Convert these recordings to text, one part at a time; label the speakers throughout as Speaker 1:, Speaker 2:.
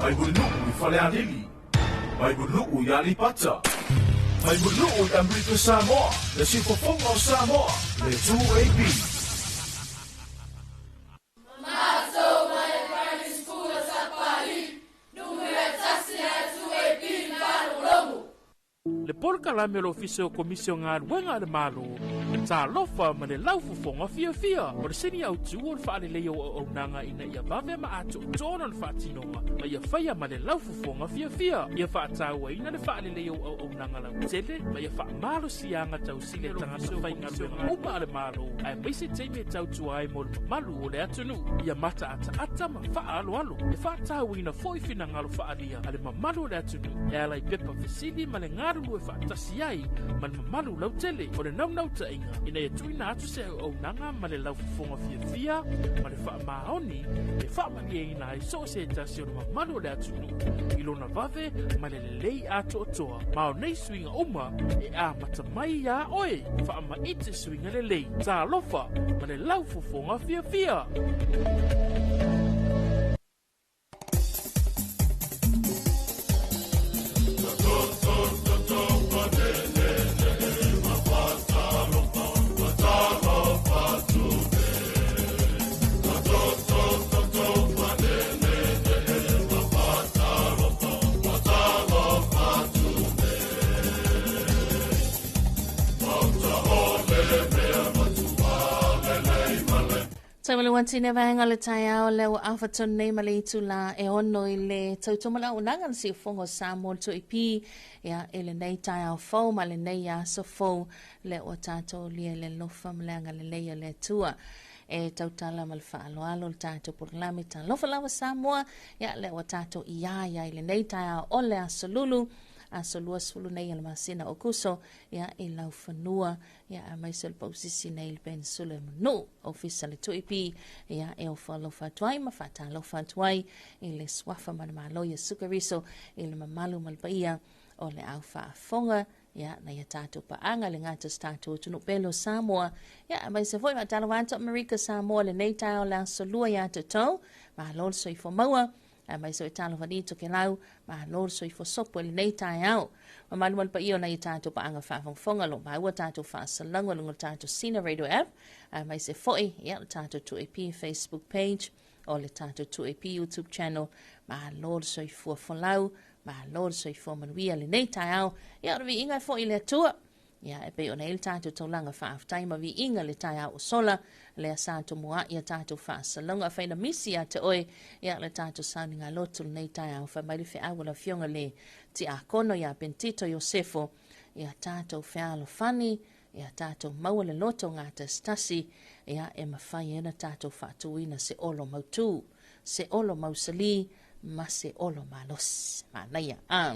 Speaker 1: Mai Mulinuu i Falealili. Mai Mulinuu i Aleipata. Mai Mulinuu i Amerika Samoa, le siufofoga o Samoa, le 2AP.
Speaker 2: Le polokalame o le Ofisa o Komisi o Galuega a le Malo, Talofa ma le Laufofoga Fiafia. O le sini autu o le faaleleia o auaunaga ina ia vave ma atoatoa lona faatinoga ma ia faia ma le laufofoga fiafia. Ia faatauaina le faaleleia o auaunaga lautele ma ia faamalosiaga tausili a tagata faigaluega uma a le Malo aemaise taimi e tautua ai mo le mamalu o le atunuu. Ia mataataata ma faaaloalo. E faatauaina foi finagalo faaalia a le mamalu o le atunuu e ala i pepa fesili ma le galulue faatasi ai ma le mamalu lautele. O le naunautaiga ina ia tuuina atu se auaunaga ma le laufofoga fiafia ma le faamaoni e faamalieina ai so o se tasi o le mamalu o le atunuu i lona vave ma le lelei atoatoa. Ma o nei suiga uma e amata mai iā oe. Faamaite suiga lelei. Talofa ma le laufofoga fiafia!
Speaker 3: Taumalu atu i nei vaega o le taeao lea ua afa tonu nei ma le itulā e ono i le tautomo le auaunaga le siufofoga o Samoa le 2AP ia i lenei taeao fou ma lenei aso fou lea ua tatou lia i le alofa ma le agalelei o le Atua e tautala ma le faaaloalo le tatou polokalame Talofa Lava Samoa ia lea ua tatou iā ia i lenei taeao o le aso Lulu aso 20 nei o le masina o Kuso ia i laufanua ia aemaise o le pausisi nei i le Penisula i Manuu Ofisa le 2AP ia e ofo alofa atu ai ma faatalofa atu ai i le suafa manumalo Iesu Keriso i le mamalu ma le paia o le au faafofoga ia nai a tatou paaga le gata o se tatou atunuu pele o Samoa ia aemaise foi faatalofa atu Amerika Samoa lenei taeao le aso lua iā tatou malo le soifua maua aemaise o talofa ni Tokelau malo le soifua sopo i lenei taeao. Mamalu ma le paia o nai a tatou paaga faafogafoga lo maua tatou faasalalauga i luga o le tatou Sina Radio App aemaise foi ia le tatou 2AP Facebook page o le tatou 2AP YouTube channel. Malo le soifua folau, malo le soifua manuia lenei taeao. Ia o le viiga e foi i le Atua. Ia, e pei ona i ai le tatou taulaga faafetai ma viiga le taeao ua sola, lea sa tomoa'i a tatou faasalalauga afai na misi ia te oe, ia le tatou sauniga lotu lenei taeao. Fai mai le feau a le Afioga i le Tiakono ia Pentito Iosefo, ia tatou fealofani, ia tatou maua le loto gatasitasi, ia e mafai ai ona tatou faatuina se olo mautu, se olo mausali, ma se olo malosi. Manaia. A.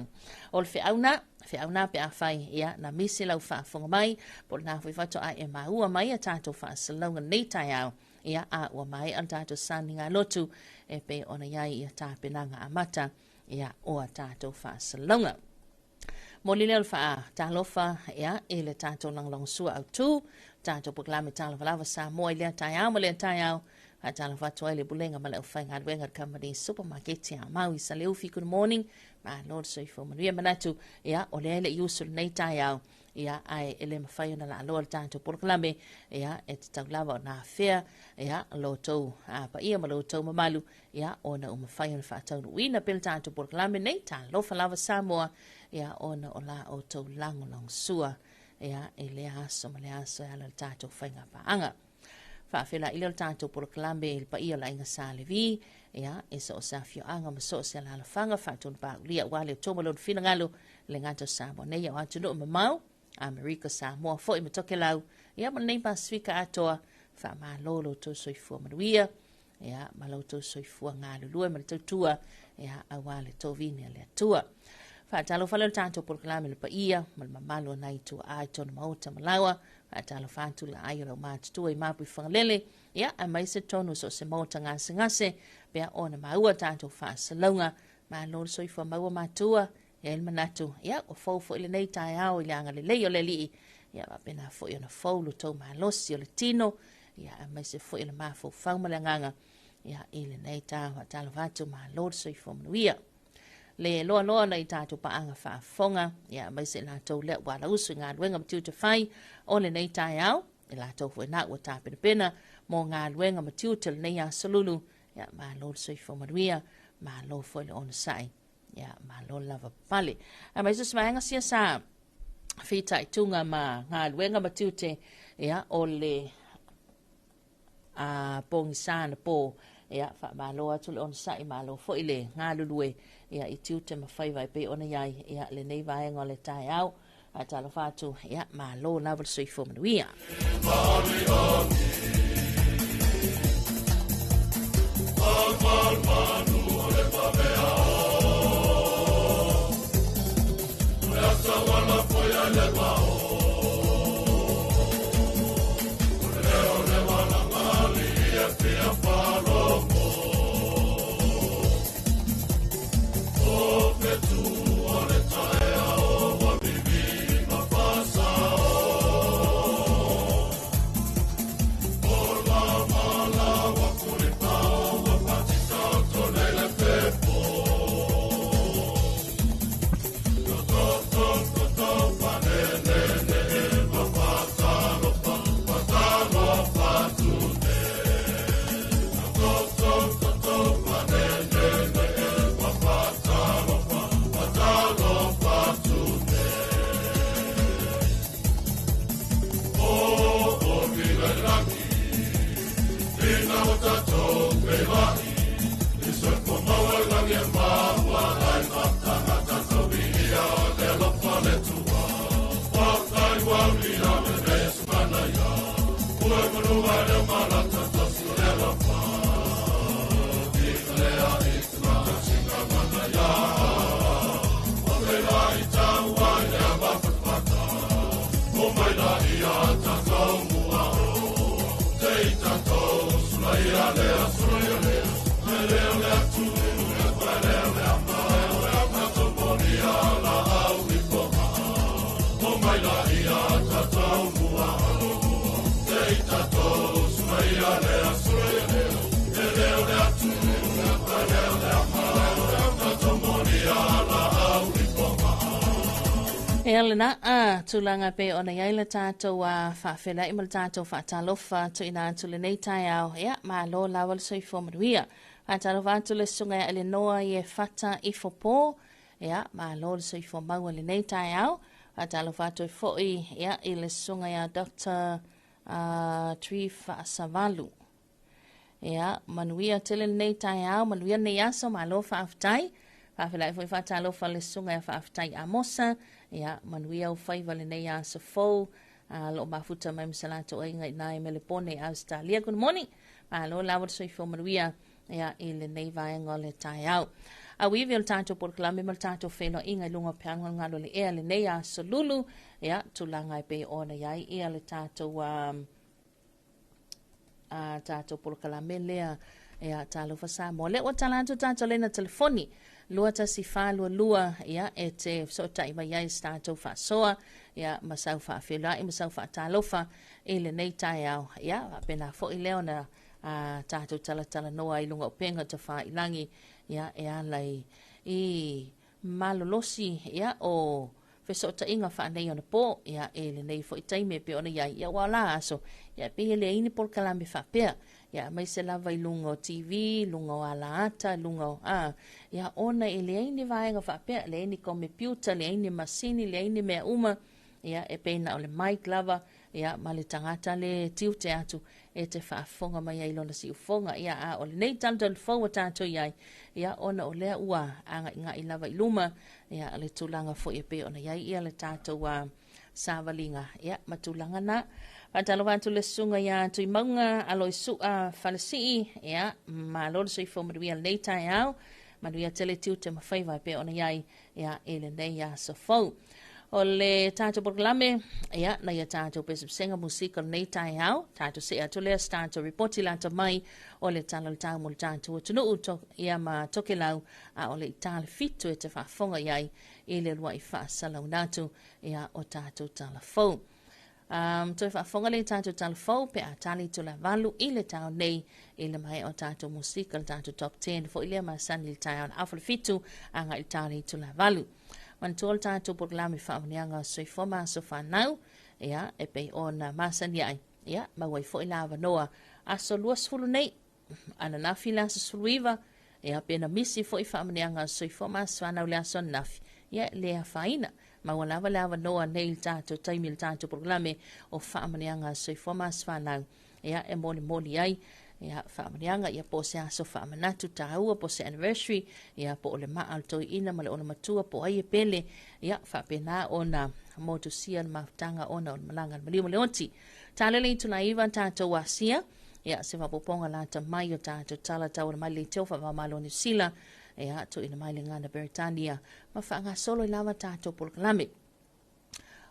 Speaker 3: O le feau na, feau na pe afai, ia, na misi lau faafofoga mai, po o lena foi faatoa e maua mai a tatou faasalalauga nei taeao, ia, a ua maea le tatou sauniga lotu, e pei ona i ai ia tapenaga amata, ia, o a tatou faasalalauga. Moli lea o le faatalofa ia, i le tatou lagolagosua autu, tatou polokalame Talofa Lava Samoa i lea taeao ma lea taeao. Faatalofa atu ai le Pulega ma le aufaigaluega a le Kamupani Supamaketi a Maui Saleufi. Good morning. Malo le soifua manuia. Manatu, ia, o lea e le i usu lenei taeao, ia, ae e le mafai ona laaloa le tatou polokalame, ia, e tatau lava ona afea, ia, lo outou paia ma lo outou mamalu, ia, ona ua mafai ona faataunuuina pea le tatou polokalame nei, Talofa Lava Samoa, ia, ona o la outou lagolagosua, ia, i lea aso ma lea aso e ala i le tatou faiga paaga. Faafeiloai lea o le tatou polokalame i le paia o le Aiga Sa Levi, ia, i so o se afioaga ma so o se alaalafaga faatonu-paulia aua le Atua ma lona finagalo, le gata o Samoa nei, a o atunuu mamao, Amerika Samoa foi ma Tokelau, ia ma lenei Pasefika atoa, faamalo lo outou soifua manuia, ia, ma lo outou soifua galulue ma le tautua, ia, aua le tovini a le Atua. Faatalofa lea o le tatou polokalame le paia ma le mamalu o nai tuaa i tona maota ma laua. Faatalofa atu le ai o lau matutua i Mapu i Fagalele, ia, aemaise tonu so o se maota gasegase, pea ona maua tatou faasalauga. Malo le soifua maua matua, E i ai le manatu, ia, ua fou foi lenei taeao i le agalelei o le Alii, ia faapena foi ona fou lo tou malosi o le tino, ia, aemaise foi o le mafaufau ma le agaga, ia, i lenei taeao. Faatalofa atu, malo le soifua manuia. Le loaloa o nai tatou paaga faafofoga, ia, aemaise i latou lea ua alausu i galuega ma tiute fai o lenei taeao, i latou foi na ua tapenapena mo galuega ma tiute o lenei aso lulu, ia, malo le soifua manuia, malo foi le onosai, ia, malo le lava pale. Aemaise o se vaega sia sa fitaituga ma galuega ma tiute, ia, o le a pogisa na po, ia, faamalo atu le onosai, malo foi le galulue, ia, i tiute ma faiva e pei ona i ai, ia, lenei vaega o le taeao. Faatalofa atu, ia, malo lava le soifua manuia. Ia lena a tulaga pe ona iai le tatou a faafeiloai ma le tatou faatalofa tuuina atu lenei taeao. Ia, malo lava le soifua manuia. Faatalofa atu le susuga ia Elenoa i e Fata Ifo Po. Ia, malo le soifua maua lenei taeao. Faatalofa atu ai foi ia, i le susuga ia Dr. Tuifaasavalu. Ia, manuia tele lenei taeao, manuia lenei aso, malo faafetai. Faafeiloai foi faatalofa le susuga ia Faafetai Amosa. Ia, manuia au faiva lenei aso fou. Lo o mafuta mai ma se latou aiga i nai Melepone i Ausetalia. Good morning. Malo lava le soifua manuia ia, i lenei vaega o le taeao. Auivi o le tatou polokalame ma le tatou feiloaiga i luga o pealugalugalu o le ea lenei aso lulu. Ia, tulaga e pei ona i ai ia le tatou a tatou polokalame lea ia Talofa Samoa. Lea ua tala atu tatou lena telefoni 21422 ia e te fesootai mai ai se tatou faasoa ia ma sau faafeiloai ma sau faatalofa i lenei taeao. Ia faapena foi lea ona a tatou talatalanoa ai luga o upega tafailagi ia e ala i, i malolosi ia o fesootaiga faaneionapo ia i lenei foi taimi e pei ona i ai ia ua la aso ia pei e leai ni polokalame faapea ia aemaise lava i luga o TV, luga o alaata, luga o a ia ona e leai ni vaega faapea, leai ni komepiuta, leai ni masini, leai ni mea uma ia e pei na o le mic lava ia ma le tagata le tiute atu e te faafofoga mai ai i lona siufofoga. Ia, a o lenei talutalufou fou ua tatou i ai, ia, ona o lea ua agaigai lava i luma, ia, le tulaga foi e pei ona i ai ia le tatou savaliga, ia, ma tulaga na. Faatalofa atu le susuga ia Tuimauga Aloisua Falesii, ia, malo le soifua manuia lenei taeao, manuia tele tiute ma faiva e pei ona i ai, ia, i lenei aso fou. O le tatou polokalame, ia, na ia tatou pesepesega musika o lenei taeao, tatou see atu lea se tatou ripoti lata mai o le tala o le tau mo le tatou atunuu, to, ia ma Tokelau, a o le i ta le 7 e te faafofoga i ai i le uluai faasalauina atu, ia, o tatou tala fou. Um, toe faafofoga lea i tatou tala fou pe a tali itula 8 i le taeao nei i le maea o tatou musika le tatou top 10 foi lea masani i le taeao le afa le 7 agai i le tali itula 8. Manatua le tatou polokalame faamanuiaga soifua ma aso fanau, ia, e pei ona masani ai, ia, maua ai foi la avanoa aso 20 nei, ananafi le aso 19, ia, pe na misi foi faamanuiaga soifua ma aso fanau le aso ananafi, ia, le afaina. Maua lava le avanoa nei i le tatou taimi i le tatou polokalame o faamanuiaga soifua ma aso fanau, ia, e molimoli ai ia faamanuiaga, ia po o se aso faamanatu taua, po o se anniversary, ia po o le maa o le toeaina ma le olomatua, po o ai e pele, ia faapena ona motusia le mafutaga ona o le malaga a le maliu ma le oti. Talele itula 9 tatou asia, ia se faaopoopoga lata mai o tatou tala tauala mai le leitio faava-o-Malo o Niu Sila, ia tuuina mai le gagana Beretania ma faagasolo ai lava tatou polokalame.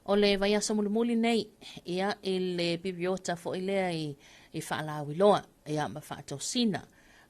Speaker 3: O le vaiaso mulimuli nei, ia, i le piriota foi lea i, i faalauiloa, ia, ma faatosina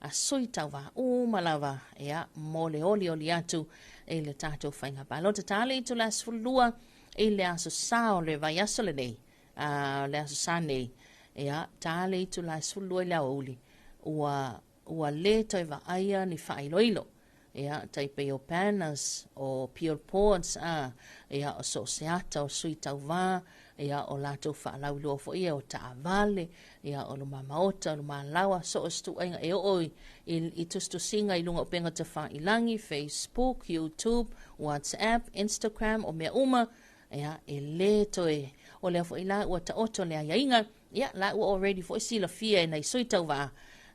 Speaker 3: a sui tauvā uma lava, ia, mo le olioli atu i le tatou faiga palota. Tali itula 12 i le aso Sa o le vaiaso lenei, a, le aso Sa nei, ia, tali itula 12 i le aoauli, ua, ua lē toe vaaia ni faailoilo, ia, tai pei o banners, o billboards, a, ia, o so o se ata o sui tauvā, ia, o latou faalauiloa foi ia o taavale, ia, o luma maota, o luma laoa, so o se ituaiga e oo i, i, i tusitusiga i luga o upega tafailagi, Facebook, YouTube, WhatsApp, Instagram, o mea uma, ia, e lē toe, o lea foi la ua taoto le aiaiga, Ia, la ua already foi silafia e nai sui tauvā.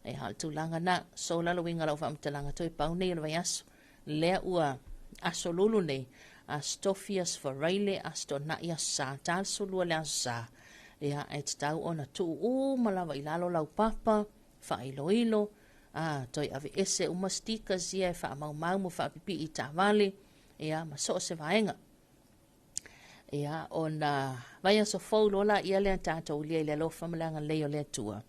Speaker 3: Ia, o le tulaga na, so la le uiga o lau faamatalaga, toe pau nei o le vaiaso. Lea ua aso Lulu nei, aso Tofi, aso Faraile, aso Toonai, aso Sa, ta le 12 le aso Sa. Ia, e tatau ona tuu uma lava i lalo lau papa, faailoilo, a, toe aveese uma stickers ia e faamaumau ma faapipii i taavale, ia, ma so o se vaega. Ia, ona vaiaso fou loa laia lea tatou ulia i le alofa ma le agalelei o le Atua.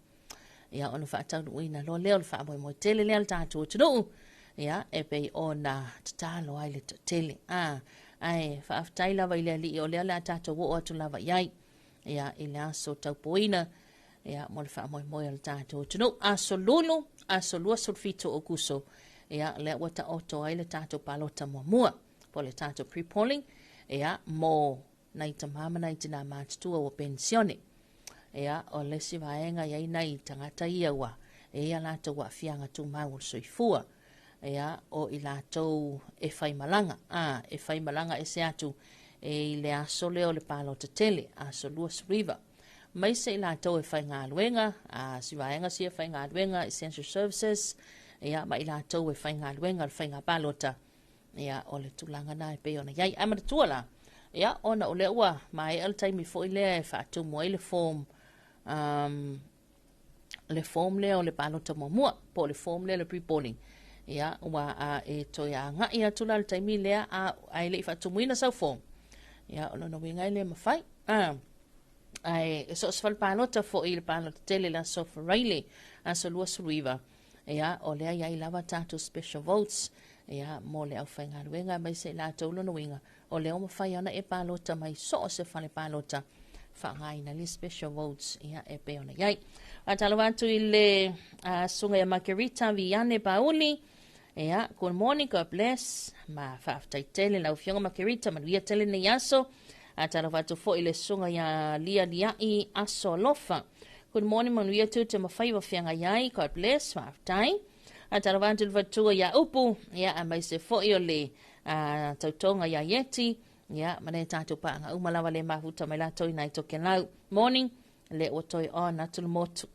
Speaker 3: Ia, ona faataunuuina loa lea o le faamoemoe tele lea o le tatou atunuu. Ia, e pei ona tatalo ai le toatele. A, ae faafetai lava i le Alii o lea o le a tatou oo atu lava i ai. Ia, i le aso taupuaina, ia, mo le faamoemoe o le tatou atunuu. Aso Lulu, aso 27 o Aokuso, ia, lea ua taoto ai le tatou palota muamua. Po o le tatou pre-polling, ia, mo nai tamā ma nai tinā matutua ua penisione. Ia, o le isi vaega e i ai nai tagata ia ua e i ai a latou aafiaga tumau o le soifua. Ia, o i latou e faimalaga, a, e faimalaga ese atu e i le aso lea o le palota tele, aso 29. Aemaise i latou e faigaluega, a, si vaega sia faigaluega, essential services, ia, ma i latou e faigaluega le faiga palota. Ia, o le tulaga na e pei ona i ai. Ae manatua la, ia, ona o lea ua maea le taimi foi lea e faatumu ai le form, um, le form lea o le palota muamua, po o le form lea o le pre-polling. Ia, ua a, e toe agai atu la le taimi lea, a, ae le i faatumuina sau form. Ia, o lona uiga e le mafai. Ah. Ae so o se fale palota foi i le palota tele le aso Faraile, aso 29, ia, o lea e i ai lava tatou special votes, ia, mo le aufaigaluega aemaise i latou lona uiga, o lea ua mafai ona e palota mai so o se fale palota faaaogaina le special votes, ia, e pei ona i ai. Faatalofa atu i le uh, susuga ia Margarita Viane Pauli, ia, good morning, God bless, ma faafetai tele lau Afioga Margarita, manuia tele nei aso. Faatalofa atu foi i le susuga ia Lia Liai Aso Alofa. Good morning, manuia tiute ma faiva feagai ai, God bless, faafetai. Faatalofa atu i le faletua ia Upu, ia, aemaise foi o le uh, tautoga ia Ieti, ia, ma nei tatou paaga uma lava le mafuta mai latou i nai Tokelau. Morning, lea ua toe on atu le motu.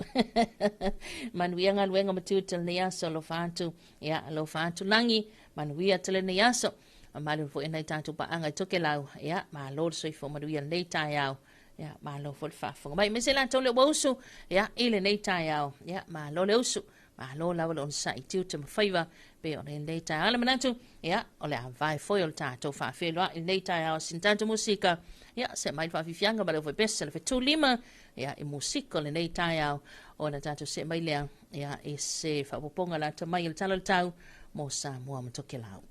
Speaker 3: Manuia galuega ma tiute lenei aso, alofa atu, ia, alofa atu lagi, manuia tele lenei aso. Mamalu foi nai tatou paaga i Tokelau, ia, malo le soifua manuia lenei taeao. Ia, malo foi le faafofoga mai. Aemaise latou le ua usu, ia, i lenei taeao. Ia, malo le usu. Malo lava le onosai i tiute ma faiva pei ona i lenei taeao. Le manatu, ia, o le a vae foi o le tatou faafeiloai i lenei taeao sina tatou musika. Ia, se mai le faafiafiaga ma le ufai pese le fetulima, ia, i musika o lenei taeao ona tatou see mai lea, ia, i se faaopoopoga lata mai o le Tala o le Tau mo Samoa ma Tokelau.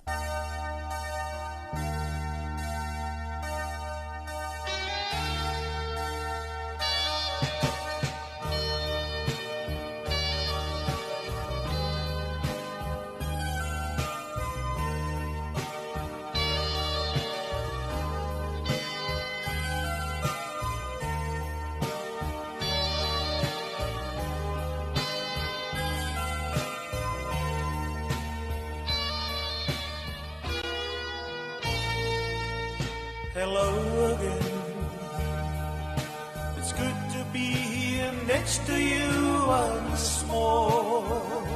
Speaker 4: again. It's good to be here next to you once more.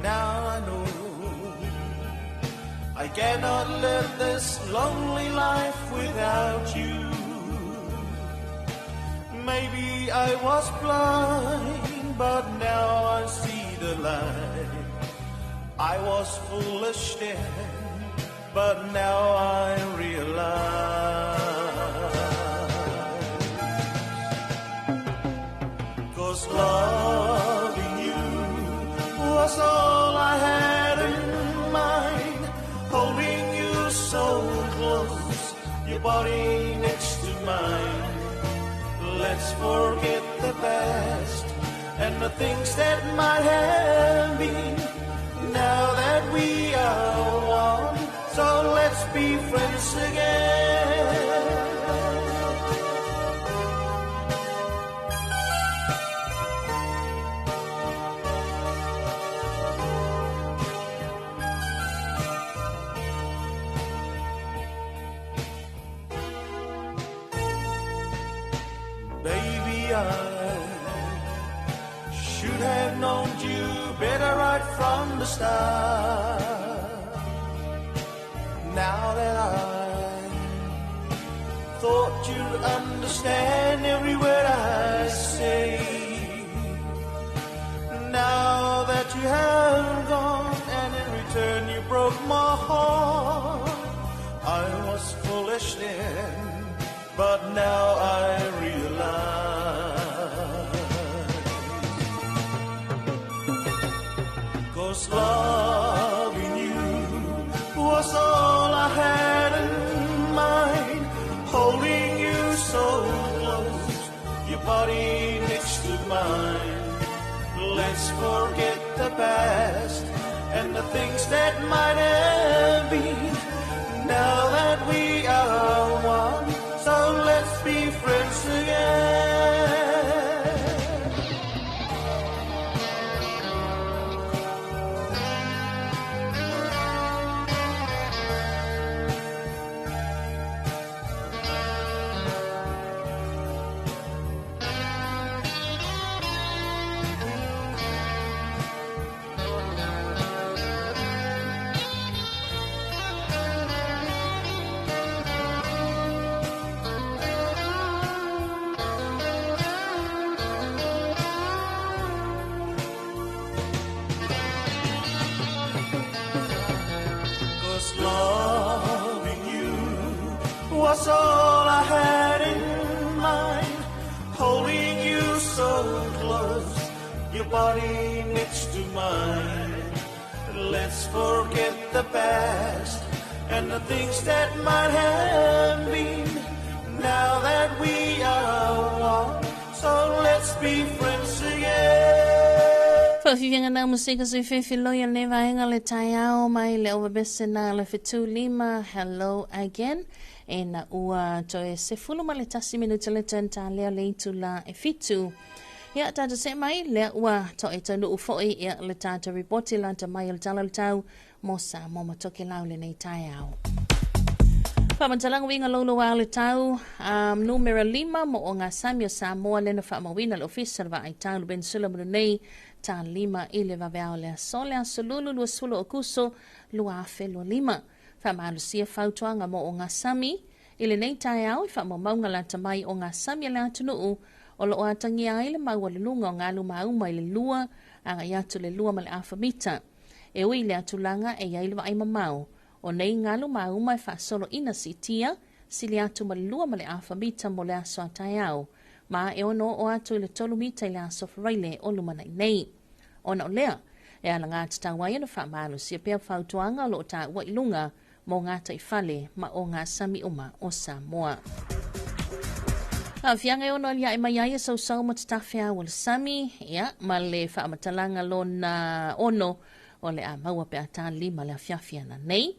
Speaker 4: Now I know I cannot live this lonely life without you. Maybe I was blind, but now I see the light. I was foolish then, but now I realize. 'Cause loving you was all I had in mind. Holding you so close, your body next to mine. Let's forget the past and the things that might have been. Now that we are one, so let's be friends again. Baby, I should have known you better right from the start. Now that I thought you'd understand every word I say. Now that you have gone and in return you broke my heart. I was foolish then, but now I realize. 'Cause loving you was all I had in mind. Holding you so close, your body next to mine. Let's forget the past and the things that might have been. Now that we are one, so let's be friends again. 'Cause loving you was all I had in mind. Holding you so close, your body next to mine. Let's forget the past and the things that might have been. Now that we are one, so let's be friends again.
Speaker 3: Faafiafiaga na musika se fefiloi le vaega le taeao mai le ovabese na le fetu lima hello again. E na ua toe 11 minuta le tenta lea le itula e 7. Ia tātou se mai lea ua toe taunuu foi ia le tātou ripoti lata mai o le tala o le tau mo Samoa ma Tokelau lenei taeao. Faamatalaga uiga louloua le tau numera 5 mo o ngā sami o Samoa lena faamauina le ofisa le vaai tau le Peninsula mo nei ta 5 i le vaveao le aso le aso lulu 20 o Kuso 2025. Faamalusia fautuaga mo o ngā sami i lenei taeao i faamaumauga lata mai o ngā sami a le atunuu o loo atagia ai le maualuluga o galu mauma i le 2 agai atu le 2 ma le afa mita. E ui le atulaga e iai le vaai mamao o nei galu mauma e faasoloina siitia sili atu ma le 2 ma le afa mita mo le aso a taeao ma e ono oo atu i le 3 mita i le aso faraile o lumanai nei. Ona o lea, e alaga tatau ai ona faamalosia pea fautuaga o loo taua i luga mo ngā taifale ma o ngā sami uma o Samoa. Aafiaga e ono aliae mai ai e sausau ma tatafeau o le sami, ia, ma le faamatalaga lona ono o le a maua pe a tā lima le afiafi ana nei.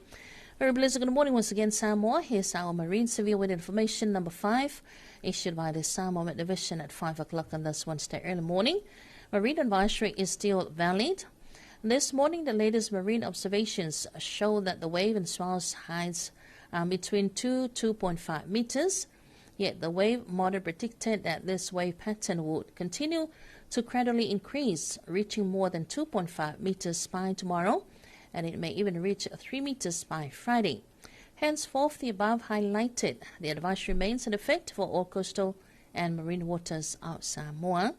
Speaker 3: Very blessed good morning once again, Samoa. Here's our Marine Severe Weather Information number 5, issued by the Samoa Met Division at 5 o'clock on this Wednesday early morning. Marine advisory is still valid. This morning, the latest marine observations show that the wave and swells heights between 2 2.5 meters. Yet the wave model predicted that this wave pattern would continue to gradually increase, reaching more than 2.5 meters by tomorrow, and it may even reach 3 meters by Friday. Henceforth, the above highlighted, the advice remains in effect for all coastal and marine waters of Samoa,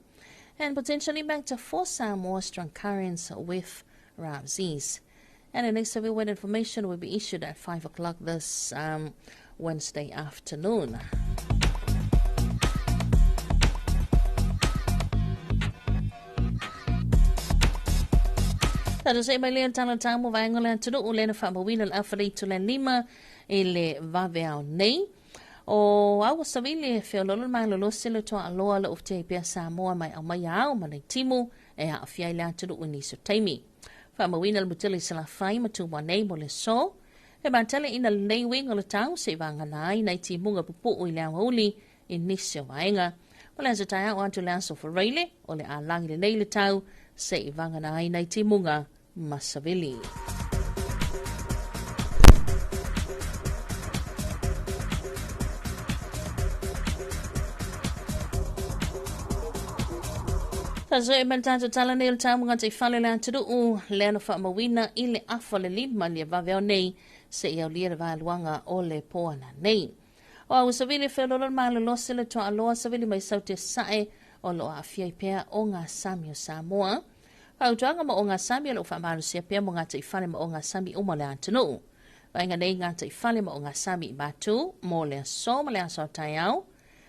Speaker 3: and potentially back to 4 Samoa strong currents with rough seas. And the next severe weather information will be issued at 5 o'clock this Wednesday afternoon. Tatou se'e mai lea tala tau mo vaega o le atunuu lea na faamauina le afa le itu le lima i le vaveao nei. O au savili e feololo le malolosi le toa aloa le ofte pea Samoa mai au mai ao ma nei timu e aafia ai le atunuu i nisi o taimi. Faamauina le mutele i Salafai ma Tumua nei mo le so. E matele ina lenei uiga o le tau se'i vagana ai nai timuga pupuu i le aoauli i nisi o vaega. O le aso taeao atu le aso Faraile o le alagi lenei le tau se'i vagana ai nai timuga ma savili. Taso e mai tatou tala nei o le tau te fale le atunuu lea na faamauina i le afa le lima le vaveao nei se'i aulia le vaeluaga o le poana nei. O au savili feololo le malolosi le toaaloa savili mai saute sa'e o loo aafia ai pea o gasami o Samoa. Fautuaga ma o gasami o loo faamalosia pea mo gataifale ma o gasami uma o le atunuu. Vaega nei gataifale ma o gasami i Matu mo le aso ma le aso a taeao.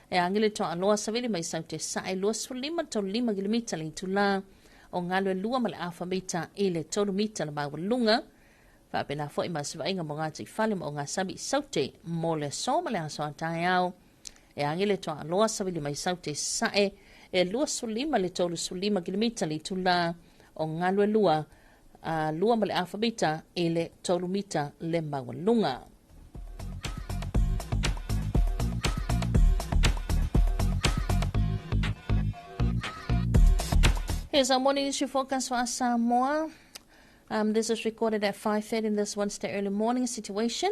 Speaker 3: E agi le toaaloa savili mai saute sa'e 25 35 kilomita le itulā o galu e 2 ma le afa mita i le 3 mita le maualuga. Faapena fo'i ma se vaaiga mo gataifale ma o gasami i Saute mo le aso ma le aso a taeao. E agi le toaaloa savili mai saute sa'e e 25 le 35 kilomita le itulā o galu e 2 2 ma le afa mita i le 3 mita le maualuga. Here's our morning issue forecast for Samoa. This is recorded at 5:30 in this Wednesday early morning situation.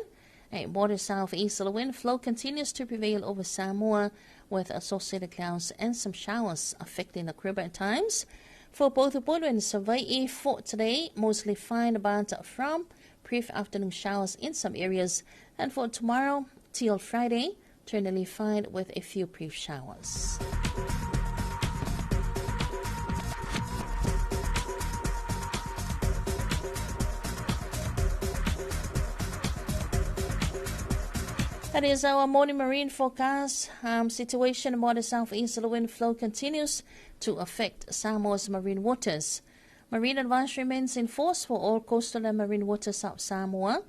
Speaker 3: A moderate southeasterly wind flow continues to prevail over Samoa with associated clouds and some showers affecting the Caribbean at times. For both Upolu and Savai'i for today, mostly fine about from brief afternoon showers in some areas. And for tomorrow till Friday, generally fine with a few brief showers. That is our morning marine forecast. Situation more southeasterly wind flow continues to affect Samoa's marine waters. Marine advisory remains in force for all coastal and marine waters of Samoa.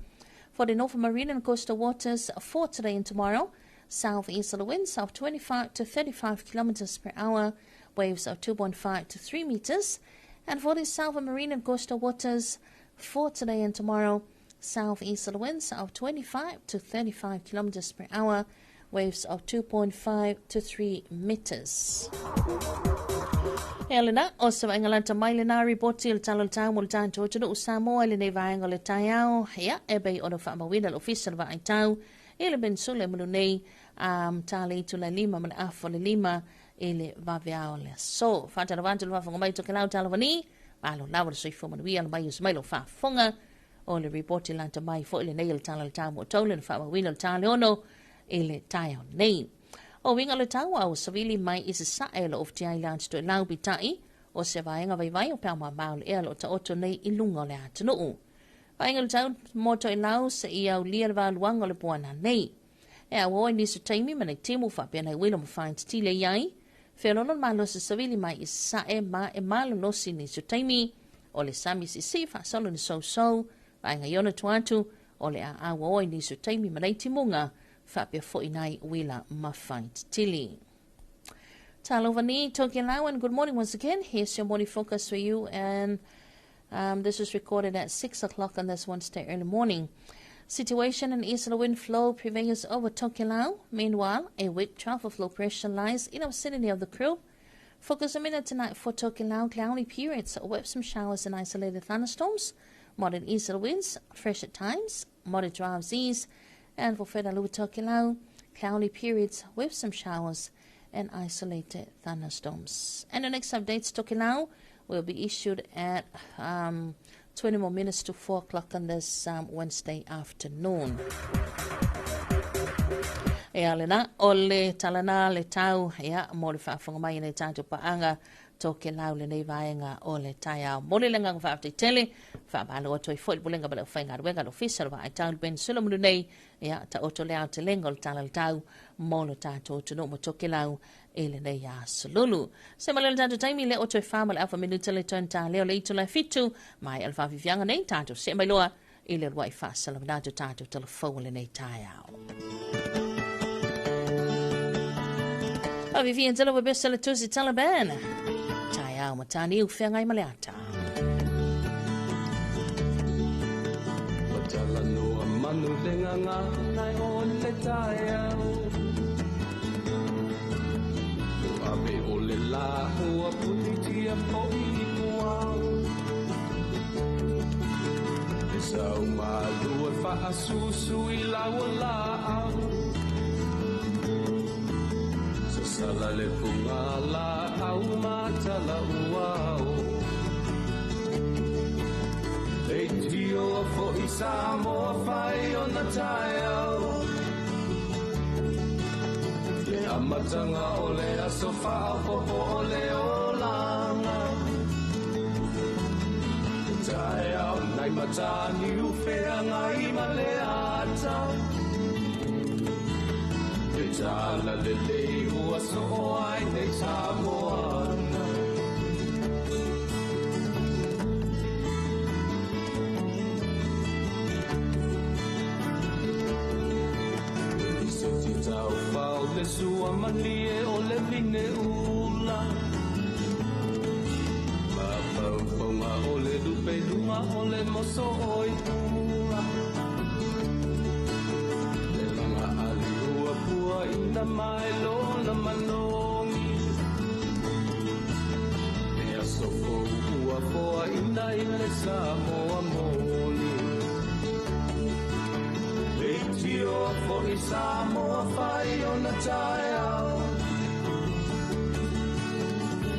Speaker 3: For the north marine and coastal waters for today and tomorrow, southeasterly winds of 25 to 35 kilometers per hour, waves of 2.5 to 3 meters. And for the south marine and coastal waters for today and tomorrow, southeasterly winds of 25 to 35 kilometers per hour, waves of 2.5 to 3 meters. E lena, o se vaaiga lata mai lena ripoti o le tala o le tau mo le tatou atunuu Samoa i lenei vaega o le taeao. Ia, e pei ona faamauina le ofisa o le vaai tau i le peninsula e manu nei ta le itu le lima ma le afa o le lima i le vaveao le aso. Faatalofa atu le faafofoga mai Tokelau talavani, malo lava le soifua manuia le mai o se mai lo faafofoga o le ripoti lata mai fo'i lenei o le tala o le tau mo outou le na faamauina o le ta le ono i le taeao nei. O uiga o le tau au savili mai i se sa'e o lo oftia i le atu lau pita'i o se vaega vaivai o pea mamao le ea lo taoto nei i luga o le atunuu. Vaaiga o le tau mo Toelau seia aulia le valuaga o le puana nei. E auo i nisi taimi ma nei timu faapea nai uila ma faigātetele i ai. Feololo le malosi savili mai i sa'e ma e malolosi nisi o taimi. O le sami sisii faasolo ni sousou. Vaega i ona tua atu o le a auo i nisi o taimi ma nei timuga faapea fo'i nai uila ma faigātetele. Talovani, Tokelau, and good morning once again. Here's your morning focus for you, and this was recorded at 6 o'clock on this Wednesday early morning. Situation and easterly wind flow prevails over Tokelau. Meanwhile, a weak trough of low pressure lies in the vicinity of the crew. Focus a minute tonight for Tokelau, cloudy periods with some showers and isolated thunderstorms. Moderate easterly winds, fresh at times, moderate drives east, And for Fedalua Tokelau, cloudy periods with some showers and isolated thunderstorms. And the next updates, Tokelau, will be issued at 20 more minutes to 4 o'clock on this Wednesday afternoon. Ia lena, o le talana le tau, ia, mo le faafofoga mai le tatou paaga Tokelau lenei vaega o le taeao. Mo le agaga faafetai tele, faamalo atu ai foi le Pulega ma le aufaigaluega le Ofisa o le Vaai Ben Solomon nei, ia, taoto le aotelega o le tala le tau mo lo tatou atunuu ma Tokelau i lenei aso lulu. Se ma le tatou taimi le o toe 4 ma le afa minuta le toe ta leo le itula e 7 mai al whawhiwhianga nei tatou se mai loa i le ruai whaasalamana to tatou telefou lenei taeao. Whawhiwhia tala webesa le tusi Taliban. Taeao matani u whengai ma le ata.
Speaker 5: Tala noa manu le nganga nai o le taeao. O ave o le la ua punitia poi kuau. Le sau malua whaasusu i laua laau. Sasala le punga la au matala uau. E tio fo i Samoa whai o na taeao. Le amatanga o le aso whaopopo o le olanga. Te taeao nai matani uwhea ngai ma le ata. Te tala le lei ua so o ai nei Samoa. Le sua malie o le vine ula. Ma paupaunga o le lupe lunga o le moso oi ua. Le langa ali ua pua ina mai lona manongi. E aso fou ua foa ina i le Samoa moni. Le tio fo i Samoa whai o na taeao.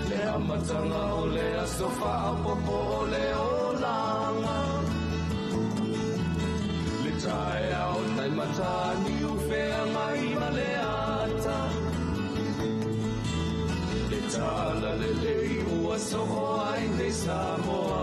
Speaker 5: Le amatanga o le aso whaopopo o le olanga. Le taeao nai matani uwhea ngai ma le ata. Le tala le lei ua so o ai nei Samoa.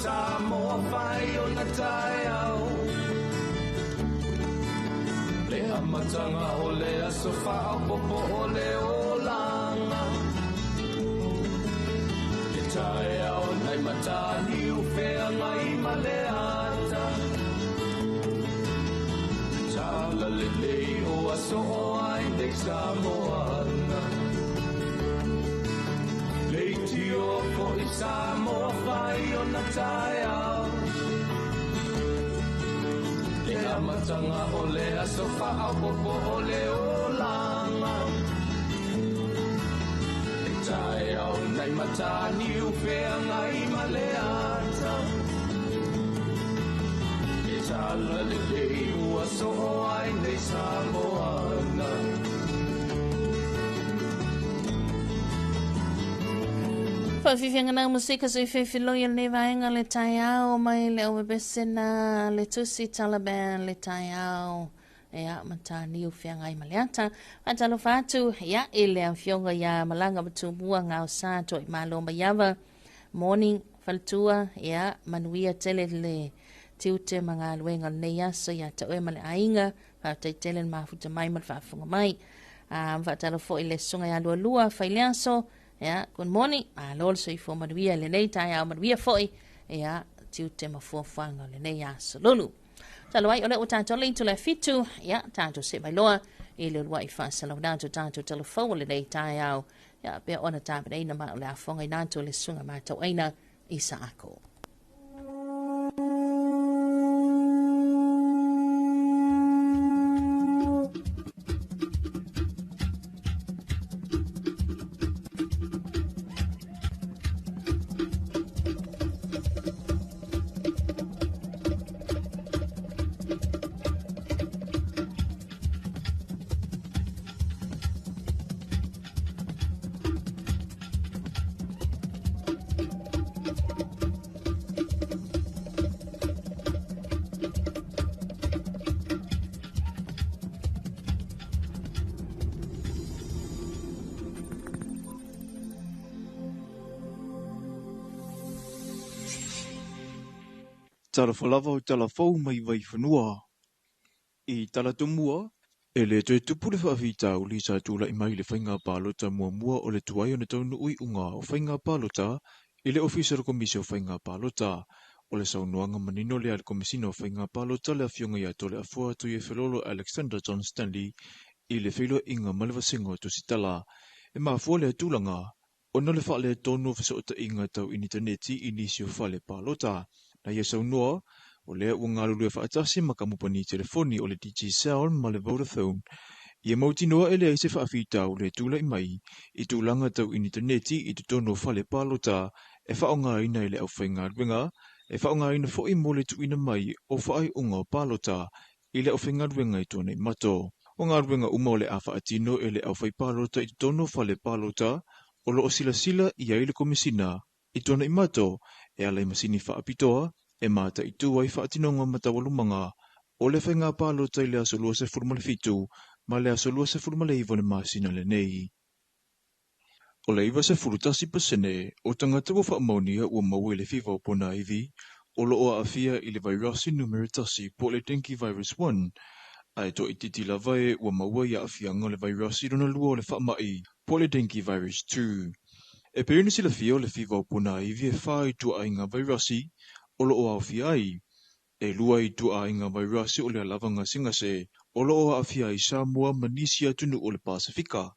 Speaker 5: Samoa whai o na taeao. Le amatanga o le aso whaopopo o le olanga. Le taeao nai matani uwhea ngai ma le ata. Le tala le lei o aso o ai nei Samoa. Le tio fo i Samoa whai o na taeao. Le amatanga o le aso whaopopo o le olanga. Le taeao nai matani uwhea ngai ma le ata. Le tala le lei ua so o ai nei Samoa.
Speaker 3: Whawhiwhianga nā musika sui whiwhiloi o le vaenga le taeao mai le awebesena le tusi Taliban le taeao. Ia, Mataniu Feagai ma Leata. Faatalofa atu, ia, i le afioga ia Malaga ma Tumua Gaosa Toaimalo Maiava. Morning, faletua, ia, manuia tele le tiute ma galuega o lenei aso ia te oe ma le aiga. Faafetai tele le mafuta mai ma le faafofoga mai. Faatalofa foi i le susuga ia Lualua Faileaso. Ia, good morning. Malo le soifua manuia i lenei taeao manuia foi. Ia, tiute ma fuafuaga o lenei aso lulu. Talu ai o lea ua tatou le itula e 7, ia, tatou see mai loa i le uluai faasalalauina atu tatou talafou o lenei taeao. Ia, pea ona tapenaina ma o le afogaina atu o le susuga matauaina Isaako.
Speaker 1: Talofa lava o tala fou mai Vaifanua. I Talatomua, e le toe tupu le faafitauli sa tulai mai le faiga palota muamua o le tuai ona taunuu iuga o faiga palota i le Ofisa o le Komisi o Faiga Palota. O le saunoaga manino lea a le Komesina o Faiga Palota le afioga ia Toleafoa Tuiefelolo Alexander John Stanley i le feiloaiga ma le vasega o Tusitala. E mafua lea tulaga ona le faaletonu o fesootaiga tau initaneti i nisi o fale palota. Na ia saunoa, o lea ua galulue faatasi ma kamupani telefoni o le Digicel ma le Vodafone. Ia mautinoa e leai se faafitauli e tulai mai i tulaga tau initaneti i totonu o fale palota e faaaogaina e le aufaigaluega, e faaaogaina foi mo le tuuina mai o faaiuga o palota i le aufaigaluega i Tuanaimato. O galuega uma o le a faatino e le aufaipalota i totonu o fale palota o loo silasila i ai le Komesina i Tuanaimato e ala i masini faapitoa e mataitu ai faatinoga ma taualumaga o le faiga palota i le aso 27 ma le aso 29 o le masina lenei. O le 91% o tagata ua faamaonia ua maua i le fiva o ponaivi o loo aafia i le vairasi numera 1 po o le dengue virus 1, ae toaitiiti lava e ua maua i aafiaga o le vairasi lona lua o le faamai po o le dengue virus 2. E pei ona silafia o le fiva o ponaivi e 4 i tuaaiga vairasi o loo aofia ai. E 2 i tuaaiga vairasi o le alava gasegase o loo aafia ai Samoa ma nisi atunuu o le Pasifika.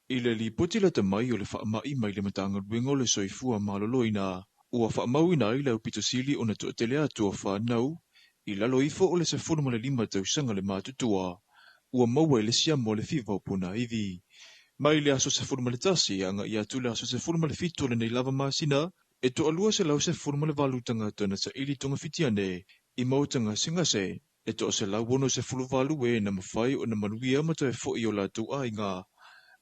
Speaker 1: I le lipoti lata mai o le faamai mai le Matagaluega o le Soifua Maloloina, ua faamauina ai le aupito sili ona toatele atu o whanau i lalo ifo o le 15 tausaga le matutua, ua maua i le siama o le fiva o ponaivi. Mai le aso 11 aga i atu le aso 17 o lenei lava masina, e 218 tagata na saili togafitiane i mau tagasegase, e 168 e na mawhai o na manuia ma toe foi o latou aiga.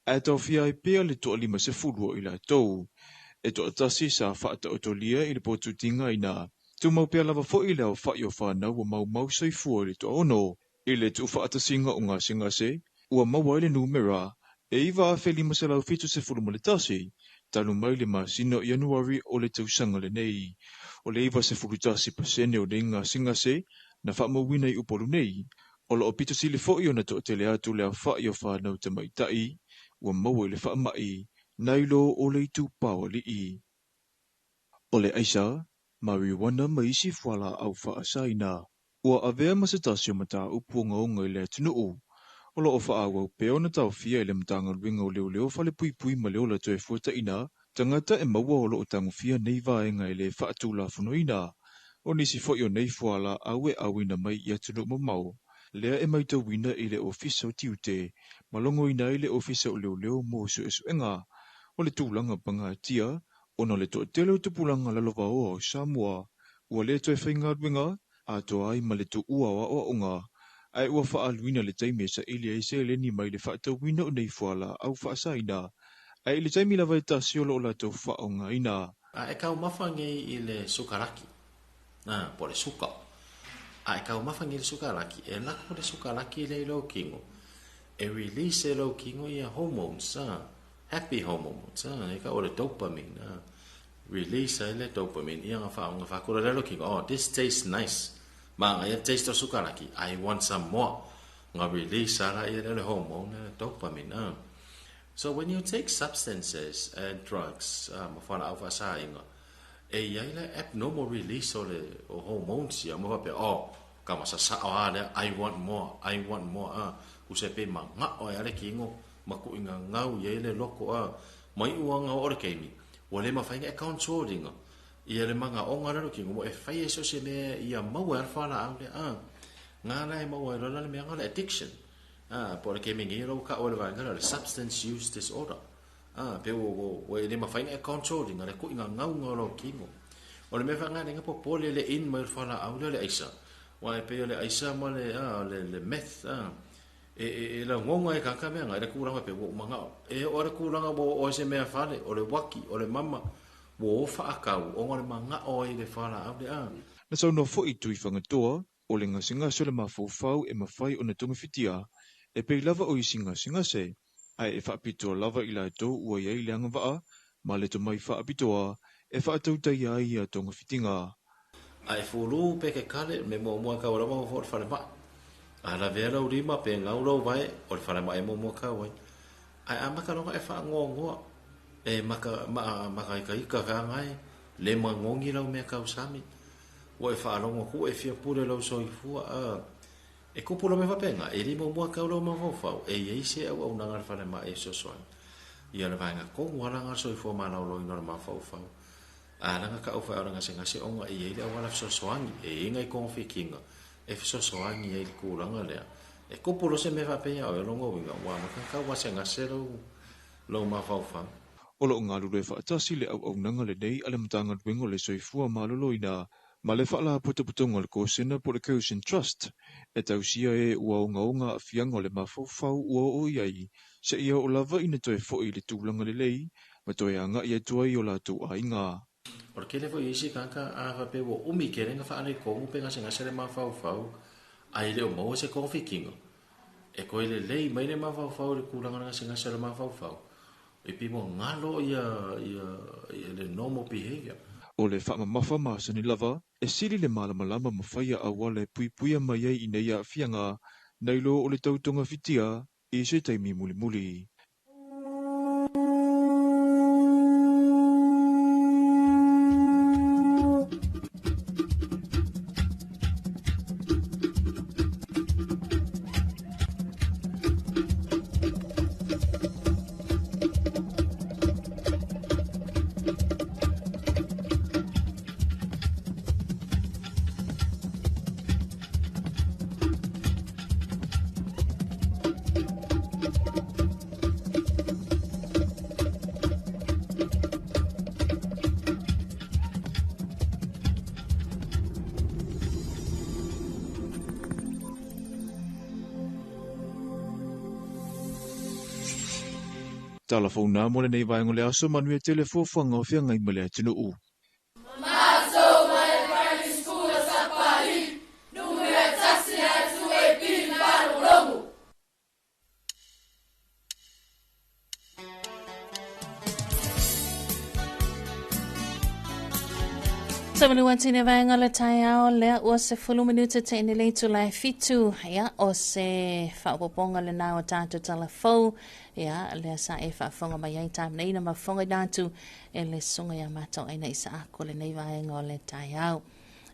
Speaker 1: Ae taofia ai pea le 50 o i latou. E 1 sa faataotolia i le potutigaina. Tumau pea lava foi le aofai o whanau ua maumau soifua i le 60. I le tuufaatasiga o gasegase, ua maua ai le numera e 9,571 talu mai le masina o Ianuari o le tausaga lenei. O le 91% o nei gasegase na faamauina i Upolu nei. O loo pito sili foi ona toatele atu le aofai o whanau tamaitai ua maua i le faamai nai lo o le itupao alii. O le aisa, marijuana ma isi fualaau faasaina. Ua avea ma se tasi o mataupu ogaoga i le atunuu. O loo faaauau pea ona taofia i le Matagaluega o Leoleo Falepuipui ma le Ola Toe Fuataina, tagata e maua o loo tagofia nei vaega e le faatulafonoina. O nisi foi o nei fualaau e auina mai i atunuu mamao, lea e maitauina i le Ofisa o Tiute, ma logoina ai le Ofisa o Leoleo mo suesuega. O le tulaga pagatia, ona o le toatele o tupulaga lalovaoa o Samoa, ua le toe faigaluega, atoa ai ma le tuua o aoaoga, ae ua faaluina le taimi e saili ai seleni mai le faatauina o nei fualaau faasaina, ae i le taimi lava e tasi o loo latou faaaogaina.
Speaker 6: A e taumafa nei i le sukaraki, po o le suka. A e taumafa nei le sukalaki, e lako le sukalaki lea i lou kino, e release e lou kino ia hormones, a, happy hormones, a, e kau o le dopamine, a, release ai le dopamine, ia nga wha, nga whakura le lou kino, oh, this tastes nice, ma nga ia taste o sukalaki, I want some more, nga release ala ia le hormone, le dopamine, a. So when you take substances and drugs, a, ma whala au whasainga, E i ai le abnormal release o le o hormones ia ma faapea, oh, ka masasa'o a lea, I want more, I want more, a, usa e pei maga'o ai a le kino ma kuʻiga gau i ai le loko, a, ma iʻu aga o le keimi, ua le mafai na e control ina ia le magaʻoga lea o le kino, ua e fai ai so o se mea ia maua ai a le fualaau lea, a, ga la e maua ai loa la le mea ga le addiction, a, po o le keimi nei o lo ua ka'u ai le vaega lea o le substance use disorder. Ā, pei ua, ua, ua e le mafai ona e control ina le kuʻiga gauga o lou kino. O le mea faagalega popole le in mai o le fualaau lea o le aisa, aua e pei o le aisa ma le, ā, le, le meth, ā, e, e, e laugoga ai kāka mea nga i le kūlanga pei ua ou manao. E oo le kūlanga ua oo ai se mea fale, o le uaki, o le mama, ua o faakau ona o le manao ai i le fualaau lea, ā.
Speaker 1: Na saunoa foi Tuifangatoa, o le gasegase o le mafaufau e mafai ona togafitia, e pei lava o isi gasegase, ae e faapitoa lava i latou ua i ai le agavaa ma le tomai faapitoa e faatautaia ai ia togafitiga.
Speaker 6: A e fulu pe ke kale, me muamua e kau lava o le falemai. A lavea lou lima pe gau lou vae, o le falemai e muamua kau ai. Ae a maka loga e faangoangoa, e maka, ma, makaikaika feagai, le magogi lau mea kausami. Ua e faalogo atu ua e fia pule lou soifua, a e kupu lou mea faapena, e le muamua kau lou mafaufau, e i ai se auaunaga a le falemai e fesoasoani ia le vaega tonu a laga le soifua maloloina o le mafaufau. A laga kau fae o le gasegase ona e i ai le auala fesoasoani, e i ai nai togafitiga e fesoasoani ai i le tulaga lea. E kupu loa se mea faapea ia oe, o lona uiga, ua amata ona tau gasegase lou, lou mafaufau.
Speaker 1: O lo o galulue faatasi le auaunaga lenei a le Matagaluega o le Soifua Maloloina ma le Faalapotopotoga o le Kosena po o le Kosen Trust e tausia e ua ogaoga aafiaga o le mafaufau ua oo i ai seia oo lava ina toe foi i le tulaga lelei ma toe agai atu ai i o latou aiga.
Speaker 6: O le tele foi o isi tagata a faapea ua umi tele na faaletonu pe gasegase le mafaufau ae le o maua se togafitiga, e toe lelei mai le mafaufau i le tulaga o le gasegase o le mafaufau, E pei ua galo ia ia le normal behavior.
Speaker 1: O le faamamafa masani lava, e sili le malamalama ma faia auala e puipuia mai ai i nei aafiaga, nai lo o le tau togafitia i se taimi mulimuli. Tala fou nā mo lenei vaega o le aso, manuia tele fuafuaga o feagai ma le atunuu.
Speaker 3: Sa manu atu i vaenga le taeao lea ua 10 minuta te ine le itula e fitu ia o se faaopoopoga lena o tatou tala fou ia lea sa e faafofoga mai ai taminaina ma fofogaina atu e le susuga ia matou aina i Saako lenei vaega o le taeao.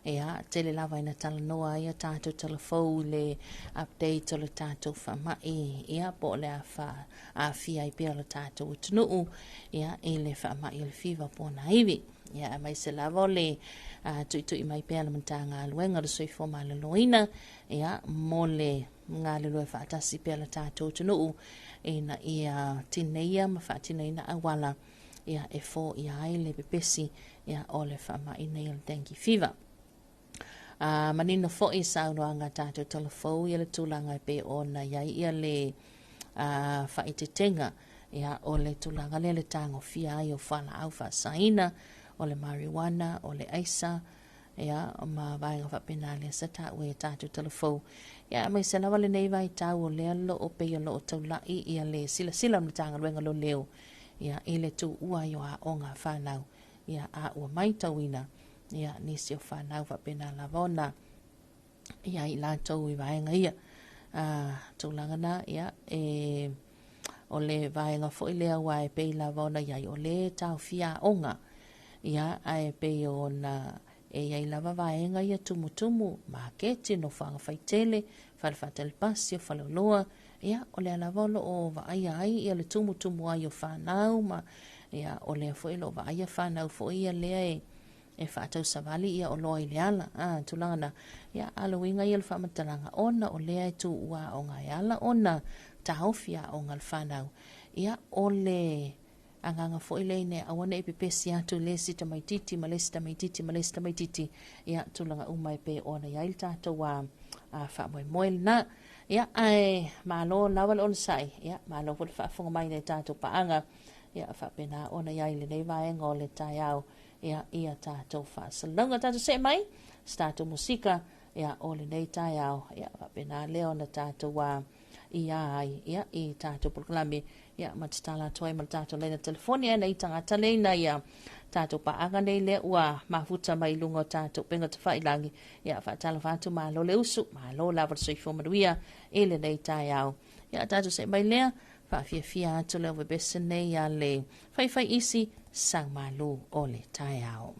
Speaker 3: Ia, tele lava ina talanoa ai a tatou tala fou i le update o le tatou faamai, ia, po o le a fa, aafia ai pea le tatou atunuu, ia, i le faamai o le fiva po o nā ivi. Ia, aemaise lava o le tuitui mai pea le Matagaluega o le Soifua Maloloina, ia, mo le galulue faatasi pea le tatou atunuu ina ia tineia ma faatinoina auala ia, e foia ai le pepesi ia, o le faamai nei o le dengue fever. A manino foi saunoaga a tatou tala fou ia le tulaga e pei ona i ai ia le faaeteetega ia, o le tulaga lea le tagofia ai o fualaau faasaina, o le marijuana, o le aisa, Ia, ma vaega faapena lea sa taua i a tatou talafou. Ia, aemaise lava lenei vaitau o lea o lo o pei o lo o taulai ia le silasila o le Matagaluega o Leoleo, ia, i le tuua ai o aoga a fanau. Ia, a ua matauina, ia, nisi o fanau faapena lava ona i ai i latou i vaega ia. Tulaga na, ia, e, o le vaega foi lea aua e pei lava ona i ai, o le taofia aoga, ia, ae pei ona e i ai lava vaega ia tumutumu, maketi, nofoaga faitele, fale faatali pasi, o faleoloa, ia, o lea lava o lo o vaaia ai ia le tumutumu ai o fanau ma, ia, o lea foi o lo o vaaia fanau foi ia lea e, e faatausavali ia oloa i le ala. A, tulaga na, ia, a o le uiga ia o le faamatalaga, ona o lea e tuua aoga e ala ona taofi aoga a le fanau. Ia, o le agaga foi lea ina ia aua ne i pepesi atu i le isi tamaitiiti ma le isi tamaitiiti ma le isi tamaitiiti, ia, tulaga uma e pei ona i ai le tatou a, a faamoemoe lena. Ia, ae malo lava le onosai, ia, malo foi le faafofoga mai i nai tatou paaga, ia, faapena ona i ai i lenei vaega o le taeao. Ia, ia tatou faasalalauga. Tatou see mai se tatou musika, ia, o lenei taeao, ia, faapena lea ona tatou a ia ai, ia, i tatou polokalame, ia, ma tatala atu ai ma le tatou laina telefoni, ae nei tagata nei na ia tatou paaga nei lea ua mafuta mai i luga o tatou upega tafailagi, ia, faatalofa atu, malo le usu, malo lava le soifua manuia i lenei taeao. Ia, tatou see mai lea, faafiafia atu le ovebese nei a le faifai isi saumalu o le taeao.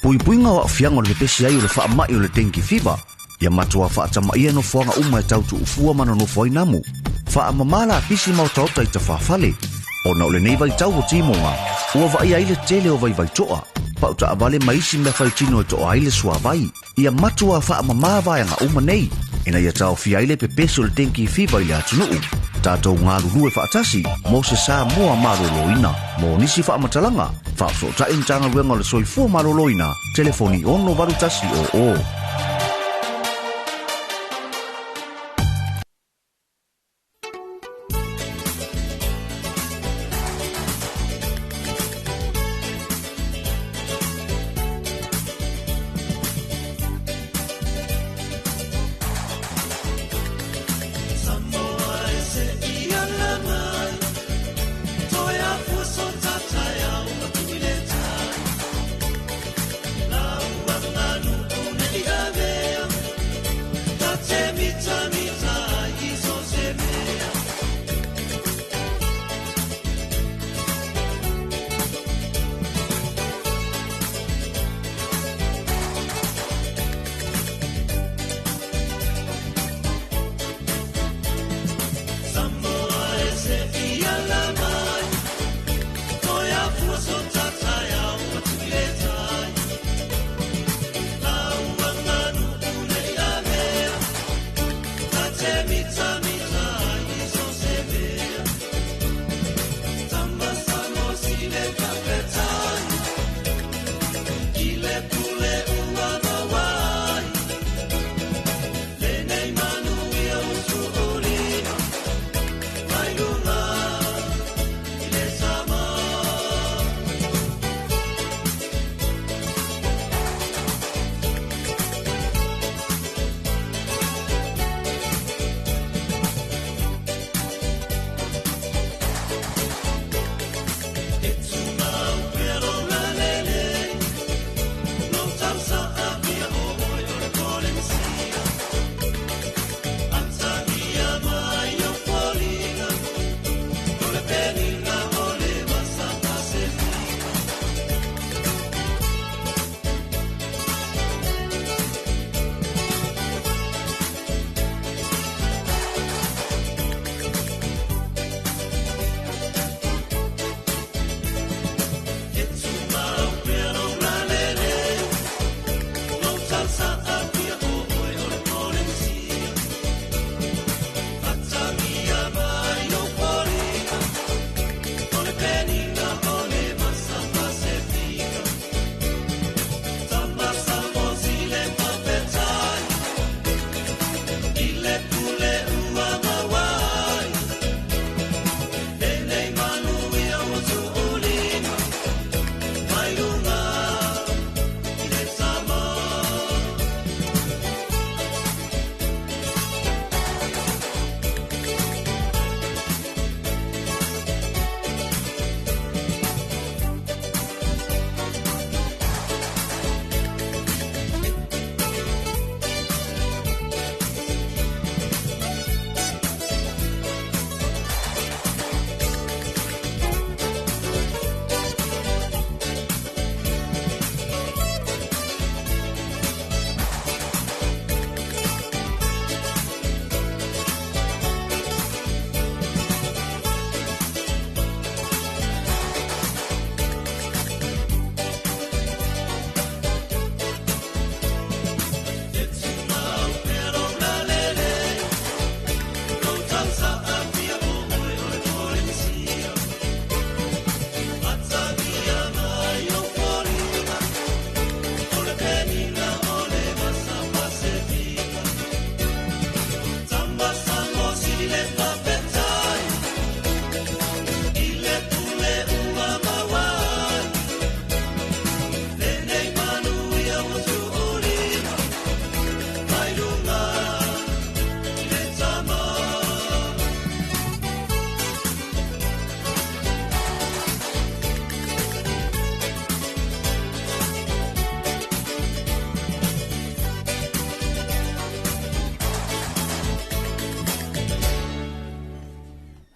Speaker 7: Puipuiga o aafiaga o le pepesi ai o le faamai o le dengue fever. Ia matua faatamaia nofoaga uma e tau tuufua ma nonofo ai namu. Faamamā lapisi ma otaota i tafafale. Ona o lenei vaitau o timoga, ua vaaia ai le tele o vaivaitoa. Pau taavale ma isi mea faitino e toa ai le suavai. Ia matua faamamā vaega uma nei. Ina ia taofia ai le pepesi o le dengue fever i le atunuu. Tatou galulue faatasi mo se Samoa maloloina. Mo nisi faamatalaga, faafesootai Matagaluega o le Soifua Maloloina, telefoni 68100.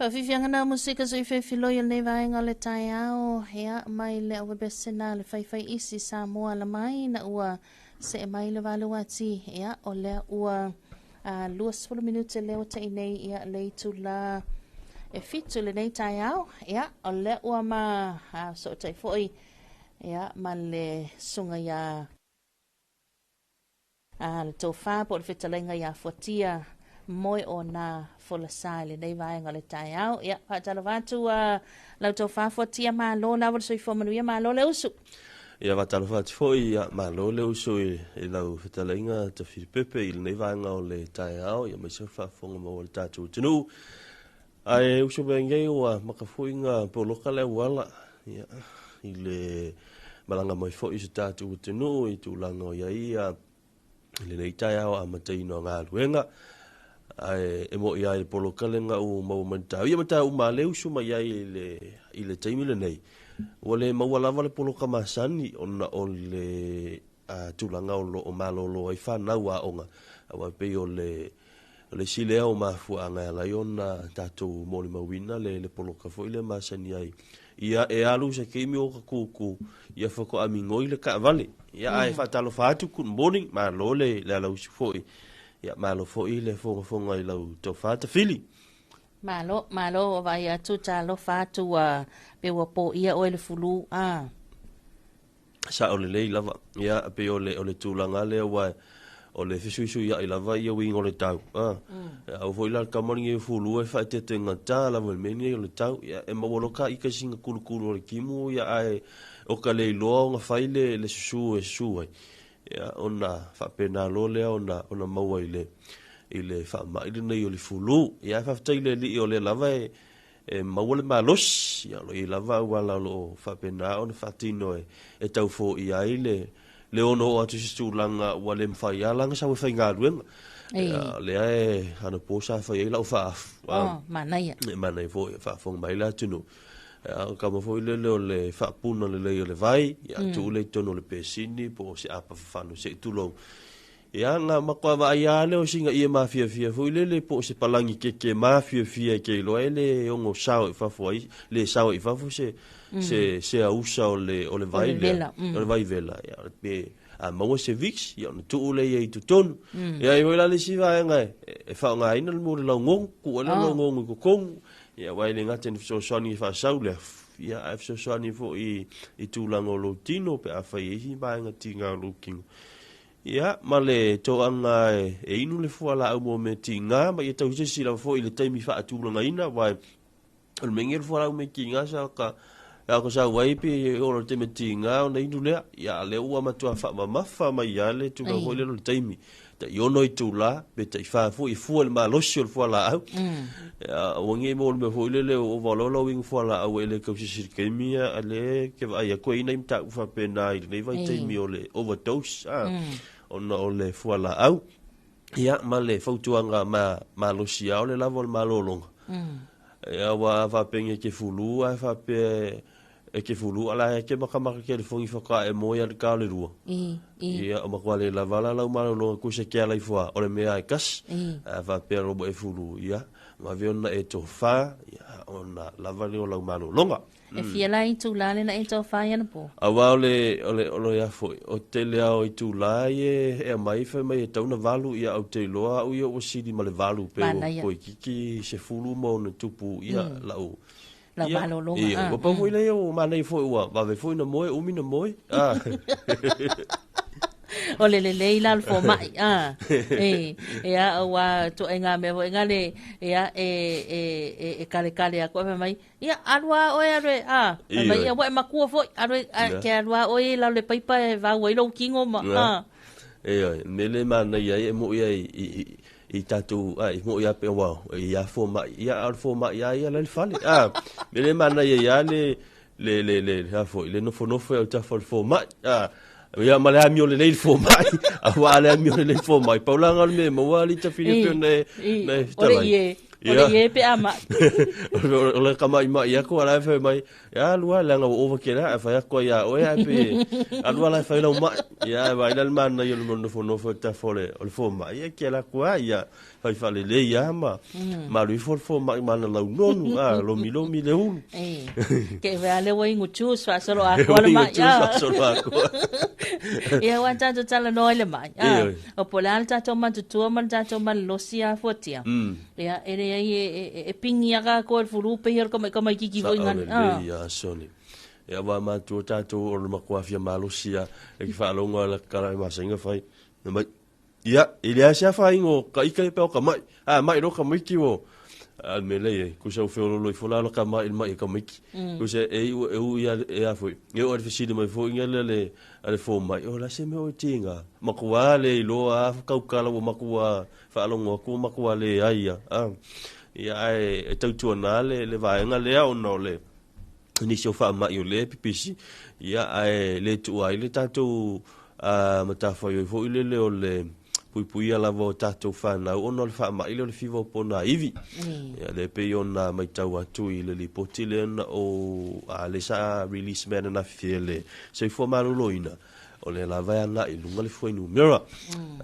Speaker 3: Faafiafiaga na musika sui fefiloi o lenei vaega o le taeao, ia mai le auebesena le faifai isi Samoa la mai na ua see mai le valu ati, ia o lea ua 20 minute lea ua tai nei ia le itula e 7 lenei taeao, ia o lea ua ma sootai foi ia ma le susuga ia A le tofa po o le fetalaiga ia Fuatia moe o nā folasa i lenei vaega o le taeao. Ia, faatalofa atu lau tofa Fuatia, malo lava le soifua manuia, malo le usu.
Speaker 8: Ia, faatalofa atu foi, ia, malo le usu i, i lau fetalaiga Tafilipepe i lenei vaega o le taeao, ia aemaise o le faafofoga maua a le tatou atunuu. Ae usu mai nei ua maka foi na poloka le auala, ia, i le malaga mai foi i se tatou atunuu i tulaga o i ai ia lenei taeao amataina o galuega. Ae e mo'i lava i le poloka le na u maua mai le taeao. Ia ma taeao uma lava le usu mai ai i le, i le taimi lenei. Ua le maua lava le poloka masani ona o le a, tulaga o lo o malolo ai fanau aoga. Aua e pei o le, O le isi lea o mafuaaga e ala ai ona tatou molimauina le, le poloka foi lea masani ai. Ia, e alu se taimi o ka kūkū, ia faatoa migoi le taavale. Ia, ae faatalofa atu, good morning, malo le, le alausu foi. Ia, malo foi le fogafoga i lau tofa Tafili.
Speaker 3: Malo, malo, ua vaai atu, talofa atu, ua, pe ua poia oe le fulu, a.
Speaker 8: Sao lelei lava. Ia, pei o le, o le tulaga lea aua o le fesuisuia'i lava ia uiga o le tau. A, aua foi la le tama lenei o Fulu e faaeteetegata lava i le mea lenei o le tau. Ia, e maua loa ka sina kulukulu o le timu, ia, ae o ka le iloa ona fai le, le susu e susu ai. Ia, ona faapena loa lea ona, ona maua i le, i le faama'i lenei o le fulu. Ia, ae faafetai i le Alii o lea lava e, e maua le malosi, ia o lo o i ai lava auala o lo o faapena ona faatino e tau foia ai le le ono oo atu i se tulaga ua le mafai lava la ona sau e faigaluega. Ia, o lea e anapo sa fai ai lau faaafu.
Speaker 3: Oh, manaia.
Speaker 8: E manaia foi, e faafofoga mai le atunuu. Ia, o kama foi lele o le faapuna lelei o le vai, ia tuu lea i totonu o le pesini po o se apa fafano se i tulou. Ia, na matua vaai lava lea o sina ie mafiafia foi lele po o se palagi keke mafiafia e ke iloa e le ono sao i fafo ai, le sao i fafo se, se, se ausa o le, o le vai lea, o le vai vela. Ia, pe a maua se Vicks, ia ona tuu lea i totonu. Ia, e i ai foi la le isi vaega e, e faaaogaina le mea o le laugogo, tuu ai le laugogo i totonu, ia, aua e le gata ina fesoasoani e faasau le afu, ia, ae fesoasoani foi i, i tulaga o lou tino pe afai e i ai se vaega tiga o lou tino. Ia, ma le toaga e inu le fualaau mo mea tiga, ma ia tausisi lava foi i le taimi faatulagaina, aua o le mea nei o le fualaau mea tiga sa ka a ka sau ai pe e oo i le taimi tiga ona inu lea. Ia, a o lea ua matua faamamafa mai lava le tulaga foi lea o le taimi tai 6 itula pe tai 4 foi e fua i le malosi o le fualaau. Ia, aua ne i maua i le mea foi lele ua ova loa lau inu fualaau e le tausisi i le taimi, a lea e te vaai atu e i ai nai mataupu faapena i lenei vaitaimi o le overdose, a, ona o le fualaau. Ia, ma le fautuaga malosi lava o le lava o le malologa. Ia, aua a faapea nei e te fulu ae faapea e te fulu a la e te makamaka telefoni faatoa e moe ia le ta o le lua. Ia, o matua le lava la lau malologa tusa e te ala ifo a, o le mea lava e tasi. A faapea loa ua e fulu, ia, vave ona e tofa, ia, ona lava lea o lau malologa.
Speaker 3: E fia la itula le na e tofa ai anapo?
Speaker 8: Aua o le, o le, o le a foi, o tele lava o itula ia e aumai fai mai e tatau ona valu, ia ou te iloa au ia ua sili ma le valu pe ua toeitiiti 10 ma ona tupu, ia, lau,
Speaker 3: Lau malologa.
Speaker 8: Ia, ua pau foi lea ua manaia foi ua vave foi na moe, umi na moe. Ah.
Speaker 3: O le lelei la o le fomai. Ah. E, ia, ua ituaiga mea foi ngale, ia, e, e, e, e kalekale aku fai mai, ia, alu lava oe alu e, ah, fai mai, ia, ua e matua foi, alu e, a, ke alu lava oe i lalo i le paipa e vau ai lou tino ma, ah.
Speaker 8: Ioe, mea le manaia ai e mo'i ai i, i, i tatou ai mo ia pe wa ia fomai ia a o le fomai a ia la i le fale a me le manaia ia le le le le le foi le nofonofo i autafa o le fomai a ia ma le amio lelei le fomai aua a le amio lelei le fomai pau la o le mea e maua alii Tafili e pei ona e na e fetalai.
Speaker 3: O le ie pe a ma'i.
Speaker 8: O le kamaʻimaʻi aku a la e fai mai, ia alu a leaga ua ova kela ae fai atu ai ia oe ae pe alu a la e fai lau maʻi. Ia ae vaai la le manaia o le nofonofo i le tafa o le o le fomai ia ke alu atu a ia fai faalelei a ma ma alu ifo le fomai ma ana launonu a lomilomi le ulu.
Speaker 3: E, ke ea le ua inu juice faasolo atoa le maʻi.
Speaker 8: Juice faasolo atoa.
Speaker 3: Ia ua tatou talanoa i le maʻi. A, o po o le a le tatou matutua ma le tatou malolosi a fuatia. Ia, e leai e, e, e pigi aka atoa e le fulu pei o le tamaititi foi
Speaker 8: ngana. Sao lelei a Soni. Ia ua matua tatou o le matua fia malosi a e ke faalogo a la kala e masainga fai. Na mai ia e leai se afaina o ka ika ia pe o ka mai. A mai loa ka maiki o a le mea lea e kusa u feololo ifo la ka mai le mai e ka maiki. Kusa e iu e u ia e a foi. E o le fesili mai foi ngia le le a le fomai o la se mea o tinga. Matua le iloa a kaukala ua matua faalogo atu ua matua leai ia. A ia ae e tautuana le le vaega lea ona o le nisi o faamai o lea e pipisi ia ae le tuua ai le tatou matafaioi foi lele o le puipuia lava o tatou fanau ona o le faamai lea o le fiva o ponaivi. Ia lea pei ona matau atu i le lipoti lea na ou lea sa release mai ananafi e le Soifua Maloloina o lea lava e agai i luga le fuainumera.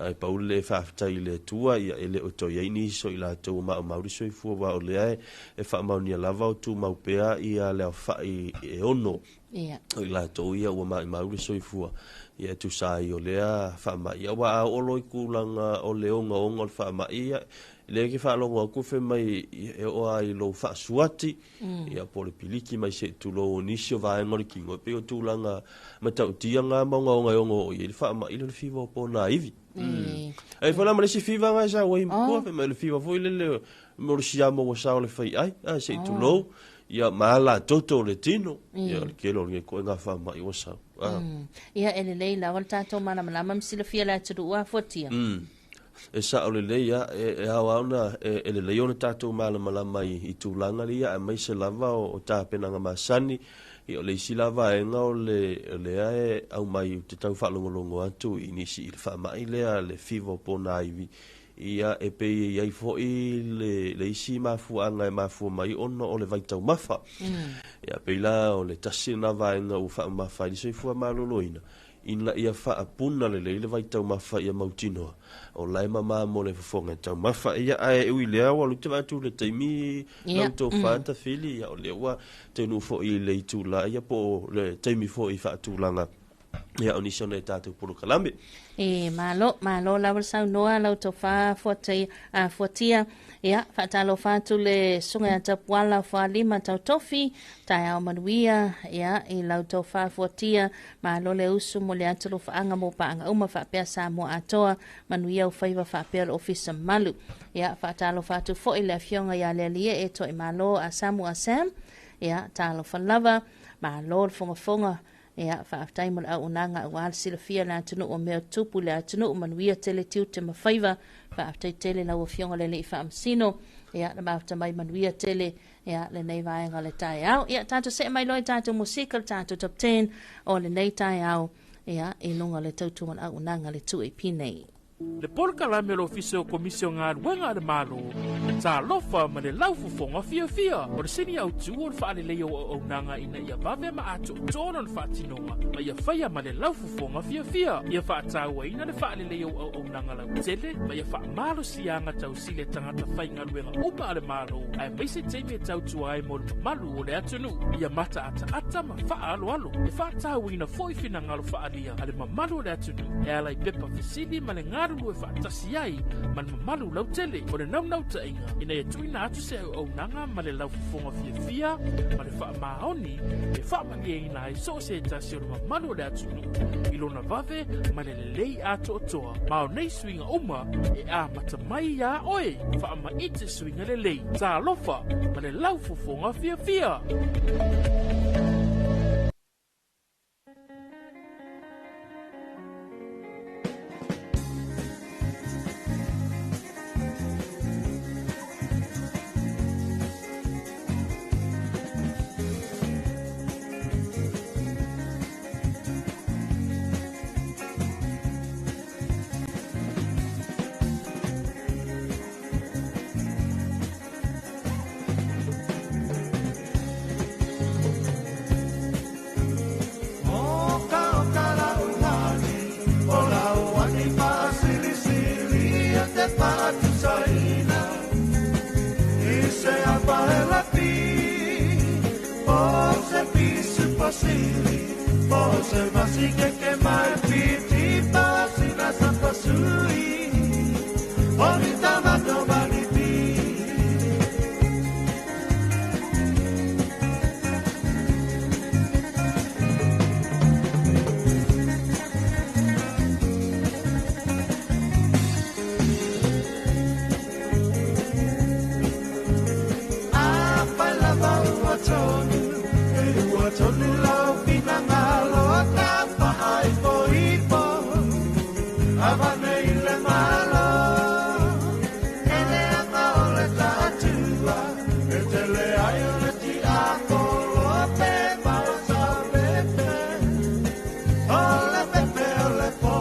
Speaker 8: Ae pau le faafetai i le Atua, ia e le o toe i ai nisi o i latou ua maumau le soifua, aua o lea e faamaonia lava o tumau pea ia le aofai e ono o i latou ia ua maumau le soifua, ia e tusa ai o lea faamai. Aua a oo loa i tulaga o le ogaoga o le faamai, ia lea e te faalogo atu fai mai e oo lava i lou faasuati, ia po o le piliki mai se i tulou o nisi o vaega o le kino, e pei o tulaga matautia na ma ogaoga e ono oo i ai le faamai lea o le fiva o ponaivi. Ae foi la ma le isi fiva na e sau ai matua, fai mai o le fiva foi lele mo le siama ua sao le faiai, a se i tulou, ia ma ala toto o le tino, ia o le tele o lenei ituaiga faamai ua sau.
Speaker 3: Ia e lelei lava le tatou malamalama ma silafia le atunuu a fuatia.
Speaker 8: E sao lelei a, e ao lava ona e lelei ona tatou malamalama i tulaga ia aemaise lava o tapenaga masani. Ia o le isi la vaega o le lea e aumai ou te tau faalogologo atu i nisi i le faamai lea le fiva o ponaivi, ia e pei e i ai foi le isi mafuaaga e mafua mai ona o le vaitaumafa. Ia pei la o le tasi lena vaega ua faamamafa ai le soifua maloloina, ina ia faapuna lelei le vaitaumafa ia mautinoa o la e mama mo le fofoga taumafa. Ia, ae ui i lea, ua alu te vaai atu i le taimi lau tofa tafili, ia, o lea ua taunuu foi i le itula, ia, po o le taimi foi i faatulaga, ia, o nisi o nai tatou polokalame.
Speaker 3: E, malo, malo lava le saunoa lau tofa fuatia, fuatia. Ia, faatalofa atu le susuga ia Tapuala Fualima Tautofi, taeao manuia, ia, i lau tofa fuatia, malo le usu mo le atualofaaga mo paaga uma faapea Samoa atoa, manuia au faiva faapea le ofisa mamalu. Ia, faatalofa atu foi le afioga ia Lealiee Toaimalo Asamu Asam, ia, talofa lava, malo le fogafoga, Ia, faafetai mo le auaunaga aua le silafia le atunuu o mea o tupu i le atunuu, manuia tele tiute ma faiva. Faafetai tele lau Afioga le Alii Faamasino. Ia, le mafuta mai manuia tele, ia, lenei vaega o le taeao. Ia, tatou see mai loa i tatou musika, le tatou top 10 o lenei taeao, ia, i luga o le tautua ma le auaunaga a le 2AP nei.
Speaker 2: Le polokalame a le Ofisa o Komisi o Galuega a le Malo, Talofa ma le Laufofoga Fiafia, o le sini autu o le faaleleia o auaunaga ina ia vave ma atoatoa lona faatinoga ma ia faia ma le laufofoga fiafia, ia faatauaina le faaleleia o auaunaga lautele ma ia faamalosiaga tausili a tagata faigaluega uma a le Malo, aemaise taimi e tautua ai mo le mamalu o le atunuu, ia mataataata ma faaaloalo, e faatauaina foi finagalo faaalia a le mamalu o le atunuu e ala i pepa fesili ma le galulue faatasi ai ma le mamalu lautele. O le naunautaiga ina ia tuuina atu se auaunaga ma le laufofoga fiafia ma le faamaoni e faamalieina ai so o se tasi o le mamalu o le atunuu i lona vave ma le lelei atoatoa. Ma o nei suiga uma e amata mai iā oe. Faamaite suiga lelei. Talofa ma le laufofoga fiafia!
Speaker 4: Faatusaina I se apa e lapi Po se pisu pasili Po se masike ke mai piti Pasina sa pasui O ni tamato manipi. Apai lava ua tonu, e ua tonu lau finangalo ta paai po ipo, avane i le malo, ele anga o le taatua, e tele ai o le tiapolo pe mausa pepe, o le pepe o le po.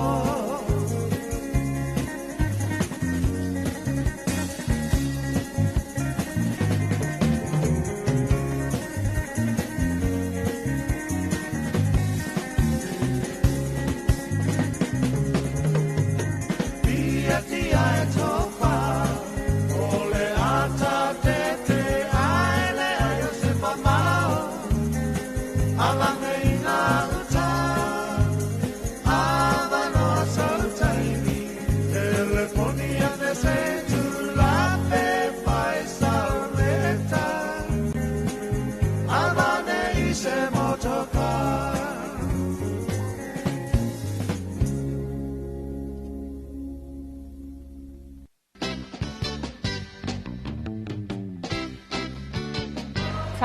Speaker 4: Pia tia e tofa, o le ata te te ai le ai o se mamao, avane i ngā uta, avanoa sautaimi, telefoni ane se tulape fai sauleta, avane i se motoka.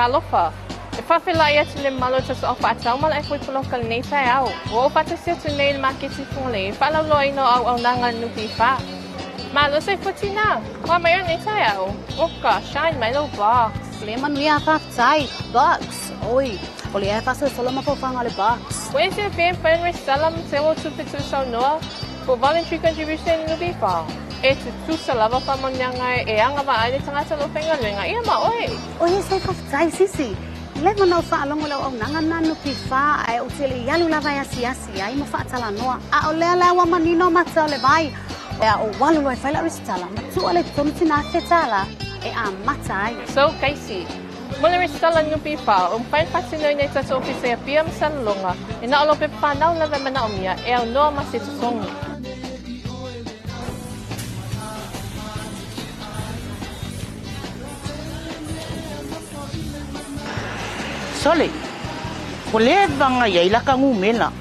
Speaker 9: Talofa. E whawhelai atu le malo taso au whaataumala e fui poloka le nei tae au. Ua o whatasi atu nei le maketi fongole e whalauloa ino au au nanga nupi wha. Malo se futi nā. Hoa mai o nei tae au. Oka, shine mai lo box.
Speaker 10: Le manuia whaftai, box. Oi, o le e whasa solo mafofanga le box.
Speaker 9: Ua e se when when restala mtewa tupe tu sau noa for voluntary contribution nupi wha. E tutusa lava whamanyanga e anga wa aile tangata lo whengaluenga. Ia ma oe.
Speaker 10: Oe se whaftai sisi. Le mana o whaalongo lau au nanga nanu pi wha ai o tele ialu lava ia siasi ai ma whaatala noa. A o lea lea wa manino mata o le vai. Ea o walu loe whaila restala. Matua le tonu tina whetala e a mata ai.
Speaker 9: So, Casey, mo le restala nupi wha, o mpain whatinoi nei tato ofisa ia pia masalolonga, e na olo pe whanau lava mana o mia, e au noa ma se tusongi.
Speaker 11: Sole, ko le vanga ia ila ka ngumela.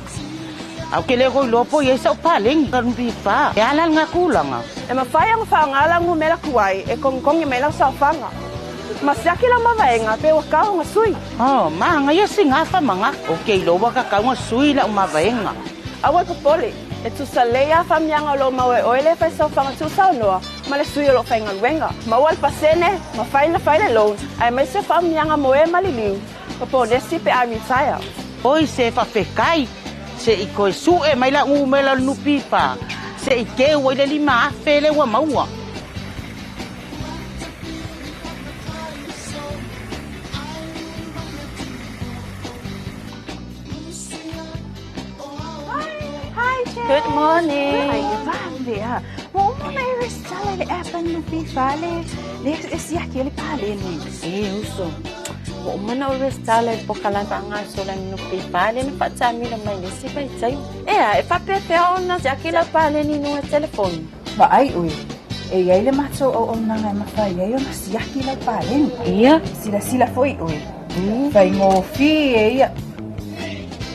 Speaker 11: Au ke le go lopo ia sa palengi ka mbi fa. E ala nga kulanga.
Speaker 12: E mawhai ang whaangala ngumela kuai e kongkongi mai lau saofanga. Ma siaki lau mavaenga pe ua kau nga sui.
Speaker 11: Oh, ma nga ia si ngafa manga. O ke ilo waka kau nga sui lau mavaenga.
Speaker 12: Awa popole, e tusa leia whamianga lo maue oele whai saofanga tu saunoa, ma le sui o lo whainga luenga. Ma ual pasene, ma whaina whaile loan, ai mai se whamianga moe maliliu. Papo nesi pe a retire.
Speaker 11: Oi se whawhekai, se i koe sue mai la ngumela nupi wha. Se i keu i le lima awhe le ua maua.
Speaker 12: Hi, Jen.
Speaker 9: Good morning.
Speaker 12: Hi, Vavia. Mo mo e restala le app nupi wha le e siaki le paleni.
Speaker 13: E uso. Mo mana o restala le pokalanta nga sola nupi wha le ni whatamila mai le si pai tai. Ea, e whapewhea ona siaki la paleni nunga telefoni.
Speaker 14: Ma ai ui. E iai le mato o o nanga e mawhai ai ona siaki lau paleni.
Speaker 13: Ia.
Speaker 14: Sila sila foi ui. Whai ngōwhi e ia.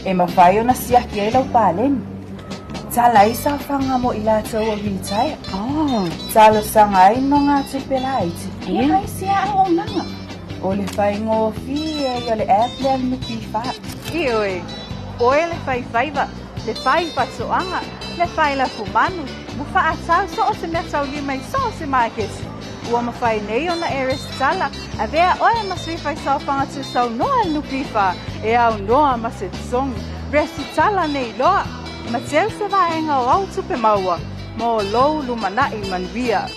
Speaker 14: E mawhai ona siaki ai lau paleni. Tala i saofanga mo i lātou o retire.
Speaker 13: Oh.
Speaker 14: Talo sanga ai no ngā tupe laiti.
Speaker 13: Ia.
Speaker 14: Ia ai sia au o nanga. O le whai ngōwhi e ia le app le nupi wha.
Speaker 12: I oi. Oe le whai whaiva, le whai whatoanga, le whai la fumanu, mo whaatau so o se mea tauli mai so o se maakesi. Ua mawhai nei ona e restala, a vea oe masui whai saofanga tu sau noa nupi wha, e au noa ma se tsongi. Restala nei loa, ma teu se vaenga o au tupe maua, mo lou lumanai manuia.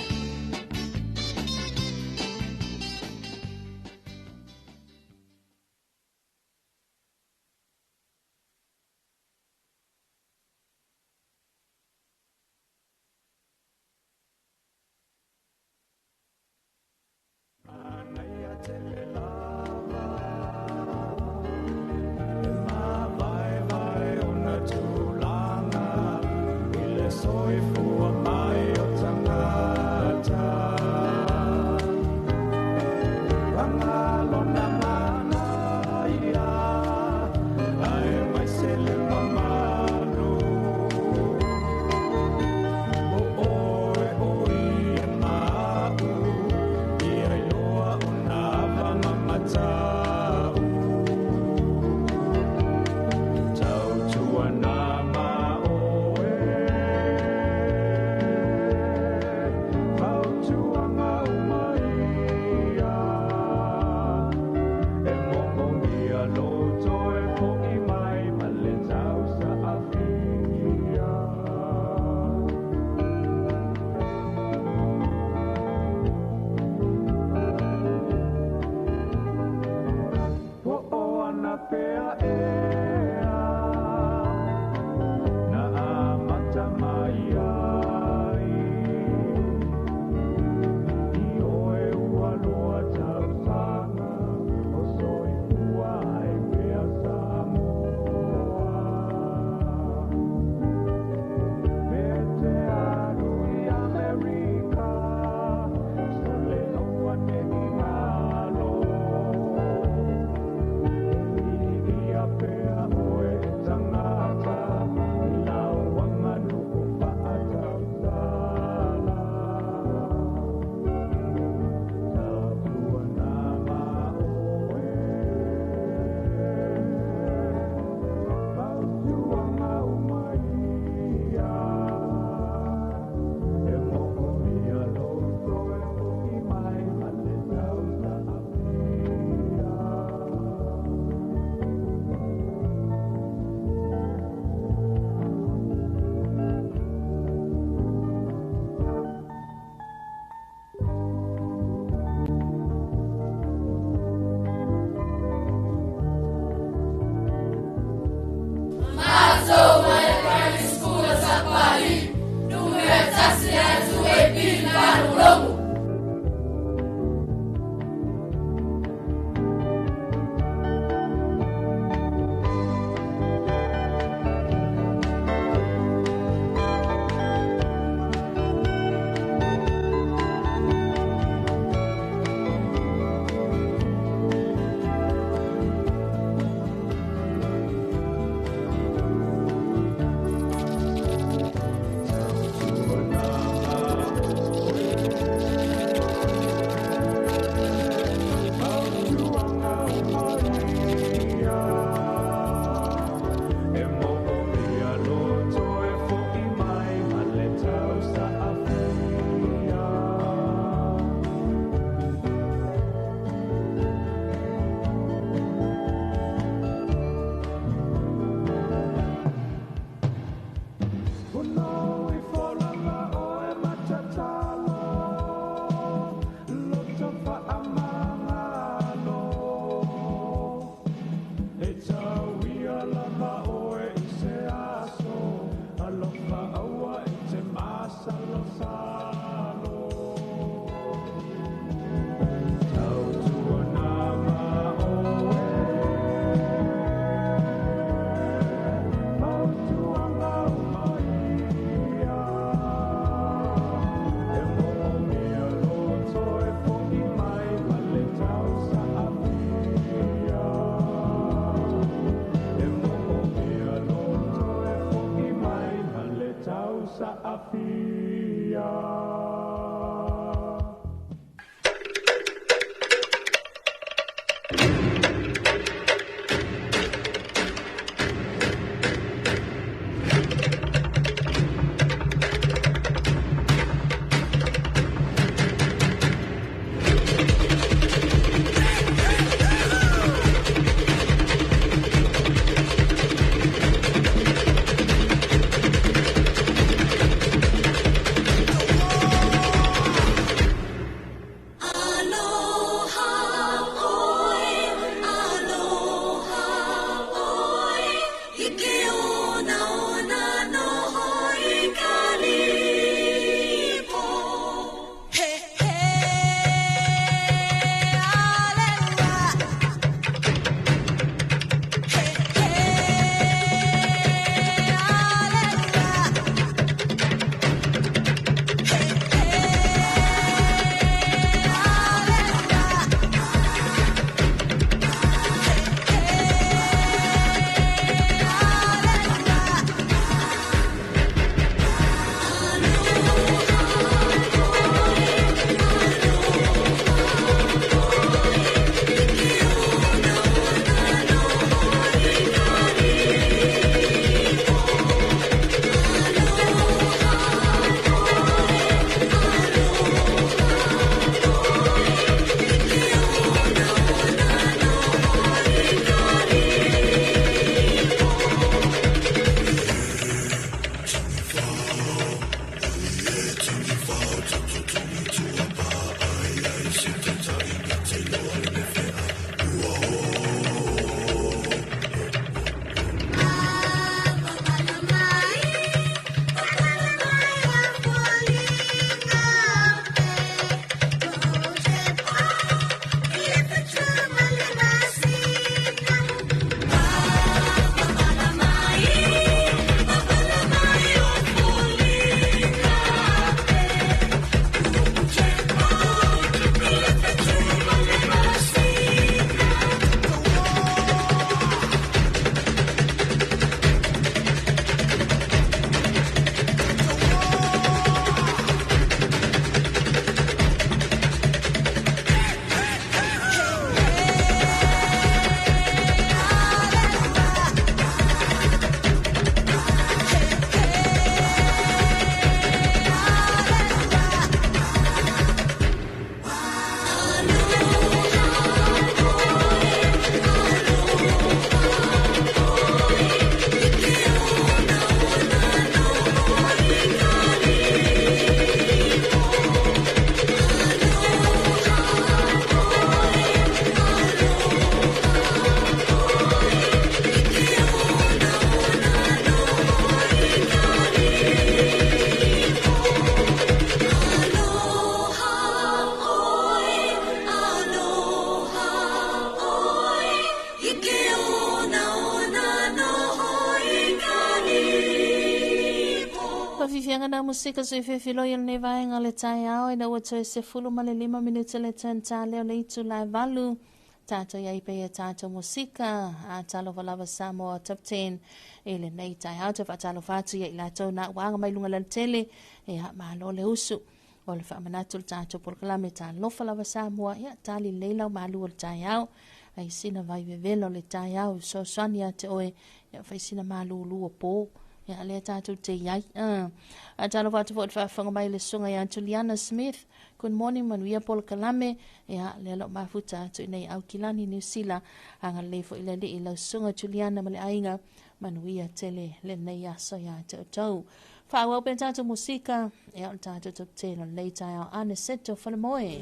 Speaker 3: Vaega na musika sui fefiloi o lenei vaega o le taeao ina ua toe 15 minute le tenta leo le itu lae valu. Tātou iai pei e tātou musika a talofa lava Samoa Top 10 i lenei taeao te whaatalofa atu ia i latou nā uaga mai lunga lalo tele e ha malo le usu. O le whaamanatu le tātou polokalame talofa lava Samoa ia tali leila o malu o le taeao. Ai sina vai vevelo le taeao sosoani a te oe ia whai sina malu lu o pō. Ia lea tātou te iai. A talofa atu fo i whaafonga mai le sunga ia Juliana Smith. Good morning manuia polokalame. Ia lea lo mafuta atu i nei au kilani New Zealand. Anga le fo i le li i lau sunga Juliana ma le ainga. Manuia tele le nei aso ia te o tau. Whaawau pe tātou musika. Ia o le tātou top 10 o lei taeao ane seto whalemoe.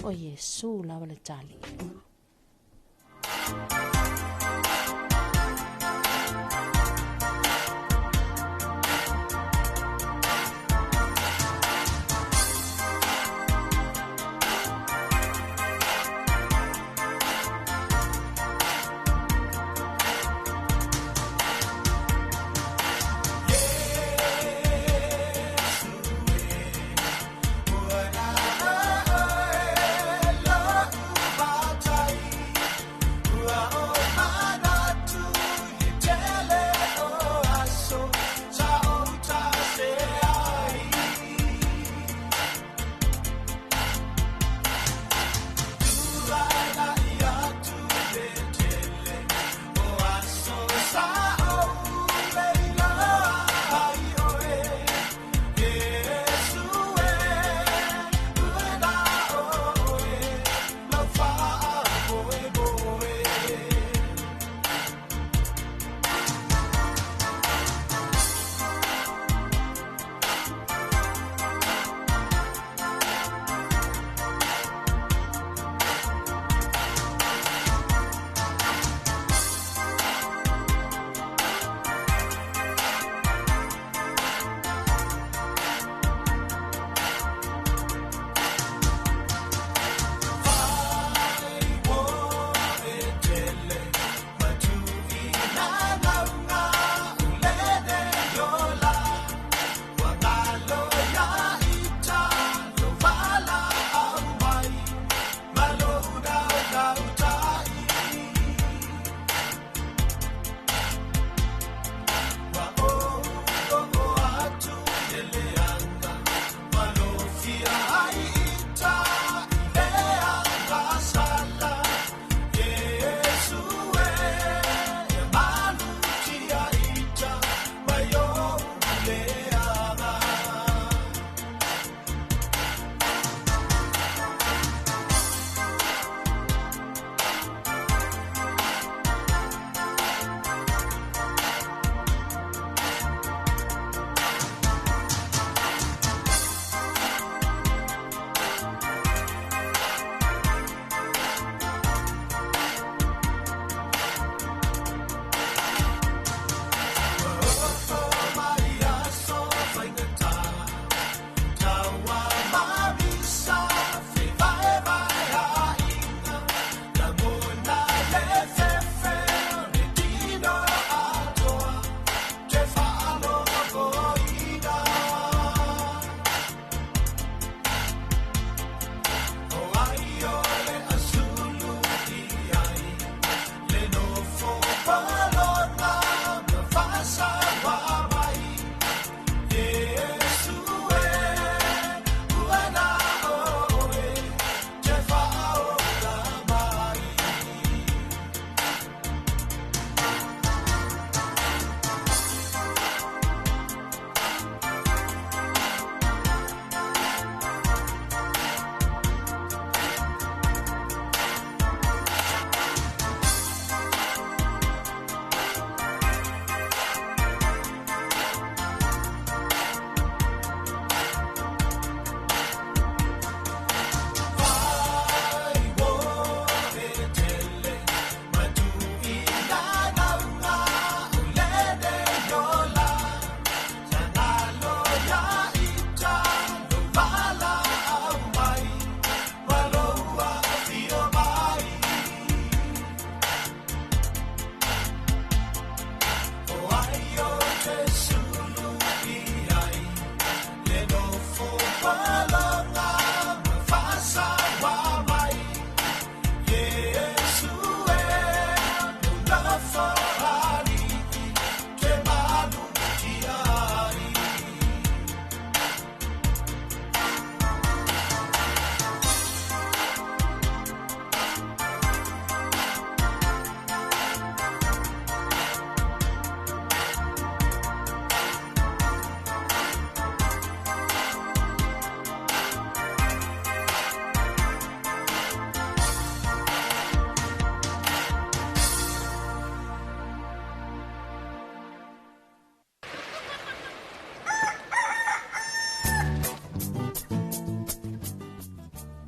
Speaker 3: O Yesu lawa le tali.
Speaker 4: Love.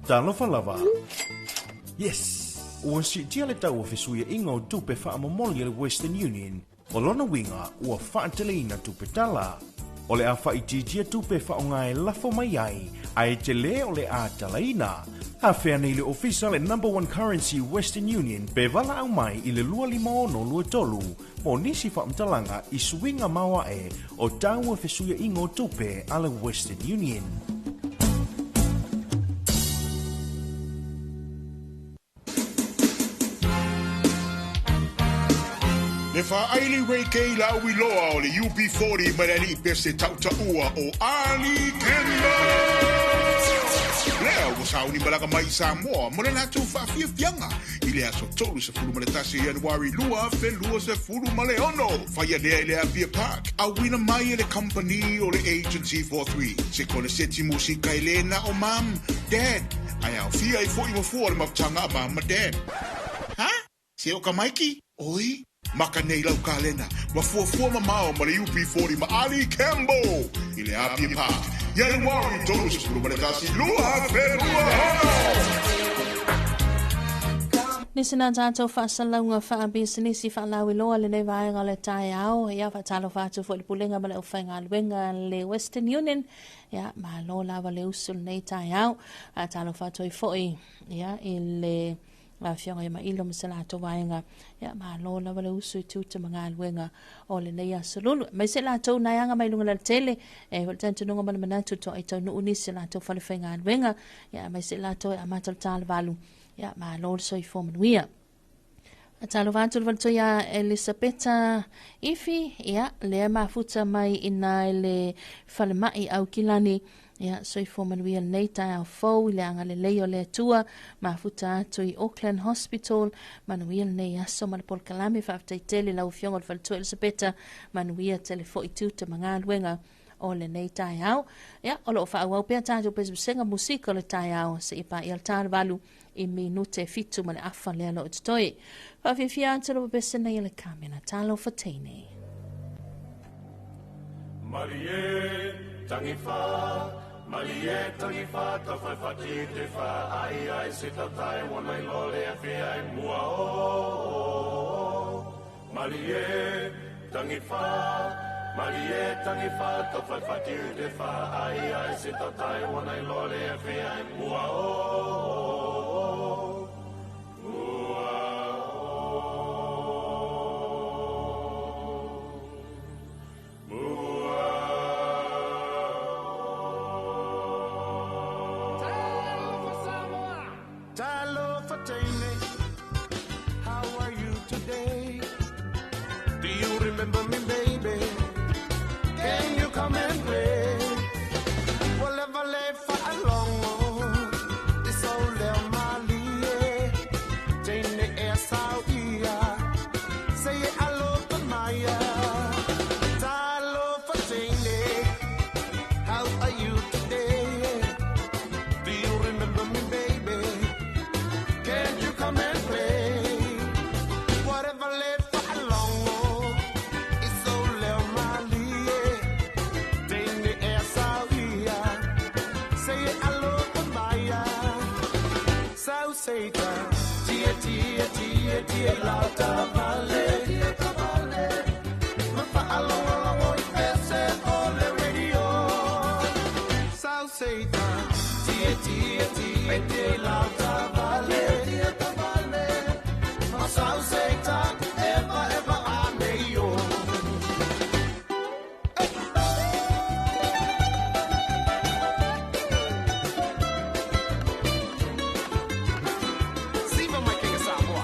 Speaker 4: Talofa lava. Yes! Ua siitia le tau o fesuiaiga o tupe faamomoli a le Western Union, o lona uiga ua faateleina tupe tala. O le a faaitiitia tupe e faaaoga e lafo mai ai, ae tele o le a talaina. Afea nei le ofisa le Number One Currency Western Union pe valaau mai i le 25623 mo nisi faamatalaga i suiga maoae o tau o fesuiaiga o tupe a le Western Union.
Speaker 15: Le faaili Ray K lauiloa o le UB40 ma le alii pese tautaua o Ali Campbell. Lea ua sauni malaga mai i Samoa mo le latou faafiafiaga i le aso 31 Ianuari 2026. Faia lea i le Apia Park, auina mai e le kamupani o le Agency 43. Se koneseti musika e le na o Mum, Dad, ae aofia ai foi ma fua o le mafutaga a Mum ma Dad. Ha? Se o ka maiki? Oi? Maka nei lau kalena, ma fuafua mamao ma le UB40 ma Ali Campbell i le Apia Park. Ianuari 31, 2026.
Speaker 3: Nisi na tatou faasalauga faapisinisi faalauiloa lenei vaega o le taeao. Ia, faatalofa atu foi i le Pulega ma le Aufaigaluega le Western Union. Ia, malo lava le usu lenei taeao. Faatalofa atu ai foi ia, i le Afioga ia Mailo ma se latou vaega. Ia, malo lava le usu i tiute ma galuega o lenei aso lulu. Aemaise latou nai aga mai luga lautele, e foi le talitonuga ma le manatu toa i taunuu nisi o latou fale faigaluega. Ia, aemaise latou e amata le talawalu. Ia, malo le soifua manuia. Talofa atu le faletua ia Elisapeta Ifi, ia, lea mafuta mai ina i le falemai Aukilani. Ia, soifua manuia lenei taeao fou i le agalelei o le Atua, mafuta atu i Auckland Hospital, manuia lenei aso ma le polokalame. Faafetai tele lau afioga o le faletua Elisapeta, manuia tele foi tiute ma galuega o lenei taeao. Ia, o lo o faaauau pea tatou pesepesega musika o le taeao seia paia le 8 i minute 7 ma le afa lea lo o totoe. Faafiafia atu le pepese nei a le Kamena. Talofa teine.
Speaker 16: Malie tangiwha, malie tangiwha, tawhaiwhati te wha, ai ai se tatai wana i lole a whia i mua o. Malie tangiwha, malie tangiwha, tawhaiwhati te wha, ai ai se tatai wana i lole a whia i mua o. Talofa teine, how are you today? Do you remember me, baby? Can you come and play? Whatever lay for a long, it's all there, Malie. Teine air Saudia, say it, I love the Maya. Talofa teine, how are you today? Do you remember me, baby? Can't you come and play? Whatever lay for a long, it's all there, Malie. Teine air Saudia, say it, I love the Maya. Sau Satan, tia tia tia tia lauta vale. Ma fa alongo longo i pese o le radio. Sau Satan, tia tia tia tia lauta vale. Ma sau Satan, eva eva ane yo. Siva mai King of Samoa.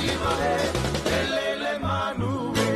Speaker 16: siva e, elele manu e.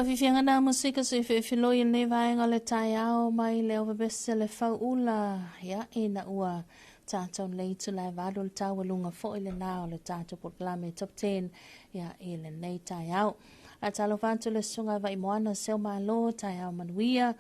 Speaker 3: Fifianga na musika se fefiloi i lenei vaega o le taeao mai le ovavese le fauula ia ina ua tatou nei tulae valu le taualuga foi lena o le tatou polokalame Top 10 ia i lenei taeao. A talofa atu le susuga Vaimoana Seu Malo taeao manuia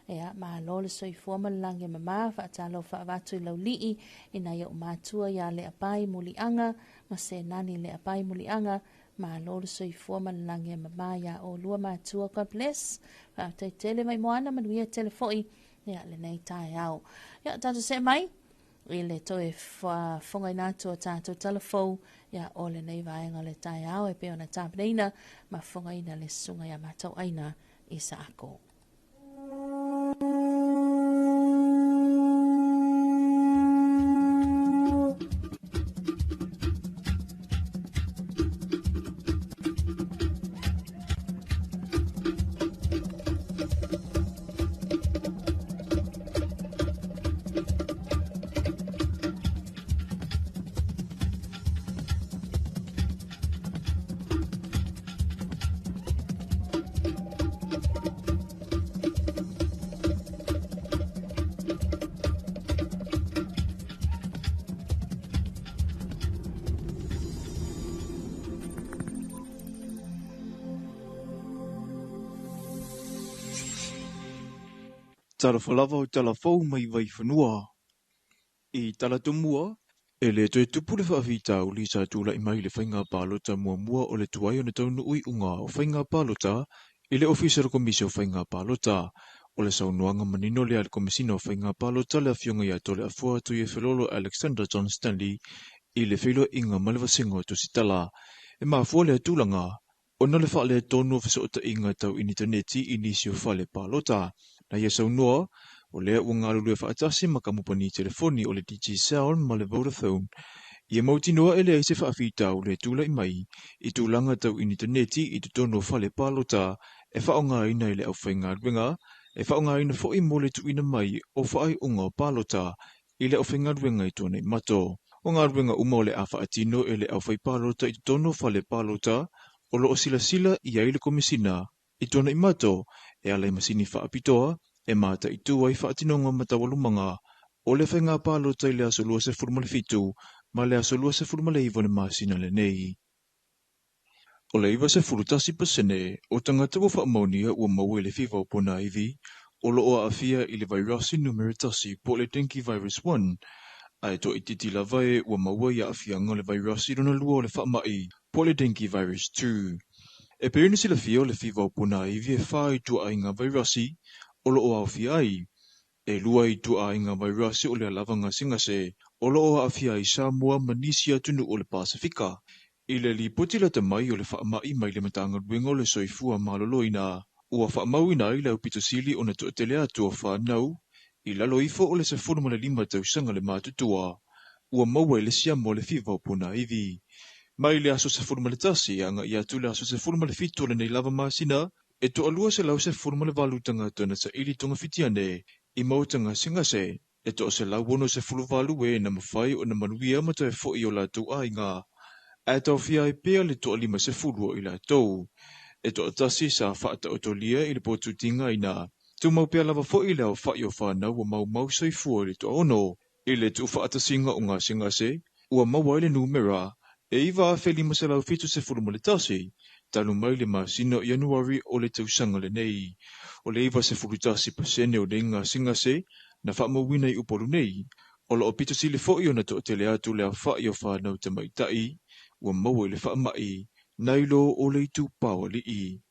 Speaker 3: ia malo le soifua ma le lagi e mama faatalofa avatu i laulii i nai ou matua ia Leapai Muliaga ma Senani Leapai Muliaga. Malo le soifua ma le lagi e mama ia olua matua. God bless. Faafetai tele Vaimoana manuia tele foi ia lenei taeao. Ia tatou see mai i le toe fogaina atu o tatou talafou ia o lenei vaega o le taeao e pei ona tapenaina ma fogaina le susuga ia Matauaina Isaako.
Speaker 1: Talofa lava o talafou mai Vaifanua. I talatomua, e le toe tupu le faafitauli sa tulai mai i le faiga palota muamua o le tuai ona taunuu iuga o faiga palota i le Ofisa o le Komisi o Faiga Palota. O le saunoaga manino lea a le Komesina o Faiga Palota le Afioga ia Toleafoa Tuiefelolo Alexander John Stanley i le feiloaiga ma le Vasega o Tusitala. E mafua lea tulaga ona le faaletonu o fesootaiga tau initaneti i nisi o fale palota. Na ia saunoa, o lea ua galulue faatasi ma kamupani telefoni o le Digicel ma le Vodafone ia mautinoa e leai se faafitauli e tulai mai i tulaga tau initaneti i totonu o fale palota e faaaogaina e le aufaigaluega, e faaaogaina foi mo le tuuina mai o faaiuga o palota i le aufaigaluega i Tuanaimato. O galuega uma o le a faatino e le aufaipalota i totonu o fale palota o lo o silasila i ai le Komesina i Tuanaimato e ala i masini faapitoa e mataitu ai faatinoga ma taualumaga o le faiga palota i le aso 27 ma le aso 29 o le masina lenei. O le 91% o tagata ua faamaonia ua maua i le fiva o ponaivi o lo o aafia i le vairasi numera 1 po o le dengue virus 1, ae toaitiiti lava e ua maua i aafiaga o le vairasi lona lua o le faamai po o le dengue virus 2. E pei ona silafia o le fiva o ponaivi e 4 ituaiga vairasi o lo o aofia ai. E 2 ituaiga vairasi o lea lava gasegase o lo o aafia ai Samoa ma nisi atunuu o le Pasefika. I le lipoti lata mai o le faamai mai le Matagaluega o le Soifua Maloloina, ua faamauina ai le aupito sili ona toatele atu o fanau i lalo ifo o le 15 tausaga le matutua, ua maua i le siama o le fiva o ponaivi. Mai le aso 11 agai atu le aso 17 o lenei lava masina, e 218 tagata na saili togafitiane i maota gasegase, e 168 e na mafai ona manuia ma toe foi o latou aiga, ae taofia ai pea le 50 o i latou. E toatasi sa faataotolia i le potutigaina. Tumau pea lava foi le aofai o fanau ua maumau soifua i le toaono. I le tuufaatasiga o gasegase, ua maua ai le numera e 9,571 talu mai le masina o Ianuari o le tausaga lenei. O le 91% o nei gasegase na faamauina i Upolu nei. O lo o pito sili foi ona toatele atu le aofai o fanau tamaitai ua maua i le faamai nai lo o le itupa o alii.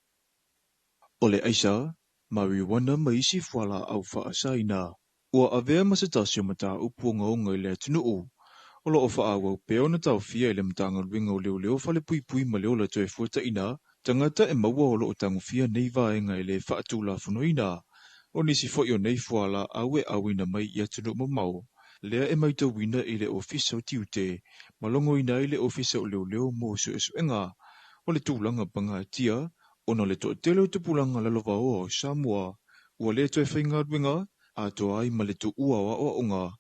Speaker 1: O le aisa, marijuana ma isi fualaau faasaina ua avea ma se tasi o mataupu ogaoga i le atunuu. O lo o faaauau pea ona taofia i le Matagaluega o Leoleo Falepuipui ma le Ola Toe Fuataina tagata e maua o lo o tagofia nei vaega e le faatulafonoina. O nisi foi o nei fualaau e auina mai i atunuu mamao, lea e matauina i le Ofisa o Tiute ma logoina ai le Ofisa o Leoleo mo suesuega o le tulaga pagatia ona o le toatele o tupulaga lalovaoa o Samoa ua le toe faigaluega atoa ai ma le tuua o aoaoga,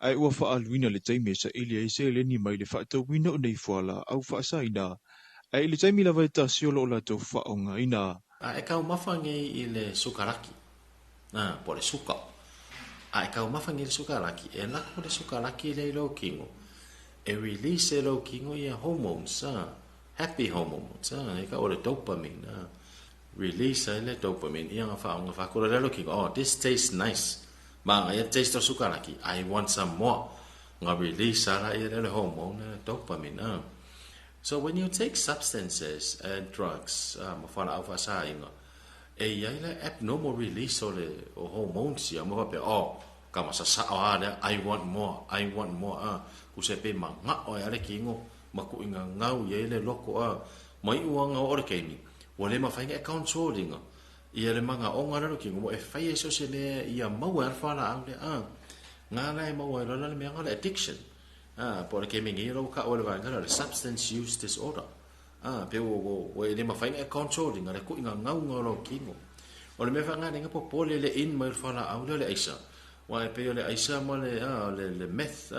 Speaker 1: ae ua faaaluina le taimi e saili ai seleni mai le faatauina o nei fualaau faasaina, ae i le taimi lava e tasi o lo o latou faaaogaina.
Speaker 6: A e taumafa nei i le sukaraki, po o le suka. A e taumafa nei i le sukaraki, e lako le sukaraki lea i lou kino, e release e lou kino ia hormones, happy hormones, e tau o le dopamine, release ai le dopamine, ia nga whaonga whakura lea lou kino, oh, this tastes nice. Ma ia taste o sukaraki, I want some more. Nga release ala ia le hormone, dopamine. So when you take substances and drugs, ma whala au whasainga, e ia le abnormal release o le o hormones ia, mo whape, oh, ka masa sa o a I want more, I want more, ku se pe ma nga o ale kingo, ma ku inga ngau ia le loko, mai uanga o le keimi, ua le mawhainga e controllinga, ia le manga o ngā raro kingo, mo e whai e so se le ia maua e whala au le, ngā la e maua e lola le mea ngā le addiction, po le keimi ngi ro ka o le vaenga le substance use disorder, pe o e le mawhainga e controllinga, le ku inga ngau ngau ro kingo. O le mea wha ngā lenga po po le le in mai whala au le le aisa, wa e pe o le aisa ma le, le meth,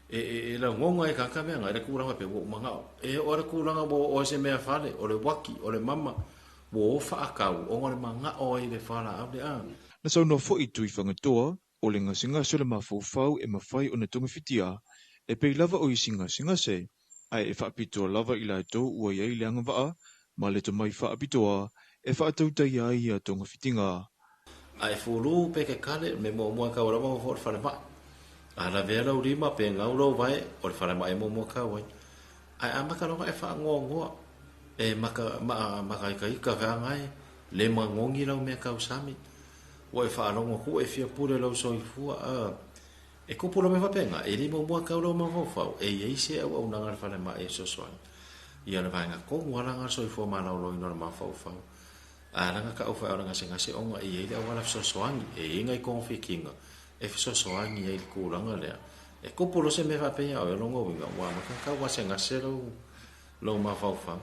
Speaker 6: e la ngonga e kaka mea ngā, e le kūranga pe wo manga, e o le kūranga wo o se mea whale, o le waki, o le mama, wo o whaakau, o ngā le manga o i le whala au le a.
Speaker 1: Na saunoa foi tui whangatoa, o le gasegase o le mafaufau e mafai ona togafitia, e pei lava o isi gasegase, ae e faapitoa lava i latou ua iai le agavaa, ma le tomai faapitoa, e faatautaia ai ia togafitiga.
Speaker 6: A e fulu pe ke kale, me mua mua ka ora mo fo whale mai. A lavea lou lima pe gau lou vae, o le falemai e muamua kau ai. Ae amata loa ona e faanoanoa, e maka, ma, makaikaika feagai, le magogi lau mea tausami. Ua e faalogo atu ua e fia pule lou soifua, a. E kupu lava faapena, e le muamua tau lou mafaufau, e i ai se auaunaga a le falemai e fesoasoani. Ia o le vaega tonu lava lena o le soifua maloloina o le mafaufau. A lana tau fai o le gasegase ona e i ai le auala fesoasoani, e i ai nai togafitiga e fesoasoani ai i le tulaga lea. E tupu loa se mea faapea ia oe, o lona uiga ua amata ona tau gasegase lou, lou mafaufau.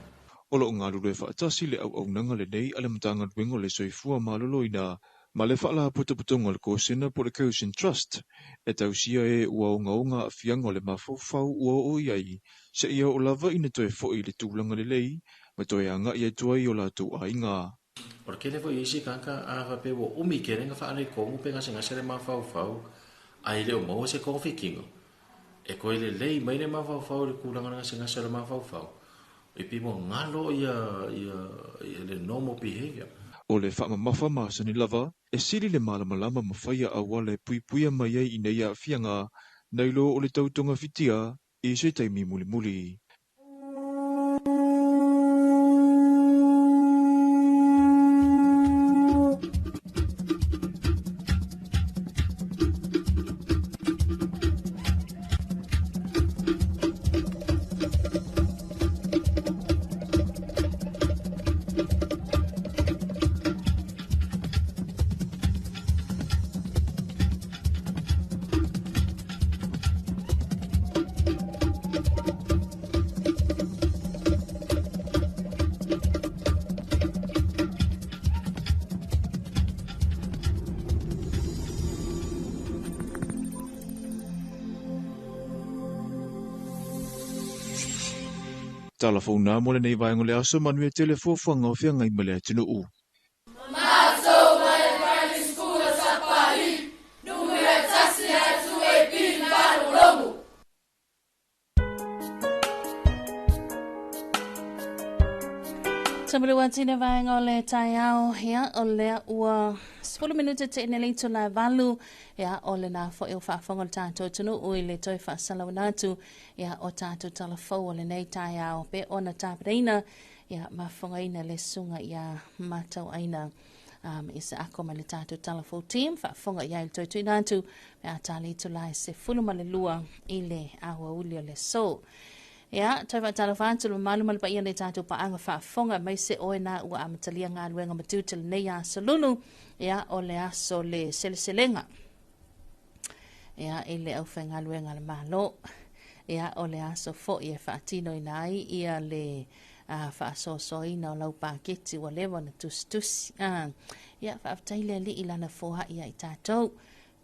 Speaker 1: O lo o galulue faatasi le auaunaga lenei a le Matagaluega o le Soifua Maloloina ma le Faalapotopotoga o le Kosena po o le Kosen Trust e tausia e ua ogaoga aafiaga o le mafaufau ua oo i ai seia oo lava ina toe foi i le tulaga lelei ma toe agai atu ai i o latou aiga.
Speaker 6: O le tele foi o isi tagata a faapea ua umi tele na faaletonu pe gasegase le mafaufau ae le o maua se togafitiga, e toe lelei mai le mafaufau i le tulaga o le gasegase o le mafaufau, e pei ua galo ia ia le normal behavior.
Speaker 1: O le faamamafa masani lava, e sili le malamalama ma faia auala e puipuia mai ai i nei aafiaga nai lo o le tau togafitia i se taimi mulimuli. Tala fou nā mo lenei vaega o le aso, manuia tele fuafuaga o feagai ma le atunuu.
Speaker 17: Matou mai le Primary School o Sapali, numera 1 a 2AB Malologo.
Speaker 3: Tamulu atu i le vaega o le taeao, ia, o lea ua 10 minute te ine le itula e valu, ia, o lena foi o faafofoga le tatou atunuu i le toe faasalauina atu, ia, o tatou tala fou o lenei taeao, pe ona tapenaina, ia, mafofogaina le susuga ia Matauaina. Um, i se ako mai le tatou tala fou team, faafofoga i ai le toe tuuina atu, pe a ta le itula e 12 i le aoauli o le aso. Ia, toe faatalofa atu le mamalu ma le paia o le tatou paaga faafofoga, aemaise oe na ua amatalia galuega ma tiute lenei aso lulu, ia, o le aso le seleselega. Ia, i le aufaigaluega a le Malo. Ia, o le aso foi e faatinoina ai ia le faasoasoaina o lau paketi ua leva ona tusitusi. Ia, faafetai le Alii i lana foai ia i tatou.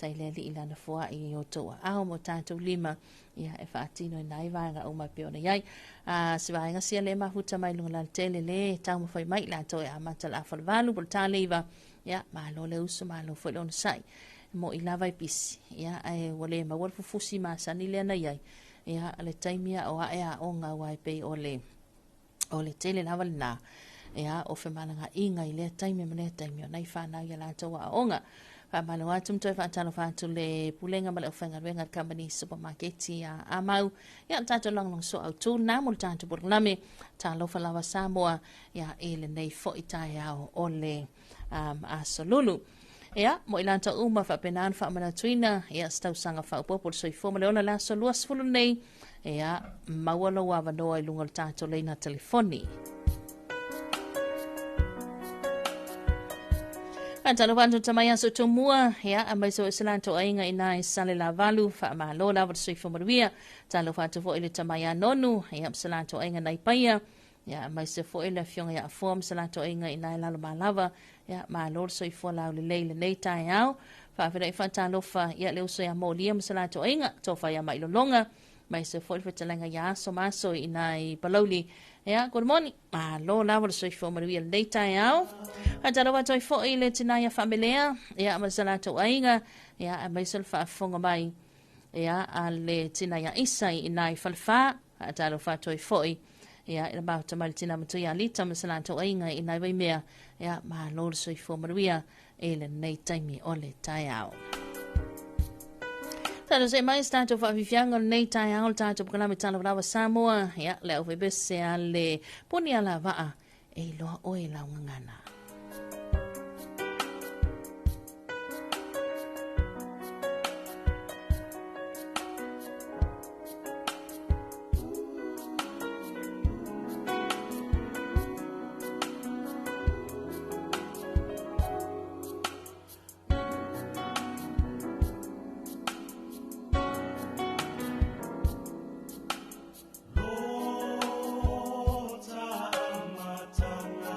Speaker 3: Faafetai le Alii i lana foai i outou aao ma o tatou lima, ia, e faatinoina ai vaega uma e pei ona i ai. Se vaega sia le mafuta mai luga lalatele le taumafai mai i latou e amata le afa o le 8 po o le ta le 9, ia, malo le uso, malo foi le onosai. E mo'i lava e pisi, ia, ae ua le maua le fufusi masani lea na i ai, ia, le taimi a o ae aoga aua e pei o le o le tele lava lena, ia, o femalagaaiga i lea taimi ma lea taimi o nai fanau i a latou aoaoga. Faamalo atu ma toe faatalofa atu le Pulega ma le Aufaigaluega a le Kamupani Supamaketi a Amau. Ia, le tatou lagolagosoa autu lena mo le tatou polokalame. Talofa lava Samoa, ia, i lenei foi taeao o le um, aso lulu. Ia, mo i latou uma faapena ona faamanatuina, ia, se tausaga faaopoopo o le soifua ma le ola le aso 20 lenei, ia, maua lou avanoa i luga o le tatou laina telefoni. Faatalofa atu tamai aso tumua, ia, aemaise foi se latou aiga i nai sale lavalu, faamalo lava le soifua manuia. Talofa atu foi i le tamai Anonu, ia, ma se latou aiga nai Paia, ia, aemaise foi le afioga ia Afoa ma se latou aiga i nai Lalomalava, ia, malo le soifua laulelei i lenei taeao. Faafeiloai faatalofa, ia, le uso ia Molia ma se latou aiga, tofa ia Mailologa, aemaise foi le fetalaiga ia Aso ma Aso i nai Palauli. Ia, good morning. Malo lava le soifua manuia i lenei taeao. Faatalofa atu ai foi i le tina ia Faamelea, ia, ma se latou aiga, ia, aemaise le faafofoga mai, ia, a le tina ia Isa i nai Falefa. Faatalofa atu ai foi, ia, i le mafuta mai le tina matua ia Lita ma se latou aiga i nai Waimea. Ia, malo le soifua manuia i lenei taimi o le taeao. Tatou see mai i se tatou faafiafiaga o lenei taeao, le tatou polokalame Tala Samoa, ia, le aufaipisinisi a le puni alavaa e iloa oe lau gagana.
Speaker 4: Lota amatanga.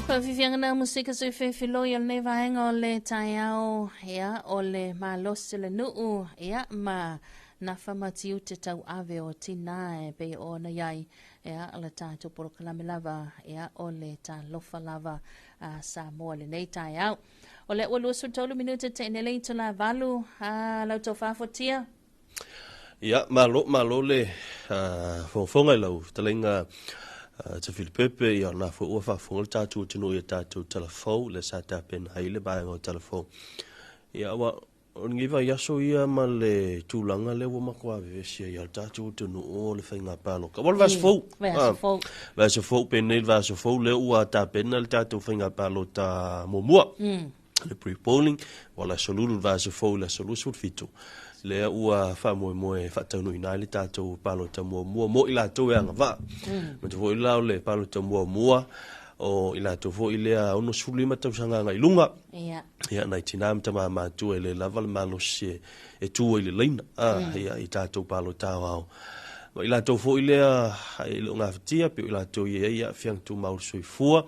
Speaker 3: Faafiafiaga na musika soifefiloi o lenei vaega o le taeao, ia, o le malosi o le nuu, ia, ma Nafa ma tiute tauave o tinā e pei ona i ai, ia, o le tatou polokalame lava, ia, o le Talofa Lava a Samoa i lenei taeao. O lea ua 23 minute te ine le itula 8, a lau tofa fuatia.
Speaker 8: Ia, malo, malo le fogafoga i lau fetalaiga Tafilipepe, ia o lena foi ua faafofoga le tatou atunuu i a tatou tala fou, lea sa tapena ai le vaega o tala fou. Ia, aua o lenei vaiaso ia ma le tulaga lea ua matua vevesi ai le tatou atunuu o le faiga palota. Ua le vaiaso fou.
Speaker 3: Vaiaso fou.
Speaker 8: Vaiaso fou, penei le vaiaso fou lea ua tapena le tatou faiga palota muamua. Le pre-polling, ua le aso Lulu le vaiaso fou i le aso 27. Lea ua faamoemoe e faataunuuina ai le tatou palota muamua mo i latou e agavaa. Manatua foi la o le palota muamua o i latou foi lea 65 tausaga agai i luga.
Speaker 3: Ia.
Speaker 8: Ia, nai tinā ma tamā matua e le lava le malosi e tu ai i le laina, ia, i tatou palota aoao. Ma i latou foi lea e le o gafatia, pei o i latou e i ai aafiaga tumau o le soifua,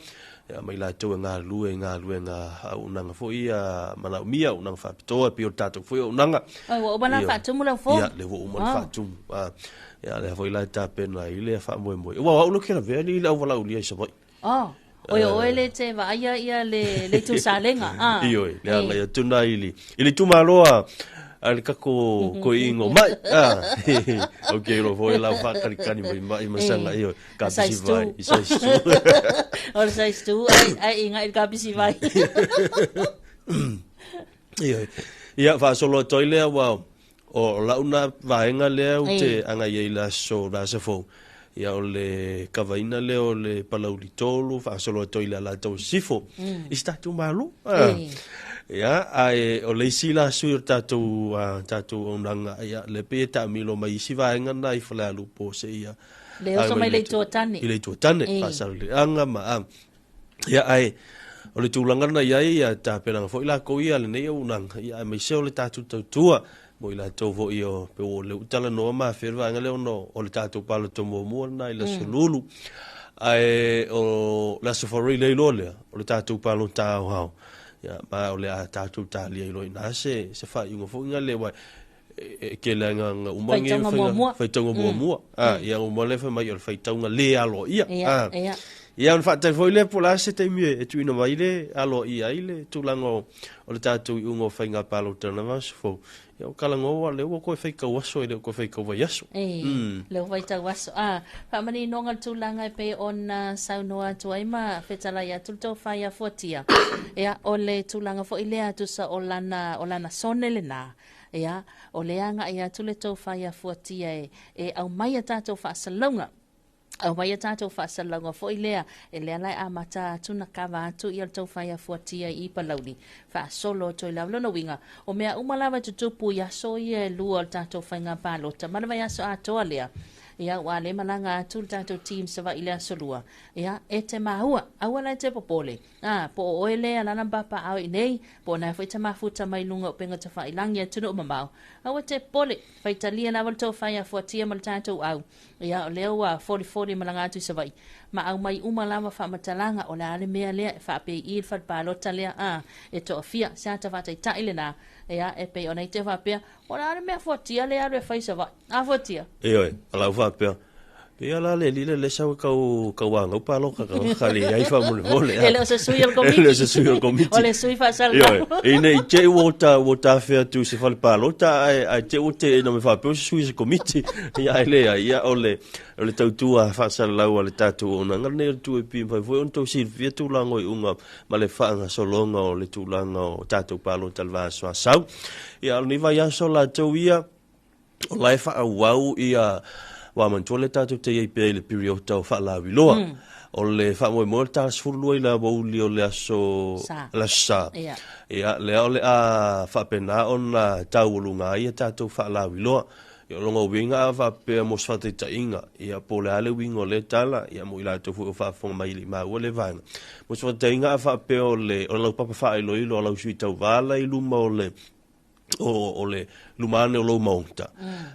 Speaker 8: ia, ma i latou e galulue i galuega auaunaga foi ia manaomia, auaunaga faapitoa, pei o le tatou foi auaunaga.
Speaker 3: Oi, ua uma ona faatumu lau form?
Speaker 8: Ia, lea ua uma ona faatumu. Ia, lea foi la e tapena ai lea faamoemoe. Aua o au lea ou te lavea alii i le auvalaulia i Savaii.
Speaker 3: Oh, oi o oe le te vaaia ia le le itu salega.
Speaker 8: Ah. Ioe, le agai atu na i le i le itumalo a a le kako koiinga o mai. Ah. Ok, lo foi la whakalikani mai mai masanga ioe, ka pisi vai, i size 2.
Speaker 3: O le size 2 ai ai inga i ka pisi vai.
Speaker 8: Ioe. Ia faasolo atu ai lea ua o lau na vaega lea ou te agai ai i le aso le aso fou. Ia o le kavaina lea o le Palauli 3 faasolo atu ai i le Alataua Sisifo i si tatou Malo. Ia ae o le isi la sui o le tatou tatou auaunaga ia lea pei e taamilo mai isi vaega na i Falealupo seia
Speaker 3: Le oso mai le itu o Tane.
Speaker 8: I le itu o Tane, Faasaleleaga ma Ia, ae o le tulaga na i ai, ia tapenaga foi lakou ia lenei auaunaga, ia aemaise o le tatou tautua mo i latou foi o pe ua lea ua talanoa ma afea le vaega lea ona o le tatou palota muamua lena i le aso Lulu. Ae o le aso Faraile le iloa lea, o le tatou palota aoao. Ia, ma o le a tatou talia ai loa i ina se faaiuga foi lea, aua e tele lava ina uma nei
Speaker 3: Faitauga muamua.
Speaker 8: Faitauga muamua. Ia uma lea fai mai o le faitauga le aloaia. Ia ona faatali foi lea po o le a se taimi e tuuina mai le aloaia ai le tulaga o le tatou iuga o faiga palota i lena vaiaso fou. Ia o talanoa aua o lea ua toe faitau aso e le o toe faitau vaiaso.
Speaker 3: Lea ua faitau aso. Faamaninoga le tulaga e pei ona saunoa atu ai ma fetalai atu le tofa ia Fuatia. Ia, o le tulaga foi lea tusa o lana sone lena. Ia, o lea agai atu le tofa ia Fuatia e, e aumai a tatou faasalalauga. Aumai a tatou faasalalauga foi lea, e lea la e amata atu na kava atu ia le tofa ia Fuatia i Palauli. Faasolo atu ai lava. Lona uiga, o mea uma lava e tutupu i aso ia e lua o le tatou faiga palota, ma le vaiaso atoa lea. Ia, ua le malaga atu le tatou team Savaii i le aso Lua. Ia, e te maua, aua la e te popole. Ā, po o oe lea lana papaao i nei, po o na foi te mafuta mai luga o upega tafailangi i atunuu mamao, aua te popole, faitalia lava le tofa ia Fuatia ma le tatou au. Ia, o lea ua folifoli malaga atu i Savaii, ma aumai uma lava faamatalaga o le a le mea lea e faapei i le fale palota lea, ā, e toafia, se ata faataitai lena, ia, e pei ona i te faapea, o le a le mea Fuatia lea e alu e fai i Savaii? A Fuatia?
Speaker 8: Ioe, o lau faapea, Pei la le alii le sau e kau kau agau paloka ka ka le ai faamolemole.
Speaker 3: E le o se sui o le komiti.
Speaker 8: E le o se sui o le komiti.
Speaker 3: O le sui faasalalau.
Speaker 8: Ioe, ina i te i ua ta ua tafea atu i se fale palota ae ae te i ua teena mai faapea o se sui o se komiti. Ia ae leai, ia o le o le tautua faasalalau a le tatou auaunaga lenei o le 2AP e mafai foi ona tou silafia tulaga o iuga ma le faagasologa o le tulaga o tatou palota i le vaiaso a sau. Ia o lenei vaiaso latou ia o la e faaauau ia aua manatua lea tatou te i ai pea i le piriota o faalauiloa. O le faamoemoe o le ta 12 i le aoauli o le aso
Speaker 3: Sa.
Speaker 8: le aso Sa.
Speaker 3: Ia.
Speaker 8: Ia, lea o le a faapena ona taualuga ai a tatou faalauiloa. Ia, o lona uiga a faapea mo se faataitaiga, ia, po o le a le uiga o lea tala, ia, mo i latou foi o faafofoga mai e le i maua lea vaega. Mo se faataitaiga a faapea o le, o le laupapa faailoilo a lau sui tauva la i luma o le o le luma ane o lou maota.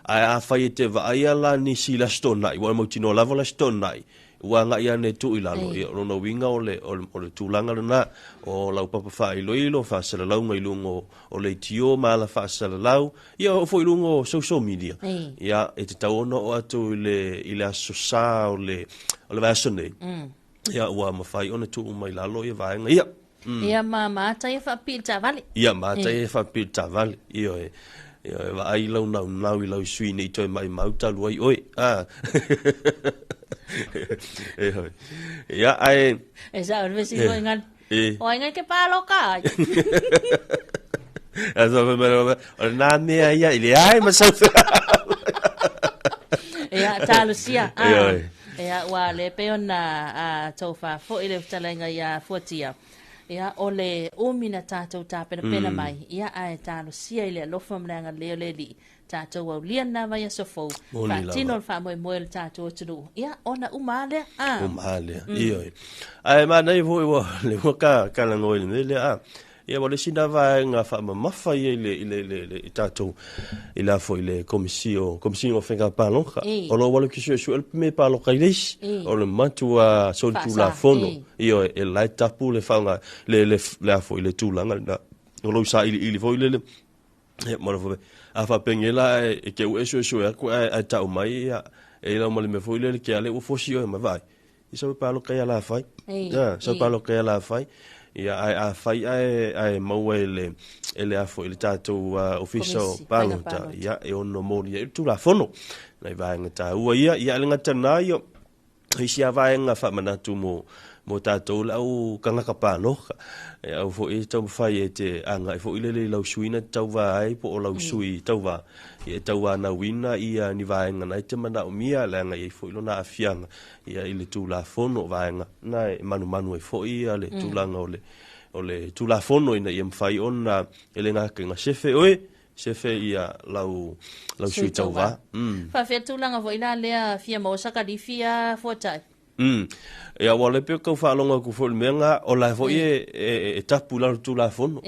Speaker 8: Ae afai e te vaaia la nisi i le Aso Toonai, ua e mautinoa lava o le Aso Toonai, Ua agai ane e tuu i lalo, ia, o lona uiga o le, o le, o le tulaga lena, o lau papa faailoilo, faasalalauga i luga o, o leitio ma ala faasalalau, ia, oo foi i luga o social media. Ia, e tatau ona oo atu i le, i le aso Sa o le, o le vaiaso nei, ia, ua mafai ona tuu mai lalo ia vaega ia.
Speaker 3: Ia, ma, ma ata ia faapipii i le taavale.
Speaker 8: Ia, ma ata ia faapipii i le taavale. Ioe. Ioe, vaai lau naunau i lau sui ne i toe maimau talu ai oe. A. Ioe. Ia, ae...
Speaker 3: E sao, le vesi foi ngan.
Speaker 8: E.
Speaker 3: O ai ngai ke pāloka ai.
Speaker 8: A so fai mai, o le nā mea ia i le ai ma sau
Speaker 3: Ia, talosia. Ah.
Speaker 8: Ioe.
Speaker 3: Ia, ua le pei ona tou faafoi le fetalaiga ia Fuatia. Ia, o le umi na tatou tapenapena mai, ia, ae talosia i le alofa ma le agalelei o le Alii, tatou aulia lena vaiaso fou,
Speaker 8: Moni lava.
Speaker 3: faatino le faamoemoe o le tatou atunuu. Ia, ona uma lava lea. Ah.
Speaker 8: Uma lava lea. Ioe. Ae manaia foi ua le ua ka talanoa i le mea lea. Ah. Ia ua le isi lena vaega faamamafa ia i le, i le, i le, i le, i tatou, i la foi le komisi o, Komesina o Faiga Palota. O lo o alu ki suesue le mea paloka i le isi. O le matua solitulafono. Ioe, e la e tapu le faaaoga, le, le, le a foi le tulaga lena. O lou sailiili foi lele, ia, ma le foi, a faapenge la e, e te ue suesue atu ae, ae tau mai, ia, e lau ma le mea foi lele ke ale ua fosi oe ma vaai. I sau paloka ia la fai. Ia, sau paloka ia la fai. Ia, ae a fai ae, ae maua e le, e le a foi le tatou ofisa o palota, ia, e ono moli ai le Tulafono. Nai vaega taua ia, ia, le gata na ia, isi a vaega faamanatu mo, mo tatou le au kangaka paloka. E au foi e taumafai e te agai foi lele i lau sui na te tauva ai po o lau sui tauva. Ia e tauanauina ia ni vaega na e te manaomia leaga e i ai foi lona aafiaga ia i le Tulafono vaega na e manumanu ai foi ia le tulaga o le o le Tulafono ina ia mafai ona e le gata ina sefe oe, sefe ia lau lau sui tauva.
Speaker 3: Faafefea tulaga foi la lea fia maua sakalifi a Fuatai?
Speaker 8: Ia ua le pei o tau faalogo atu foi i le mea lena, o la foi e, e, e tapu i lalo o le Tulafono.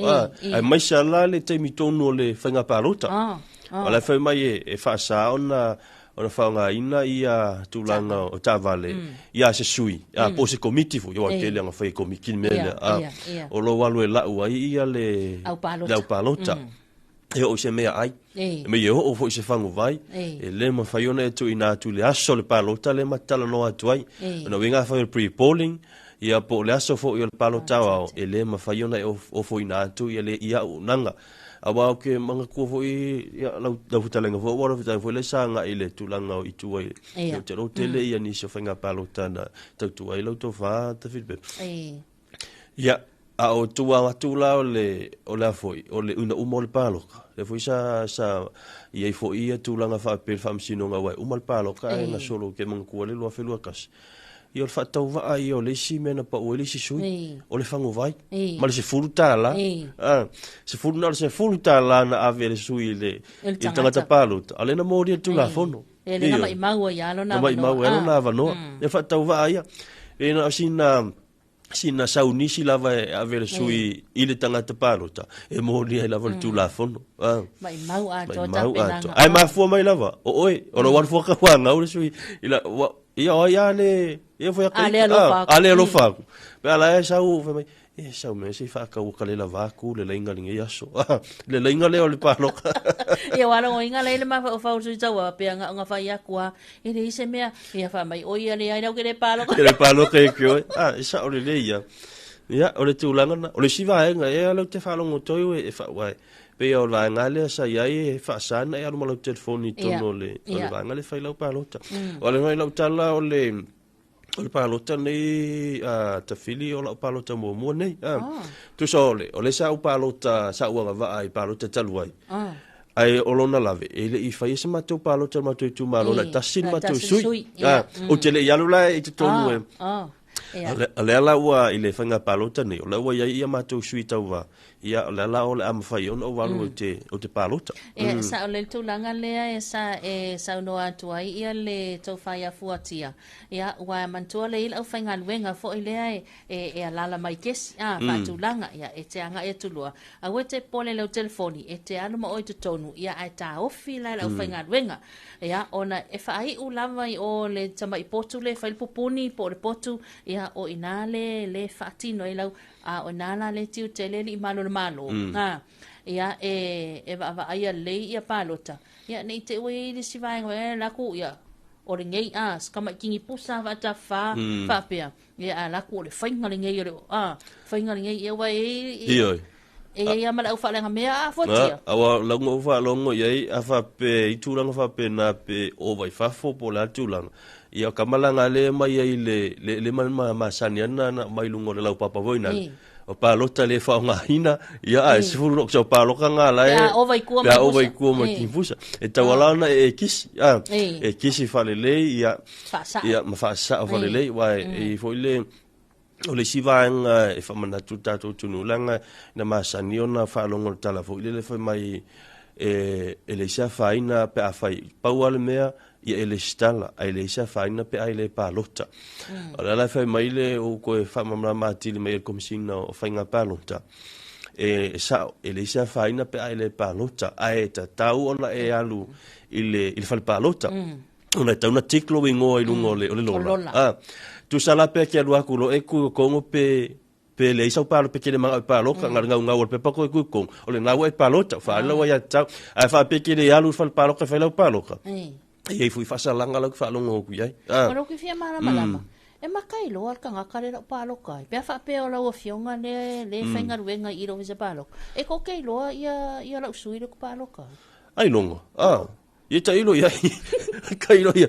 Speaker 8: Aemaise lava la le taimi tonu o le faiga palota. O la e fai mai e, e faasa ona ona faaaogaina ia tulaga o taavale ia se sui, po o se komiti foi, aua e tele lava ona fai e komiti le mea lea. O lou alu e lau ai ia le
Speaker 3: au
Speaker 8: palota. E oo i se meaai, me e oo foi i se faguvai, e le mafai ona e tuuina atu i le aso o le palota lea ma te talanoa atu ai. Ona uiga afai o le pre-polling, ia po o le aso foi o le palota aoao, e le mafai ona e ofoina atu ia le ia auaunaga. Aua ou te manatua foi ia, lau, lau fetalaiga foi, aua lau fetalaiga foi lea sa agai i le tulaga o i tua i Aotearoa tele ia nisi o faiga palota na tautua ai lau tofa Tafilipepe. Ia, a o tua atu la o le, o le a foi, o le ina uma o le paloka. Lea foi sa, sa i ai foi ia tulaga faapea i le Faamasinoga aua e uma le paloka ae gasolo ke manatua le 2021. Ia o le faatauvaa ia o le isi mea na pau ai le isi sui, o le faguvai, ma le $10. A, sefulu, na o le $10 na ave e le sui i le, i le tagata palota, a o lea na molia i le Tulafono.
Speaker 3: E le na maimau ai lava lona
Speaker 8: avanoa. Na maimau ai lona avanoa. Ia faatauvaa ia. E na o sina, sina saunisi lava e ave le sui i le tagata palota, e molia ai lava le Tulafono.
Speaker 3: Maimau atoa
Speaker 8: Maimau atoa. tapenaga. Ae mafua mai lava, o oe, o lou alu fua ka whangau le sui, i la, wa, ia o ai a le, ia foi a
Speaker 3: A le alofa aku.
Speaker 8: A le alofa aku. Pe ala e sau, fai mai, e sau mea se i whaakau ka le lava aku le lainga lenei aso. Le lainga lea o le paloka.
Speaker 3: Ia wala o inga le ma fa fa sui tau a pe anga nga fai aku a e le se mea ia fa mai o ia le ai lau ke le paloka.
Speaker 8: Ke le paloka e ke oe. Ah, e sa o le le ia. Ia, o le tulaga na. O le isi vaega e ala te whalongo toi oe e wha wai. Pe ia o le vaega lea sa i ai e faasa na e alu ma lau telefoni i tonu o le, o le vaega lea e fai lau palota. O le ngai lau tala o le, o le palota nei a Tafili o lau palota muamua nei. Tusa o le, o le sa ou palota, sa ou agavaa i palota talu ai. Ae o lona lave, e le i faia se matou palota i le matou itumalo, na tasi le matou sui. Ou te le i alu la i totonu e.
Speaker 3: Ia.
Speaker 8: O lea la ua i le faiga palota nei, o lea ua i ai ia matou sui tauva, ia o lea la o le a mafai ona ou alu ou te palota.
Speaker 3: Ia, sao lelei le tulaga lea e sa e saunoa atu ai ia le tofa ia Fuatia. Ia, ua manatua lea i le aufaigaluega foi lea e e alaala mai kesi, a, faatulaga, ia, e te agai atu loa. Aua e te popole i lau telefoni, e te alu ma oe i totonu, ia, ae taofi la e le aufaigaluega. Ia, ona e faaiu lava i o le tamai potu lea e fai le pupuni po o le potu, ia, o i ina le, le faatino ai lau, a o i ina la le tiute le alii malu o le Malo, a, ia, e, e vaavaaia lelei ia palota, ia, ne i te i ua i ai le isi vaega, e alu atu, ia, o lenei, a, si tamai tinipusa faatafa, faapea. Ia a laku o le faiga lenei o le a faiga lenei ia ua e
Speaker 8: Ioe.
Speaker 3: E i ai lava ma le au faaleagamea a fuatia.
Speaker 8: A ua lauga ou faalogo i ai a faapea i tulaga faapena pe ova i fafo po o le a tulaga. Ia o ka malaga lea e aumai ai le le le ma masani ana na aumai i luga o le laupapa foi nale. O palota le faaaogaina, ia ae 10 lok sau paloka nga la e.
Speaker 3: Pe a ova i kua
Speaker 8: mai. Pe a ova i kua mai kinfusa. E tauala ona e kisi, a e kisi faalelei ia.
Speaker 3: Faasao.
Speaker 8: Ia, ma faasao faalelei, aua e i ai foi le, o le isi vaega e faamanatu i le tatou atunuu, leaga na masani ona faalogo i le tala foi lele fai mai e leai se afaina pe afai, pau lava le mea ia e resitala, ae leai se afaina pe a e le palota. O le ala e fai mai le ua toe faamalamalama atili mai e le Komesina o Faiga Palota, e sao, e leai se afaina pe a e le palota, ae tatau ona e alu i le fale palota. Ona e tau na tick lou igoa i luga o le, o le lola.
Speaker 3: Lola.
Speaker 8: Ah, tusa la pea ke alu aku lo e kui o kongo pe pe leai sau palo pe kele manga paloka mm. ngā ngau ngau o le pepa koe kui kongo. O le ngau e palota, wha mm. lau ia tau. Ai wha pe kele alu wha paloka wha lau paloka. E ei fui whasalanga lau ki whalongo hoku iai.
Speaker 3: Ah. O lau ki whia marama lama. E makai loa le tagata le lau paloka ai. Pe a faapea o lau afioga le le faigaluega i i le ofisa paloka. E koke iloa ia ia lau sui le ku paloka.
Speaker 8: Ai longa. Ah. Ia tailo i ai. Tailo ia.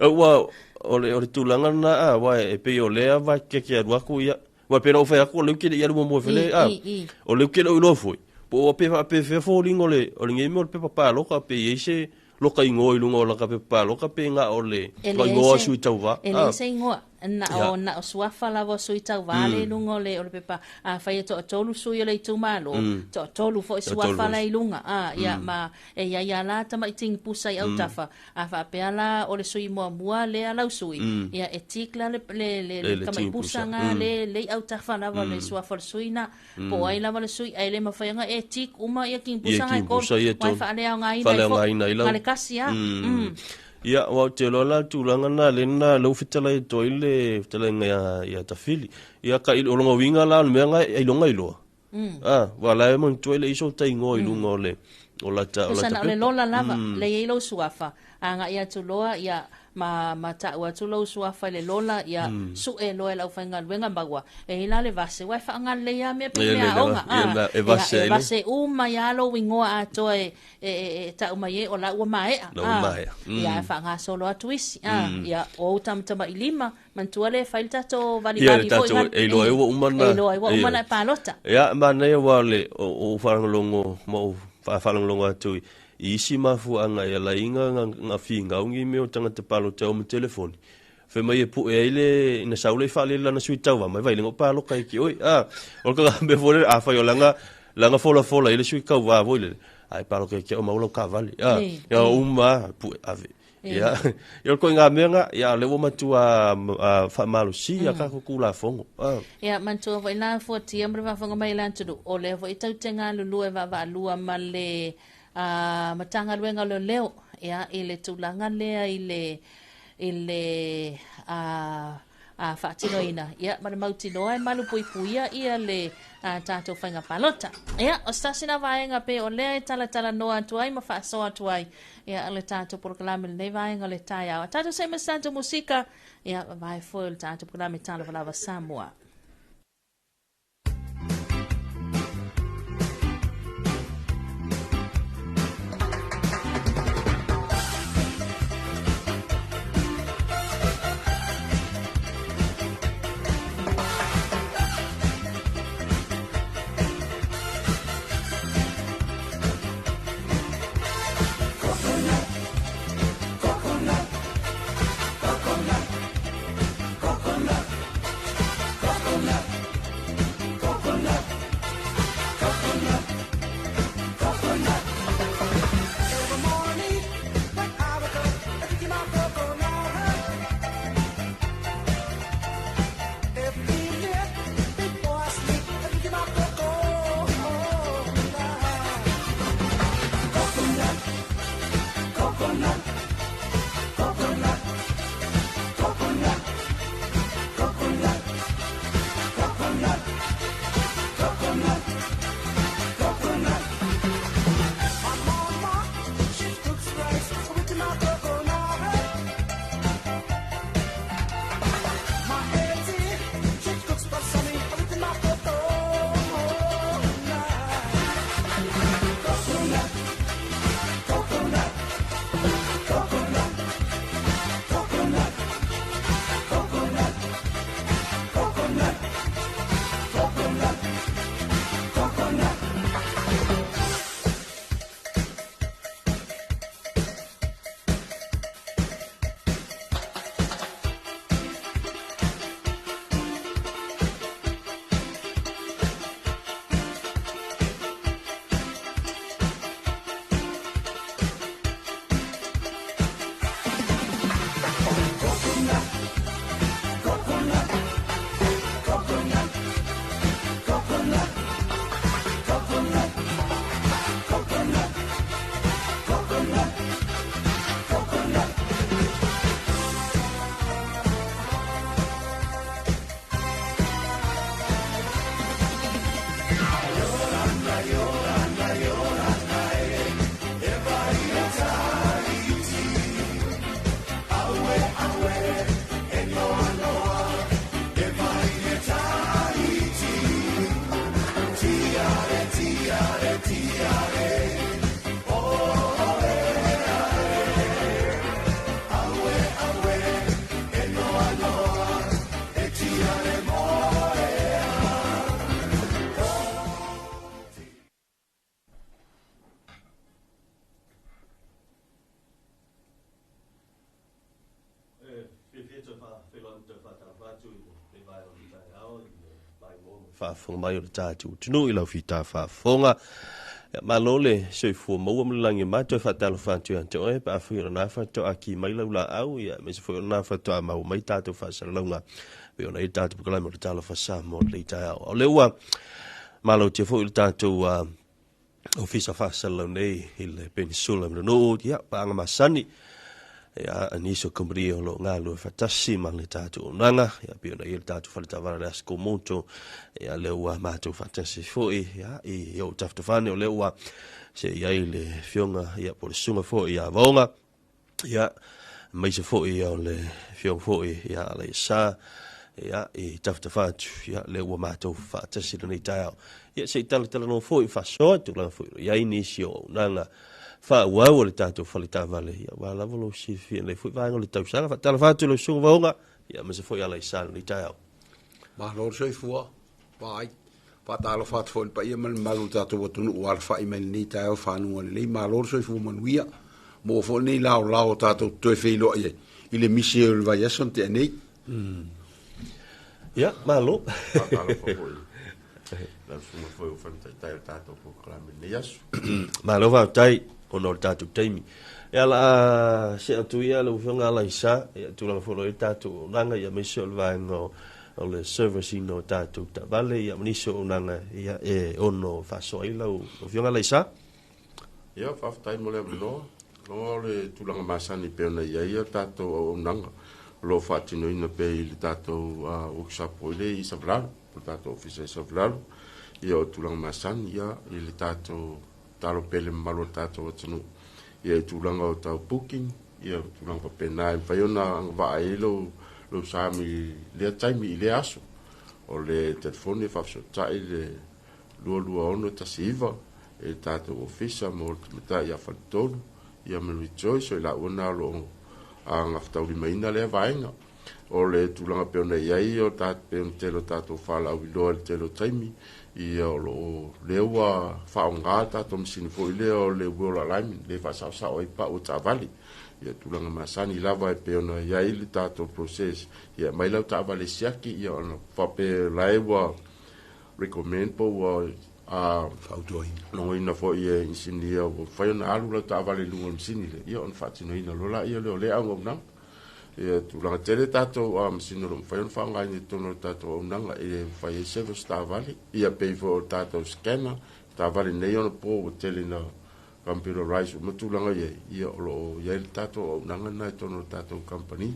Speaker 8: Ua, o le, o le tulaga lena, a, aua e pei o lea va ke ke alu aku ia. Ua pei ona ou fai atu, o lea ou te le i alu muamua i fale, a. O lea ou te le o iloa foi. Po o pe faapefea foliga o le, o lenei mea o le pepa paloka, pe i ai se loka igoa i luga o laka pepa paloka, pe na o le igoa o sui tauva.
Speaker 3: E leai se igoa. Na o, na o suafa lava o sui tauva le i luga o le, o le pepa. Afai e toatolu sui o le itumalo, toatolu foi suafa la i luga. A, ia, ma e i ai lava la tamai tigipusa i autafa. A faapea la o le sui muamua lea lau sui, ia e tick la le, le, le, le tamai pusa nga le, le i autafa lava o le suafa o le sui na. Po o ai lava le sui, ae le mafai ona e tick uma ia tigipusa nga e tolu, aua e faaleaogaina ai foi, na o le tasi lava.
Speaker 8: Ia, aua ou te iloa la le tulaga lena, lea na lea ua fetalai atu ai le fetalaiga ia, ia Tafili. Ia ka, o lona uiga la o le mea lena, ailoga iloa. Ah, aua la e manatua e le i so ta igoa i luga o le, o lata, o
Speaker 3: Tusa
Speaker 8: lata
Speaker 3: na o le
Speaker 8: pepa.
Speaker 3: lola lava, lea e i ai lou suafa, agai atu loa, ia, ma, ma tau atu lou suafa i le lola, ia, sue loa e le aufaigaluega maua, e i ai la le vase, aua e faaagalelei lava mea pei
Speaker 8: Ia,
Speaker 3: mea
Speaker 8: le, le,
Speaker 3: aoga,
Speaker 8: ia,
Speaker 3: ah,
Speaker 8: na, e
Speaker 3: ia,
Speaker 8: vase
Speaker 3: e
Speaker 8: ai le.
Speaker 3: vase uma ai lava lou igoa atoa e, e, e, e tau mai ai o la ua maea.
Speaker 8: La ua maea.
Speaker 3: Ia, e faagasolo atu isi. Ia, o ou tamatama'i lima, manatua lea e fai le tatou
Speaker 8: Ia,
Speaker 3: valivali
Speaker 8: le
Speaker 3: foi
Speaker 8: tatou, e iloa ai ua uma ona...
Speaker 3: E iloa ai ua uma ona e palota.
Speaker 8: Ia, manaia aua o le, o ou faalogologo, ma ou faalogologo atu i isi mafuaaga e ala ai na finau ni mea o tagata palota e o ma telefoni. Fai mai e pue ai le, ina sau lea i faalele lana sui tauva mai, vai le paloka i ki oi. Ah, o le kanga mea foi lele, afai o lana, lana folafola i le sui tauva foi lele, ai paloka i ki o mau lau kaavale. Ah, ia uma, pue, ave. Ia, ia o le koiga mea na, ia o lea ua matua faamalosi a tatou Tulafono. Ah.
Speaker 3: Ia, manatua foi la fuatia ma le faafofoga mai a le atunuu, o lea foi tatou te galulue vaavaalua ma le Matagaluega o Leoleo, ia, i le tulaga lea i le, i le a, a faatinoina, ia, ma le mautinoa e malupuipuia ia le a, tatou faiga palota. Ia, o se tasi na vaega pe o lea e talatalanoa atu ai ma faasoa atu ai, ia, le tatou polokalame lenei vaega o le taeao. A tatou see ma se tatou musika, ia, vavae foi o le tatou polokalame Talofa Lava Samoa.
Speaker 8: faafeiloai ma toe faatalofa atu i lenei vaega o le taeao i le maimoa ma le faafofoga mai o le tatou atunuu i lau fita faafofoga. Ia, malo le soifua maua ma le lagi e mama. Toe faatalofa atu ia te oe pe afai o lena faatoa ki mai lau laau, ia, aemaise foi o lena faatoa maua mai tatou faasalalauga pei ona i ai le tatou polokalame o le Talofa Samoa i lenei taeao. O lea ua malotia foi le tatou Ofisa Faasalalau nei i le Penisula ma le nuu, ia, paaga masani, ia, nisi o kamupani o lo o galulue faatasi ma le tatou auaunaga, ia, pei ona i ai le tatou fale taavale o le Asko Moto, ia, lea ua matou faatasi foi, ia, i ou tafatafa ane, o lea ua se i ai le afioga, ia, po o le susuga foi ia Vaoga, ia, aemaise foi o le afioga foi ia Alaiasa, ia, i tafatafa atu, ia, lea ua matou faatasi lenei taeao. Ia, se i talatalanoa foi faasoa tulaga foi o i ai nisi o auaunaga faaauau a le tatou fale taavale, ia, aua lava lou silafia i lenei foi vaega o le tausaga. Faatalofa atu i lau susuga Vaoga, ia, aemaise foi Alaiasa i lenei taeao.
Speaker 18: Malo le soifua, vaai. Faatalofa atu foi i le paia ma le mamalu o le tatou atunuu ua alafai mai i lenei taeao fanuga lelei. Malo le soifua manuia. Maua foi lenei laolao tatou te toe feiloai ai i le misi o le vaiaso na tea nei.
Speaker 8: Ia, malo.
Speaker 19: Faatalofa foi lau susuga foi o fai taitai o le tatou polokalame i lenei aso.
Speaker 8: Malo faafetai ona o le tatou taimi. Ia la a see atu ia lau Afioga Alaisa, ia tulaga foi o lo o i ai le tatou auaunaga, ia aemaise o le vaega o o le service ina o tatou taavale, ia ma nisi o auaunaga ia e ono faasoa ai lau Afioga Alaisa.
Speaker 19: Ia, faafetai mo le avanoa. Loa o le tulaga masani pei ona i ai a tatou auaunaga o lo o faatinoina pea i le tatou workshop foi lea i Savalalo, po o le tatou ofisa i Savalalo. Ia, o tulaga masani ia i le tatou talo pea i le mamalu o le tatou atunuu. Ia, i tulaga o tau booking, ia, tulaga faapena e mafai ona agavaa ai lou, lou sami i lea taimi i lea aso. O le telefoni e faafesootai le 22619 e le tatou ofisa mo le tamaitai ia Faletolu, ia ma Rejoice, o i laua na o lo o gafataulimaina lea vaega. O le tulaga pei ona i ai, o pei ona tele o tatou faalauiloa i le tele o taimi, ia o lo o lea ua faaaoga le tatou masini foi lea o le wheel alignment, lea e faasaosao ai pau o taavale. Ia tulaga masani lava e pei ona i ai le tatou process, ia aumai lau taavale siaki, ia ona faapea la e ua recommend po ua
Speaker 18: fautuaina
Speaker 19: logoina foi e inisinia ua mafai ona alu lau taavale i luga o le masini lea, ia ona faatinoina loa laia lea o lea auaunaga. Ia tulaga tele tatou masini o lo o mafai ona faaaogaina i totonu o le tatou auaunaga e fai ai service taavale, ia pei foi o le tatou scanner taavale nei ona po ua tele ina computerize uma tulaga i ai, ia o lo o i ai le tatou auaunaga lena i totonu o le tatou company.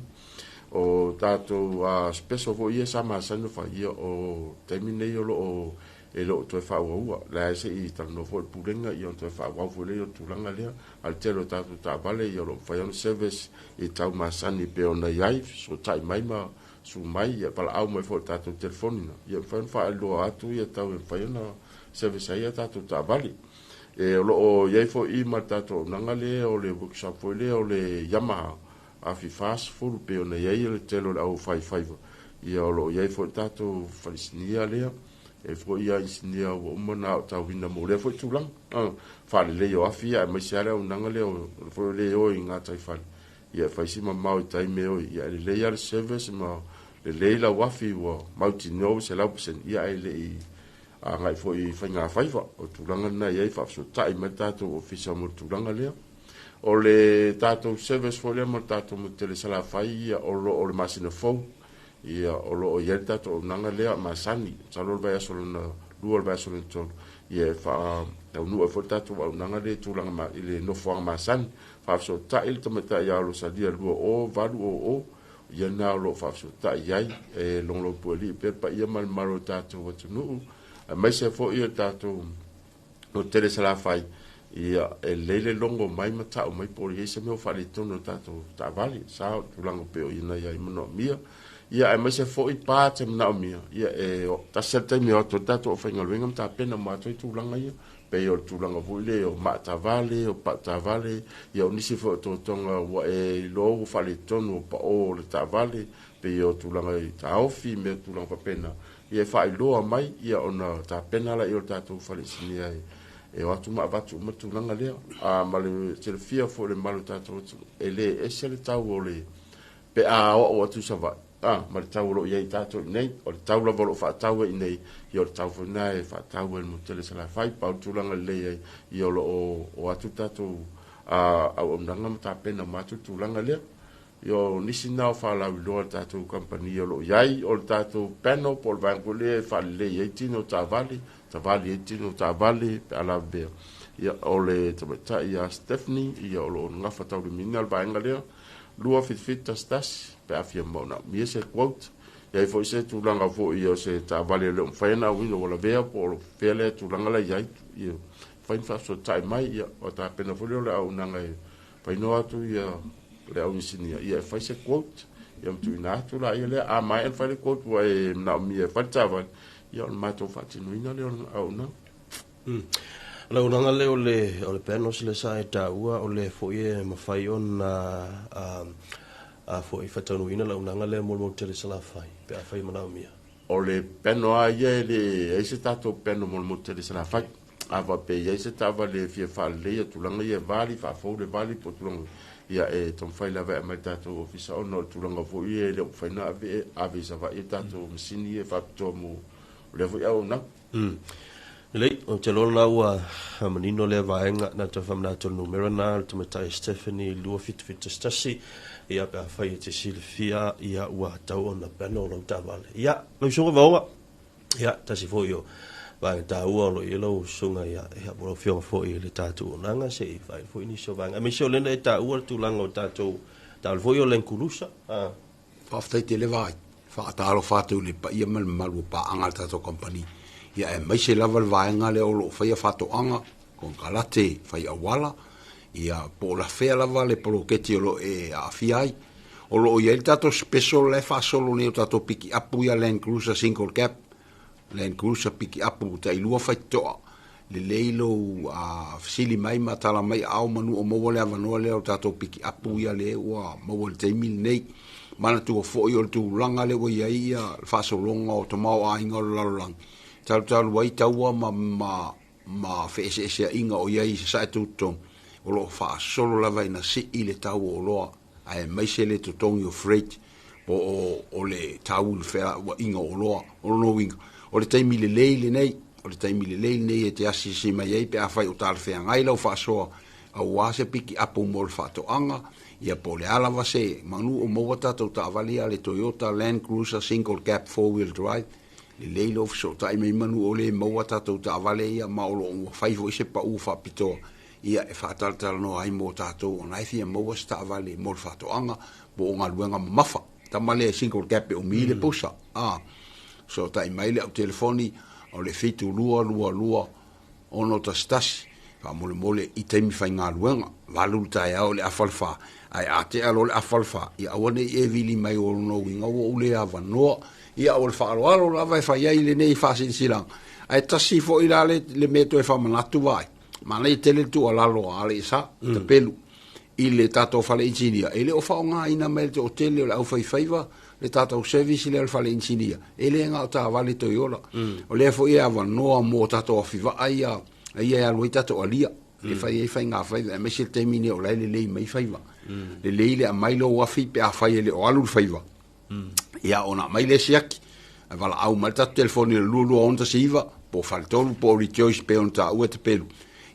Speaker 19: O tatou special foi ia sa masani ona fai, ia o taimi nei o lo o e le o toe faaauaua. La e se i talanoa foi le Pulega ia ona toe faaauau foi lea o le tulaga lea. A o le tele o tatou taavale ia o lo o mafai ona service i tau masani e pei ona i ai, fesootai mai ma su mai, ia valaau mai foi i le tatou telefoni na, ia mafai ona faailoa atu ia tau e mafai ona service ai a tatou taavale. E o lo o i ai foi i ma le tatou auaunaga lea o le workshop foi lea o le Yamaha afi 40 pei ona i ai le tele o le au faifaiva, ia o lo o i ai foi le tatou faleisinia lea. E foi ia inisinia ua uma ona aotauina mo lea foi tulaga. Faalelei o afi ia aemaise lava le auaunaga lea o le foi o le o i gataifale. Ia e fai si mamao i tai me oi. Ia e lelei lava le service ma lelei lau afi ua mautinoa ua 100% ia ae le i agai foi i faigafaiva. O le tulaga lena e i ai faafesootai mai le tatou ofisa mo le tulaga lea. O le tatou service foi lea mo le tatou motu tele i Salafai ia o lo o le masina fou. Ia, o lo o i ai le tatou auaunaga lea masani, masalo o le vaiaso lona lua o le vaiaso lona tolu, ia e faataunuu ai foi le tatou auaunaga lea i tulaga ma, i le nofoaga masani. Faafesootai le tamaitai ia Losalia 20800, ia lena o lo o faafesootai ai, e logolopuelii pea le paia ma le mamalu o le tatou atunuu, aemaise foi o le tatou o tele Salafai, ia, e lelei le logo mai ma tau mai po o i ai se mea o faaletonu o le tatou taavale, sa o tulaga pei o i ai manaomia. Ia, aemaise foi pa te manaomia, ia, e tasi lava le taimi e o atu ai le tatou aufaigaluega ma tapena uma atu ai tulaga ia, pei o le tulaga foi lea o maatavale, o pautavale, ia, o nisi foi o totoga ua e iloa ua faaletonu o pao o le taavale, pei o tulaga i taofi, mea tulaga faapena. Ia e faailoa mai, ia ona tapena laia o le tatou faleisinia e o atu ma avatu uma tulaga lea. A ma le silafia foi e le mamalu o le tatou atunuu, e le ese le tau o le Pe a aoao atu i Savaii, a, ma le tau o lo o i ai tatou i inei, o le tau lava o lo o faatau ai i inei, ia o le tau foi lena e faatau ai i le motu tele i Salafai. Pau le tulaga lelei ai, ia o lo o o atu le tatou auaunaga ma tapena uma atu le tulaga lea. Ia o nisi na o faalauiloa a le tatou kamupani o lo o i ai, o le tatou panel po o le vaega foi lea e faalelei ai tino o taavale, savali ai tino o taavale pe a lavevea. Ia o le tamaitai ia Stephanie, ia o lo o gafataulimaina le vaega lea, 27711 pe a fia manaomia se quote. E i ai foi se tulaga foi o se taavale e le o mafai ona auina ua lavea po o fea lea tulaga la i ai, ia mafai ona faafesootai mai, ia o tapena foi lea o le auaunaga e fai noa atu ia le au inisinia ia e fai se quote ia ma tuuina atu laia lea. A maea ona fai le quote ua e manaomia e fai le taavale, ia o le matou faatinoina lea o le auaunaga.
Speaker 8: O le auaunaga lea o le o le panels lea sa e taua, o lea foi e mafai ona a foi faataunuuina le auaunaga lea mo le motu tele i Salafai pe afai e manaomia.
Speaker 19: O le panel lava ia e leai se tatou panel mo le motu tele i Salafai. A faapea e i ai se taavale e fia faaleleia tulaga ia e vali, faafou le vali po o tulaga, ia e taumafai lava e aumai i le tatou ofisa ona o le tulaga foi ia e le o mafai ona ave, ave i Savaii a tatou masini ia e faapitoa mo lea foi auaunaga.
Speaker 8: Lelei, ou te iloa lena ua manino lea vaega. Na toe faamanatu le numera lena, le tamaitai Stephanie 2771, ia pe afai e te silafia, ia ua tatau ona panel lau taavale. Ia, lau Susuga Vaoga, ia, tasi foi o vaega taua o lo o i ai lau susuga, ia, ia, po o lau Afioga foi i le tatou auaunaga, se i fai foi nisi o vaega. Aemaise o lea na e taua le tulaga o tatou taavale foi o Land Cruiser. Ah.
Speaker 18: Faafetai tele Vaai. Faatalofa atu i le paia ma le mamalu o paaga a le tatou kamupani, ia aemaise lava le vaega lea o lo o faia faatoaga, konekarate, fai auala, ia po o la fea lava le poloketi o lo o e aafia ai. O lo o i ai le tatou special la e faasolo nei o tatou pikiapu ia Land Cruiser Single Cab, Land Cruiser pikiapu tailua faitotoa. Lelei lou fesili mai ma tala mai aao manu o maua le avanoa lea o tatou pikiapu ia lea ua maua i le taimi lenei. Manatua foi o le tulaga lea ua i ai ia le faasologa o tamaoaiga o le lalolagi, talutalu ai taua ma, ma, ma feeseeseaiga o i ai i Sasae Tutotonu, o lo o faasolo lava ina sii le tau o oloa, aemaise le totogi o freight po o, o le tau i le feauaiga o oloa. O lona uiga, o le taimi lelei lenei, o le taimi lelei lenei e te asiasi mai ai pe afai o talafeagai lau faasoa aua se pikiapu mo le faatoaga, ia po o le a lava se manu o maua tatou taavale ia le Toyota Land Cruiser Single Cab Four Wheel Drive, lelei lou fesootai mai manu o le maua tatou taavale ia ma o lo o ua fai foi se pau faapitoa ia e faatalatalanoa ai mo tatou ona e fia maua se taavale mo le faatoaga po o galuega mamafa. Tama lea single cab e umi le pusa. A, fesootai mai le au telefoni o le 7222 611, faamolemole i taimi faigaluega, 8 le taeao i le afa le fa, ae a tea loa le afa le fa, ia aua ne i e vili mai o lona uiga ua ou le avanoa. Ia o le faaaloalo lava e fai ai lenei faasilasilaga, ae tasi foi la le, le mea toe faamanatu vaai, manaia tele le tuualalo a Alesa Tapelu i le tatou fale inisinia, e le o faaaogaina mai e le toatele o le aufaifaiva le tatou service lea o le fale inisinia, e le na o taavale Toyota. O lea foi e avanoa mo tatou afivaa ia, ia e alu ai tatou alia, e fai ai faiga faiva, aemaise le taimi nei o la e lelei mai faiva. Lelei le aumai lou afi pe afai e le o alu le faiva. Ia ona aumai lea siaki, ae valaau mai le tatou telefoni i le 22 619 po o Faletolu po o Rejoice pei ona taua e Tapelu.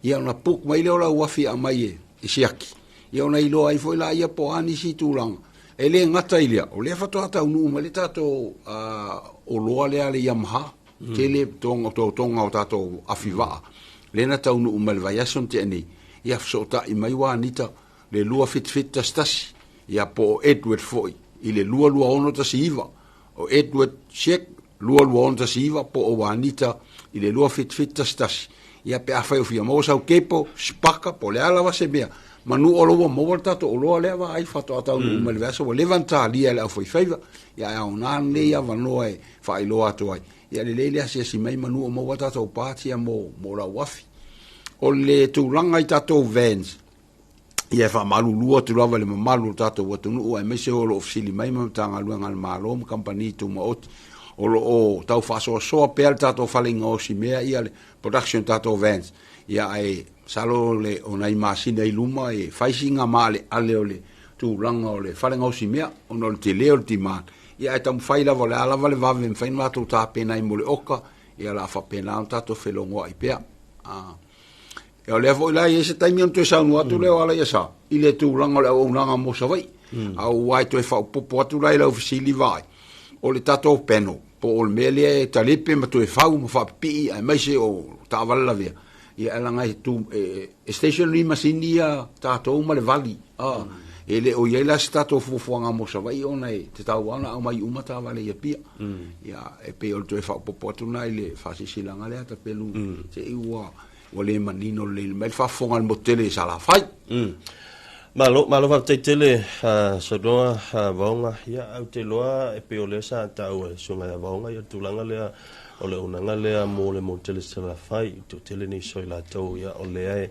Speaker 18: Ia ona book mai lea o lau afi e aumai e siaki. Ia ona iloa ai foi laia po o a nisi tulaga. E le gata i lea, o lea faatoa taunuu mai le tatou oloa lea a le Yamaha, tele totoga o tatou afi vaa, lea na taunuu mai le vaiaso na tea nei, ia fesootai mai ua Anita le 27711, ia po o Edward foi i le 22619, o Edward Sheck 22619 po o Anita i le 27711. Ia pe afai o fia maua sau kepo, spaka, po o le a lava se mea, manu o lo ua maua le tatou oloa lea vaai faatoa taunuu mai le vaiaso ua leva ona talia e le aufaifaiva, ia ae aoga lenei avanoa e faailoa atu ai. Ia lelei le asiasi mai manu o maua tatou parts ia mo, mo lau afi. O le tulaga i tatou vans, ia e faamalulu atu lava i le mamalu o le tatou atunuu aemaise o lo o fesili mai ma Matagaluega a le Malo ma kamupani tumaoti o lo o tau faasoasoa pea le tatou fale gaosi mea ia le production tatou vans ia ae masalo le o nai masina i luma e fai sina maaleale o le tulaga o le fale gaosi mea ona o le tele o le demand. Ia ae taumafai lava o le a lava le vave e mafai ona matou tapena ai mo le oka, ia o le a faapena ona tatou felogoai pea. Ia o lea foi la e i ai se taimi ona toe saunoa atu lea o Alaiasa i le tulaga o le auaunaga mo Savaii. A ua e toe faaopoopo atu la i lau fesili vaai, o le tatou panel po o le mea lea e talepe ma toe fau ma faapipii aemaise o taavale lavea, ia e laga e tu e stationary masini ia tatou ma le vali. E le o i ai la se tatou fuafuaga mo Savaii ona e tatau lava ona aumai uma taavale i Apia. Ia e pei o le toe faaopoopo atu lena i le faasilasilaga lea Tapelu te i ua ua le manino lelei mai le faafofoga a le motu tele i Salafai.
Speaker 8: Malo, malo faafetai tele saunoa Vaoga. Ia, ou te iloa e pei o lea sa taua e le Susuga ia Vaoga ia le tulaga lea o le auaunaga lea mo le motu tele i Salafai, i toatele nisi o i latou ia o lea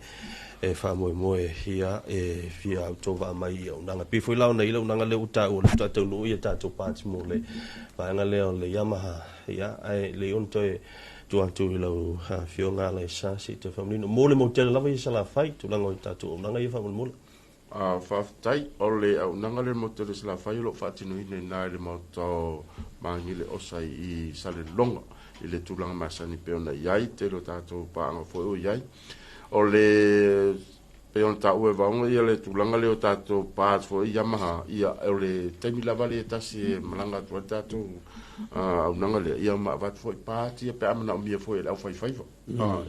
Speaker 8: e faamoemoe ia e fia autovaa mai i auaunaga. E pei foi la ona i ai le auaunaga lea ua taua o lea faatoa taunuu ia tatou parts mo le vaega lea o le Yamaha, ia ae lelei ona toe tuu atu i lau Afioga Alaisa se i toe faamanino mo le motu tele lava ia i Salafai, tulaga o tatou auaunaga ia faamolemole.
Speaker 19: Faafetai, o le auaunaga lea i le motu tele i Salafai o lo o faatinoina i ina i le maota o Magile Osa i Salelologa i le tulaga masani pei ona i ai, tele o tatou paaga foi o i ai. O le pei ona taua e Vaoga ia le tulaga lea o tatou parts foi Yamaha, ia o le taimi lava lea e tasi e malaga atu ai le tatou auaunaga lea, ia ma avatu foi parts ia pe a manaomia foi e le aufaifaiva.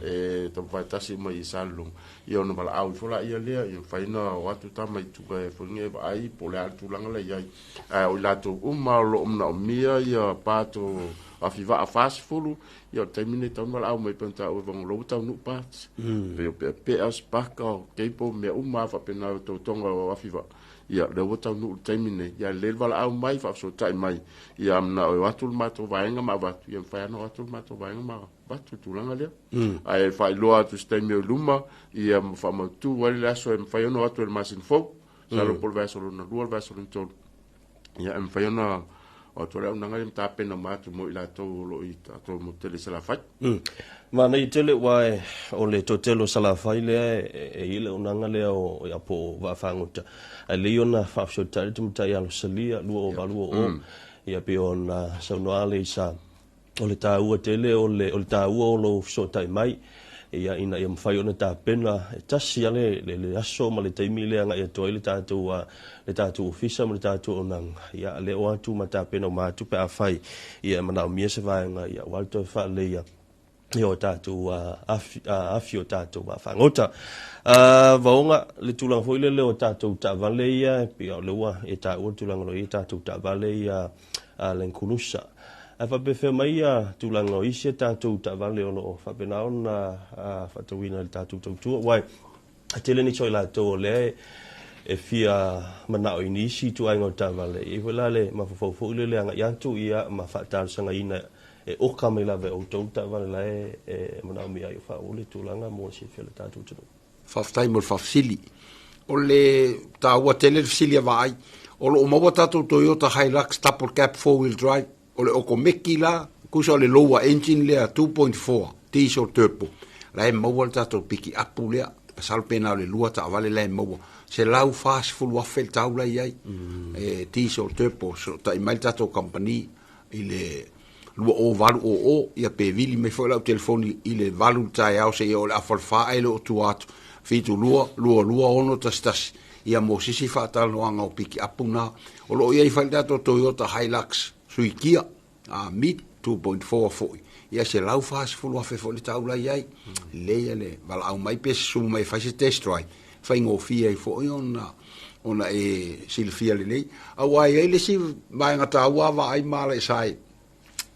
Speaker 19: E taumafai tasi uma i Salelologa, ia ona valaau ifo laia lea, ia mafai ona o atu tama i tua e foi nei e vaai po o le a le tulaga la i ai. Ae o i latou uma o lo o manaomia ia parts o afivaa 40, Ia o le taimi lenei e tatau ona valaau mai pei ona taua e Vaoga ua taunuu parts. Pei o peapea, o sipaka, o cable, mea uma lava faapena o totoga o afi vaa. Ia lea ua taunuu i le taimi lenei. Ia lelei le valaau mai, faafesootai mai. Ia a manao e o atu le matou vaega ma avatu, ia mafai lava ona o atu le matou vaega ma avatu le tulaga lea. Ae faailoa atu i se taimi o i luma, ia ma faamautu ai le aso e mafai ona o atu ai i le masina fou. Masalo po o le vaiaso lona lua, le vaiaso lona tolu. Ia e mafai ona o atu le auaunaga ia ma tapena uma atu mo i latou o lo o i tatou motu tele i Salafai.
Speaker 8: Manaia tele aua o le toatele o Salafai lea e i ai le auaunaga lea o ia po o vaafagota. Ae lelei ona faafesootai le tamaitai ia Losalia 2080 ia pei ona saunoa Aleisa o le taua tele o le, o le taua o lou fesootai mai, ia, ina ia mafai ona tapena e tasi lava le, le, le aso ma le taimi lea e agai atu ai le tatou, le tatou ofisa ma le tatou auaunaga, ia, lea o atu ma tapena uma atu pe afai, ia, e manaomia se vaega, ia, aua le toe faaleleia, ia, o tatou afi, afi o tatou vaafagota. Vaoga, le tulaga foi lele o tatou taavale ia, e pei o lea ua e taua le tulaga o lo o i ai tatou taavale ia, Land Cruiser. Ae faapefea mai ia tulaga o isi a tatou taavale o lo o faapena ona faatauina i le tatou tautua, aua e tele nisi o i latou o lea e fia manao i nisi ituaiga o taavale. E i ai foi la le mafaufau foi lele e agai atu ia ma faatalosagaina e oka mai lava e outou le taavale la e manaomia ai o faauu le tulaga mo le silafia o le tatou atunuu.
Speaker 18: Faafetai mo le faafesili. O le taua tele le fesili a Vaai. O lo o maua tatou Toyota Hilux double cab 4 wheel drive, o le okomeki la, tusa o le lower engine lea 2.4 diesel turbo. La e maua le tatou pikiapu lea, masalo pe na o le lua taavale la e maua. $140,000 le tau la e i ai, e diesel turbo. Fesootai mai le tatou kamupani i le 2080, ia pe vili mai foi lau telefoni i le 8 i le taeao seia oo i le afa o le 4 ae le o tua atu, 72 22 6 11, ia mo se isi faatalanoaga o pikiapu na. O lo o i ai foi le tatou Toyota Hilux sui kia, mid 2.4 foi, ia $140,000 foi le tau la i ai. Lelei ia le valaau mai pe susu mai e fai se test drive, faigofie ai foi ona e silafia lelei. Aua e i ai le isi vaega taua a vaai ma Alaisae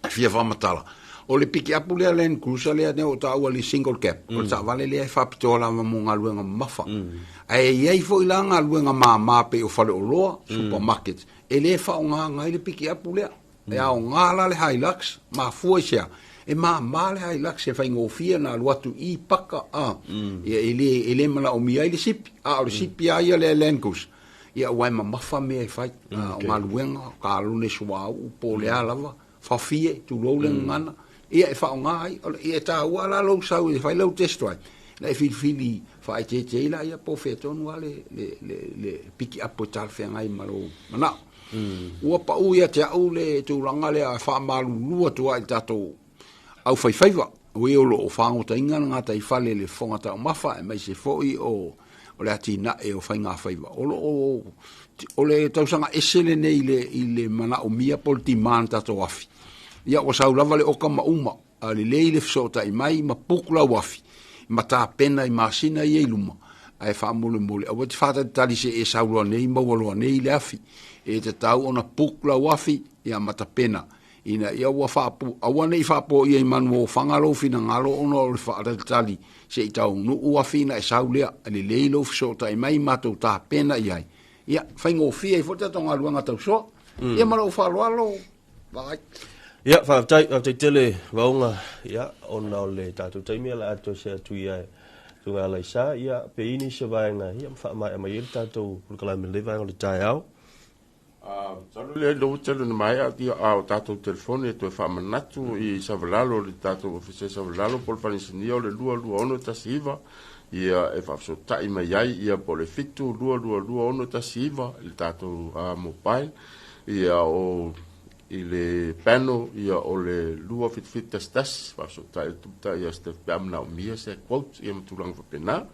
Speaker 18: e fia faamatala, o le pikiapu lea Land Cruiser lea ua taua le single cab, o le taavale lea e faapitoa lava mo galuega mamafa. Ae i ai foi la galuega mama pei o faleoloa, supermarket, e le faaaogaina ai le pikiapu lea. E aoga la le Hilux, mafua i se a? E mama le Hilux e faigofie ona alu atu i paka, a, ia e le, e le manaomia ai le sipi, a o le sipi lava ia lea Land Cruiser, ia aua e mamafa mea e fai, o galuega, o kalone suauu, po o le a lava, fafie, tulou le gagana, ia e faaaoga ai. Ia e taua la lou sau e fai lau test drive, Na e filifili faaeteete ai laia po o fea tonu lava le, le, le, le pikiapu e talafeagai ma lou manao. Ua pau ia te au le tulaga lea e faamalulu atu ai i le tatou aufaifaiva, o e o lo o fagotaina le gataifale i le fofoga taumafa aemaise foi o o le atinae o faigafaiva. O lo o o le tausaga ese lenei i le i le manaomia po o le demand tatou afi. Ia ua sau lava le oka ma uma, a lelei le fesootai mai ma book lau afi ma tapena i masina ia i luma, ae faamolemole aua e te faatalitali se i e sau loa nei maua loa nei le afi. E tatau ona book lau afi ia ma tapena ina ia ua faapu, aua ne i faapoia i manuofaga lou finagalo ona o le faatalitali se i taunuu afi ina e sau lea, e lelei lou fesootai mai matou tapena i ai, ia faigofie ai foi le tatou galuega tausoa. Ia ma lou faaaloalo, vaai.
Speaker 8: Ia, faafetai, faafetai tele Vaoga, ia, ona o le tatou taimi o le a toe see atu ia e Susuga Alaisa, ia, pe i nisi o vaega, ia, ma faamaea mai ai le tatou polokalame i lenei vaega o le taeao.
Speaker 19: Masalo lea ua tele ona maea ia a o tatou telefoni e toe faamanatu i Savalalo le tatou ofisa i Savalalo po o le fale inisinia o le 22619 ia e faafesootai mai ai ia po o le 7222619 i le tatou mobile ia o i le panel ia o le 27711 faafesootai atu ia Steph pe a manaomia se quote ia ma tulaga faapena.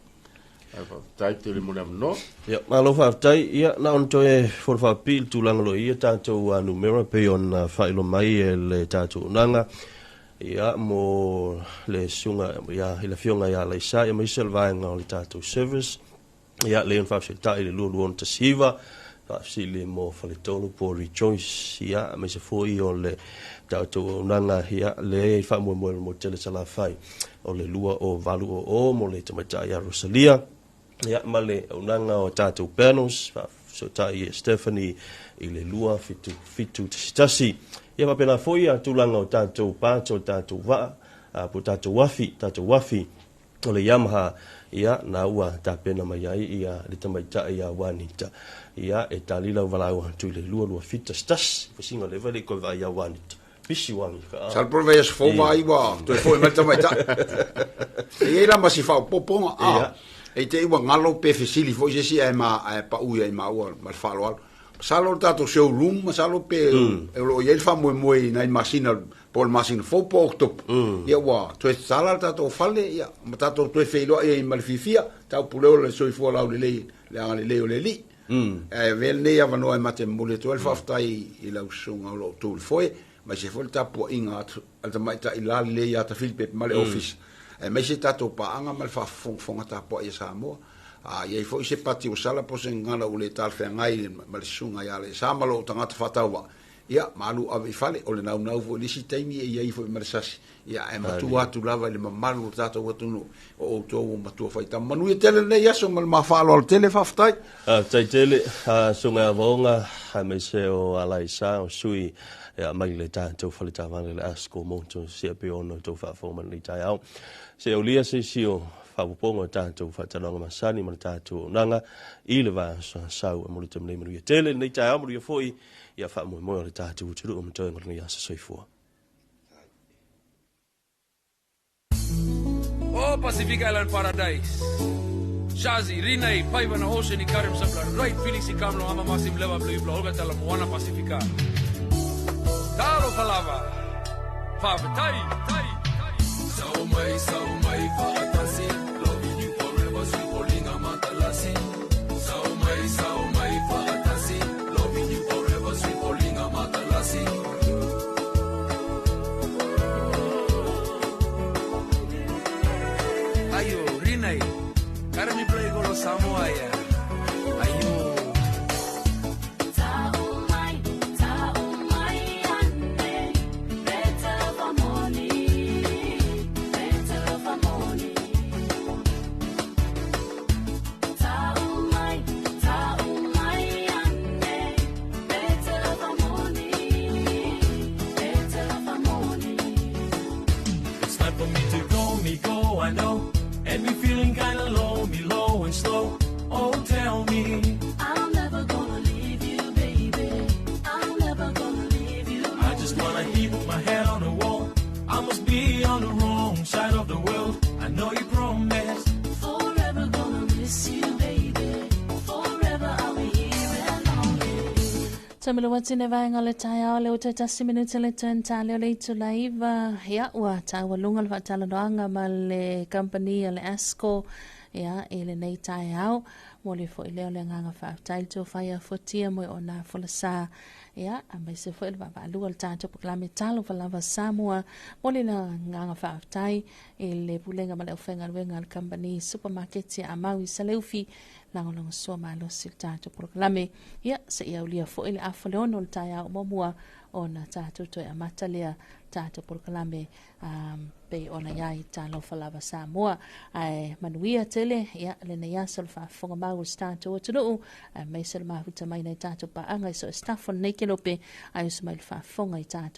Speaker 19: Ae faafetai tele mo le avanoa.
Speaker 8: Ia, malo faafetai. Ia, na ona toe fonofaapipii i le tulaga o lo o i ai tatou numera pei ona faailoa mai e le tatou auaunaga, ia, mo le susuga ia, i le Afioga ia Laisa, aemaise o le vaega o le tatou service. Ia, lea ona faafesootai i le 2219, faafesili mo Faletolu po o Rejoice, ia, aemaise foi o le tatou auaunaga, ia, lea e faamoemoe mo Tele Salafai, o le 2080 mo le tamaitai ia Rosalia, ia, ma le auaunaga o tatou panels, faafesootai ia Stephanie i le 27711. Ia, faapena foi ia tulaga o tatou parts o tatou vaa, po o tatou afi, tatou afi o le Yamaha, ia, na ua tapena mai ai ia le tamaitai ia Juanita, ia, e tali lau valaau atu i le 2271, fasinga leva le i koe vaai ia Juanita. Pisi Juanita. Ah.
Speaker 18: Masalo po o le vaiaso fou vaai ua toe foi mai le tamaitai. E i ai la ma si faaopoopoga, a, e te i ua galo pe fesili foi se isi ae ma, ae pau ia i maua ma le faaaloalo. Masalo le tatou showroom, masalo pe o lo o i ai le faamoemoe i nai masina po o le masina fou po o Oketopa, ia ua toe tatala le tatou fale, ia, ma tatou toe feiloai ai ma le fiafia, taupuleola le soifua laulelei, le agalelei o le Alii. Ae avea lenei avanoa e mate momoli atu ai le faafetai i lau susuga o lo o tu i le foe, aemaise foi le tapuaiga a le tamaitai lalelei ia Tafilipepe ma le Ofisa, aemaise tatou paaga ma le faafofogafoga tapuai a Samoa. A i ai foi se pati ua sala po o se gagana ua le talafeagai ma le susuga ia Alaiasa ma lou tagata faatauvaa, Ia, malu ave i fale, o le naunau foi i le isi taimi e i ai foi ma le sasi, ia, ae matua atu lava i le mamalu o le tatou atunuu, o outou ua matua faitama. Manuia tele lenei aso ma le ma faaaloalo tele, faafetai.
Speaker 8: Faafetai tele, Susuga ia Vaoga, aemaise o Alaisa, o sui mai le tatou faletaavale le Asco Motors, ia pei ona outou faafofoga mai lenei taeao. Se aulia se isi o faaopoopoga o tatou faatalanoaga masani ma le tatou auaunaga i le vaiaso sau e momoli atu ai lenei manuia tele lenei taeao, manuia foi ia faamoemoe o le tatou atunuu ma toega o lenei aso. Soifua.
Speaker 5: Oh, Pacific Island Paradise. Shazi, Rinai, Paivana Ocean, Ikarim Sabla, Right, Felix Ikamlo, Ama Masim Leva, Blue, Ibla, Olga Tala, Moana Pacifica. Talo Falava. Faafetai, tai, tai. Sau mai, sau mai, faatasi. Loving you forever, sweet Paulina Matalasi. Sau mai, sau mai, faatasi. Loving you forever, sweet Paulina Matalasi. Ayo, Rinai. Karami play golo Samoa ya. Ayo. It's time for me to go, me go, I know. And me feeling kind of low, me low and slow. Oh, tell me.
Speaker 17: I'm never going to leave you, baby. I'm never going to leave you.
Speaker 5: I just want to hit my head on the wall. I must be on the wrong side of the world. I know you promised.
Speaker 3: Tamalua tine vaega o le taeao le ua tasi minute le turn tale o le itula 9. Ia, ua taualuga le faatalanoaga ma le kamupani a le ASCO ia, i lenei taeao. Momoli foi lea o le agaga faafetai le tofai afotia mo ona folasa. Ia, aemaise foi le vaavaalua o le tatou polokalame Talofa Lava Samoa. Momoli le agaga faafetai i le pulega ma le aufaigaluega a le kamupani supermarket a Maui Saleufi lagolagosua malosi le tatou polokalame. Ia, se i aulia foi le afa le 6 o le taeao muamua ona tatou toe amata lea tatou polokalame pei ona iai Talofa Lava Samoa. Ae manuia tele ia lenei aso le faafofoga mau o si tatou atunuu, aemaise le mafuta mai nai tatou paaga i so o se tafa o lenei kelope, ae usu mai le faafofoga i tatou.